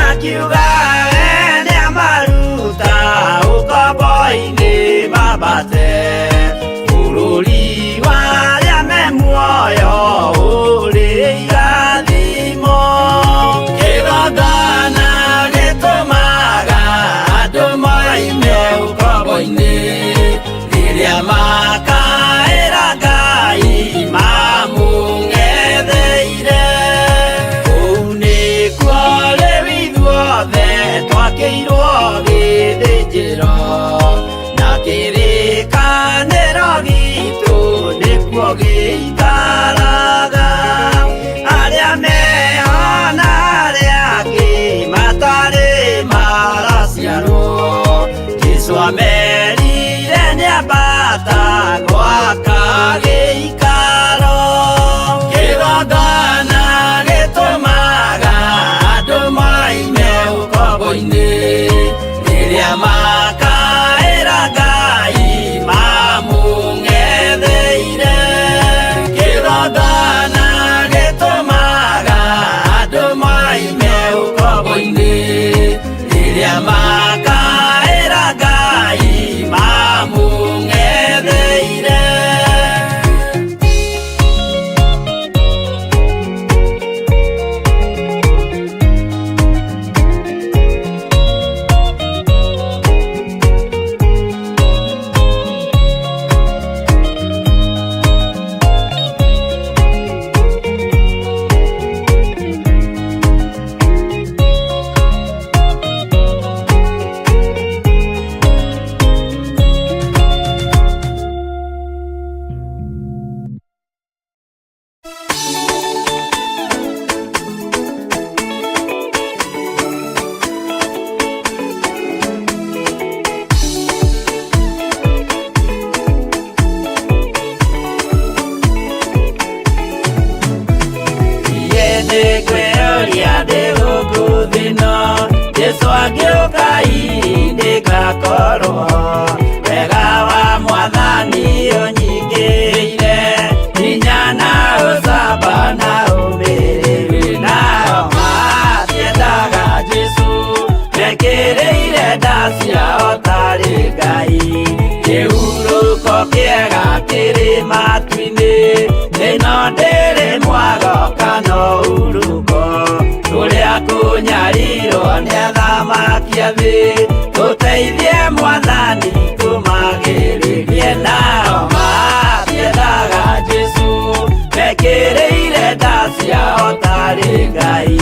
akiuga we nĩamaruta ũkombo-inĩ mambate bũrũri wa arĩa me muoyo ũrĩ irathimo kĩgongona gĩtũmaga andũ moime ũkombo-inĩ rĩrĩa makaĩra Ngai mamũng'etheire kũu nĩkuo rĩu ithuothe twakĩirwo gĩthĩnjĩro na kĩrĩkanĩro gitũ nĩkuo gĩikaraga arĩa meho na arĩa angĩ matarĩ maraciarwo Jesũ amerire nĩambata gwaka gĩikaro kĩgongona gĩtũmaga andũ moime ũkombo-inĩ rĩrĩa makaĩra Ngai mamũng'etheire kĩgongona gĩtũmaga andũ moime ũkombo-inĩ rĩrĩa makaĩra Ngai mamũng'etheire. Nĩngwĩyũria ndĩ gũkũ thĩ ĩno Jesũ angĩũka hihi nĩngakorwo wega wa mwathani ũnyingĩrĩire hinya na ũcamba na ũmĩrĩru nao matiendaga Jesũ mekĩrĩire nda ciao tarĩ Ngai kĩhurũko kĩega kĩrĩ matu-inĩ ĩno ndĩrĩ mwago kana ũhurũko kũrĩa kũnyarirwo nĩ athamaki a thĩ tũteithie mwathani tũmagĩrĩrie nao matiendaga Jesũ mekĩrĩire nda ciao tarĩ Ngai.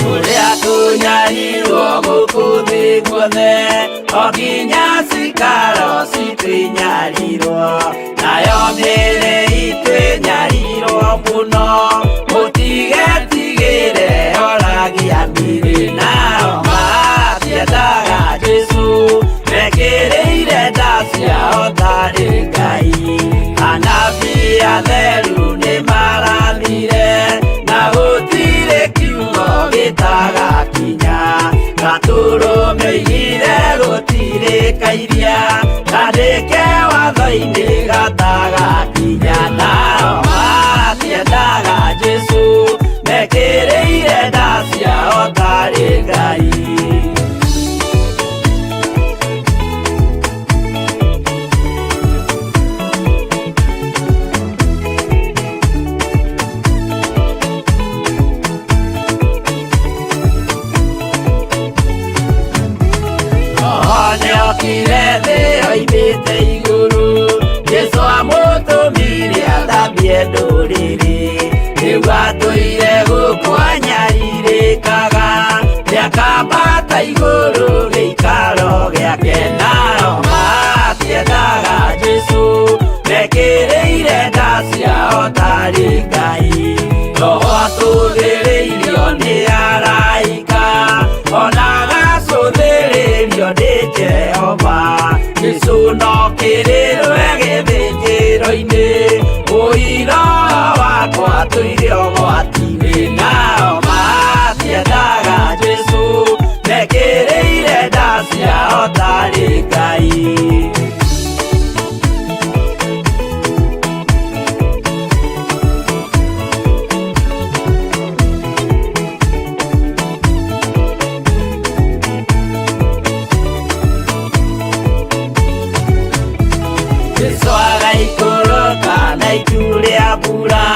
Kũrĩa kũnyarirwo gũkũ thĩ guothe o nginya cikaro citũ inyarirwo nayo mĩĩrĩ itũ ĩnyarirwo mũno mũtigetigĩre oragia mĩĩrĩ nao matiendaga Jesũ mekĩrĩire nda ciao tarĩ Ngai anabii atheru nĩmarathire na gũtirĩ kiugo gĩtagakinya gatũrũmĩire gũtirĩ kairia kandĩke watho-inĩ gatagakinya nao matiendaga Jesũ mekĩrĩire nda ciao tarĩ Ngai. Nĩokire thĩ oimĩte igũrũ Jesũ amũtũmire athambie ndũrĩrĩ rĩu atũire gũkũ anyarirĩkaga nĩakambata igũrũ gĩikaro gĩake nao matiendaga Jesũ mekĩrĩire nda ciao tarĩ Ngai Roho atũthĩrĩirio nĩ araika ona agacũthĩrĩrio nĩ Jehova Jesũ no kĩrĩrwe gĩthĩnjĩro-inĩ ũira Matũire ũgwati-inĩ nao matiendaga Jesũ mekĩrĩire nda ciao tarĩ Ngai. Jesu agaikũrũka na itu rĩa mbura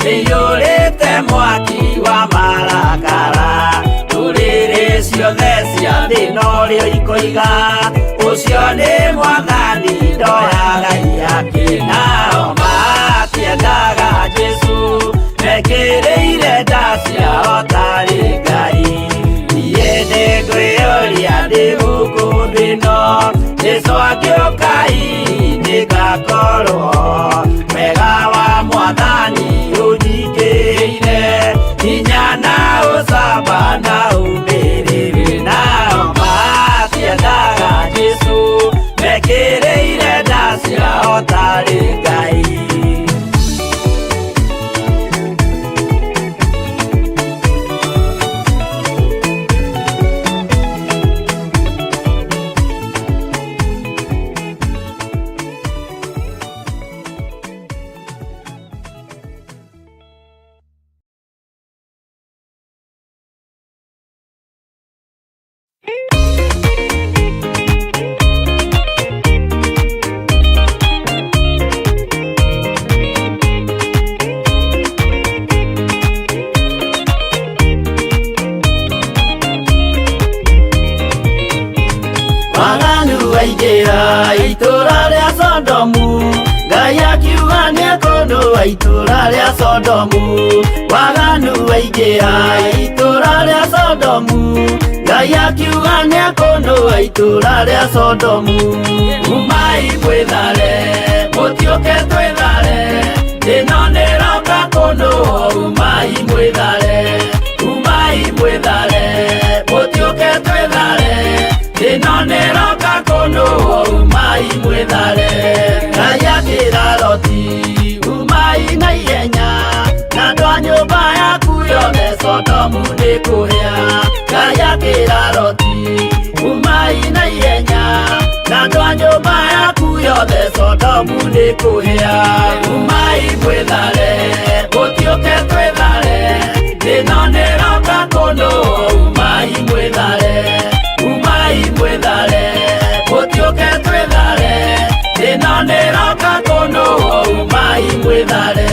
rĩiyũrĩte mwaki wa marakara ndũrĩrĩ ciothe cia thĩ norĩo ikoiga ũcio nĩ mwathani ndoyaga iyake nao matiendaga Jesũ mekĩrĩire nda ciao tarĩ Ngai. Niĩ nĩngwĩyũria ndĩ gũkũ thĩ ĩno Jesũ angĩũka hihi nĩngakorwo wega wa mwathani ũnyingĩrĩire hinya na ũcamba na ũmĩrĩru nao matiendaga Jesũ mekĩrĩire nda ciao tarĩ Ngai. Waganu waingĩra itũũra rĩa Sodomu Ngai akiuga nĩekũnũa itũũra rĩa Sodomu. Waganu waingĩra itũũra rĩa Sodomu Ngai akiuga nĩekũnũa itũũra rĩa Sodomu. Umai mwĩthare mũtiũke twĩthare ĩno nĩroka kũnũa umai mwĩthare umai mwĩthare mũtiũke twĩthare ĩno nĩroka kũnũa umai mwĩthare. Ngai akĩra Loti umai na ihenya na andũ a nyũmba yaku yothe Sodomu nĩkũhĩa. Ngai akĩra Loti umai na ihenya na andũ a nyũmba yaku yothe Sodomu nĩkũhĩa. Umai mwĩthare mũtiũke twĩthare ĩno nĩroka kũnũa umai mwĩthare umai mwĩthare mũtiũke twĩthare ĩno nĩroka kũnũa umai mwĩthare.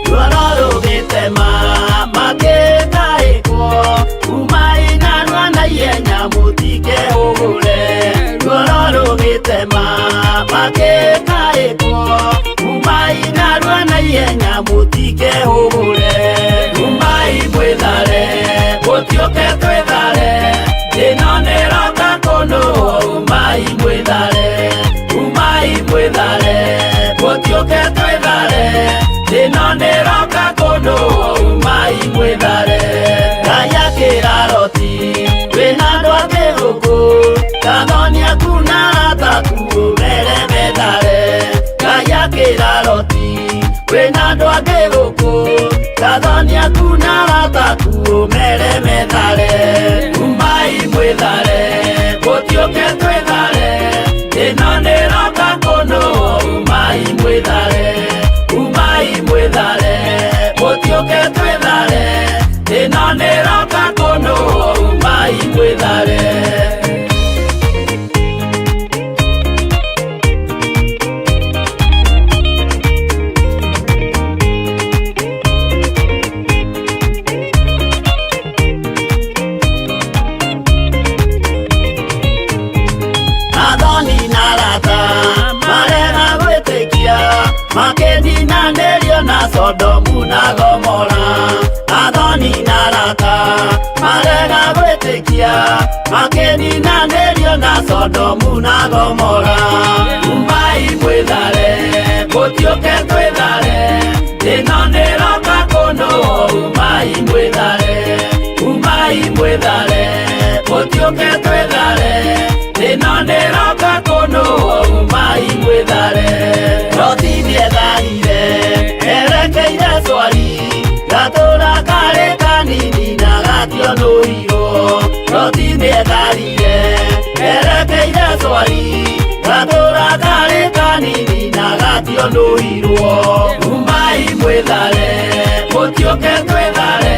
Ruoro rũgĩtema makĩtaĩkwo umai narua na ihenya mũtikehũgũre. Ruoro rũgĩtema makĩtaĩkwo umai narua na ihenya mũtikehũgũre. Umai mwĩthare mũtiũke twĩthare ĩno nĩroka kũnũa umai mwĩthare umai mwĩthare mũtiũke twĩthare ĩno nĩroka kũnũa umai mwĩthare. Ngai akĩra Loti wĩna andũ angĩ gũkũ kathoni aku na arata aku ũmere methare. Ngai akĩra Loti wĩna andũ angĩ gũkũ kathoni aku na arata aku ũmere methare. Umai mwĩthare mũtiũke twĩthare ĩno nĩroka kũnũa umai mwĩthare umai mwĩthare mũtiũke twĩthare ĩno nĩroka kũnũa umai mwĩthare. na Sodomu na Gomora. Athoni na arata marega gwĩtĩkia, makĩninanĩrio na Sodomu na Gomora. Umai mwĩthare, mũtiũke twĩthare, ĩno nĩroka kũndũ. Umai mwĩthare, umai mwĩthare, mũtiũke twĩthare, ĩno nĩroka kũndũ. Umai mwĩthare. Loti nĩetharire erekeire Swari, gatũra karĩ kanini na gationũirwo. Loti nĩetharire erekeire Swari, gatũra karĩ kanini na gationũirwo. Umai mwĩthare, mũtiũke twĩthare,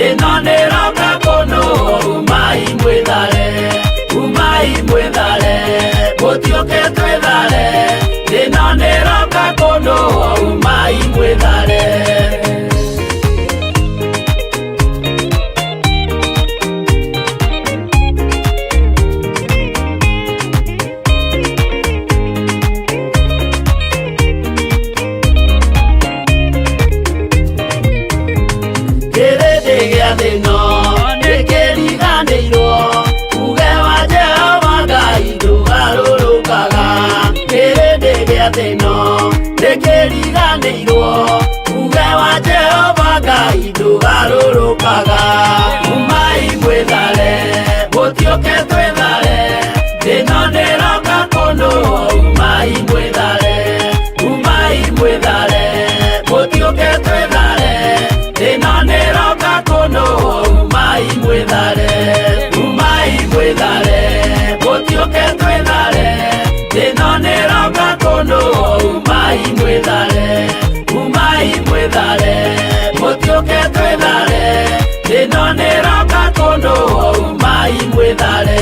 ĩno nĩroka kũndũ. Umai mwĩthare, umai mwĩthare, mũtiũke twĩthare, ĩno nĩroka kũndũ. Umai mwĩthare. Kĩrĩndĩ gĩa thĩ ĩno nĩkĩriganĩirwo, uge wa Jehova Ngai ndũgarũrũkaga. Kĩrĩndĩ gĩa thĩ ĩno nĩkĩriganĩirwo, uge wa Jehova Ngai ndũgarũrũkaga. Umai mwĩthare, mũtiũke twĩthare, ĩno nĩroka kũndũ. Umai mwĩthare, umai mwĩthare, mũtiũke twĩthare, ĩno nĩroka kũndũ. Umai mwĩthare, umai mwĩthare, mũtiũke twĩthare, ĩno nĩroka kũndũ. Umai mwĩthare, umai mwĩthare, mũtiũke twĩthare, ĩno nĩroka kũndũ. Umai mwĩthare.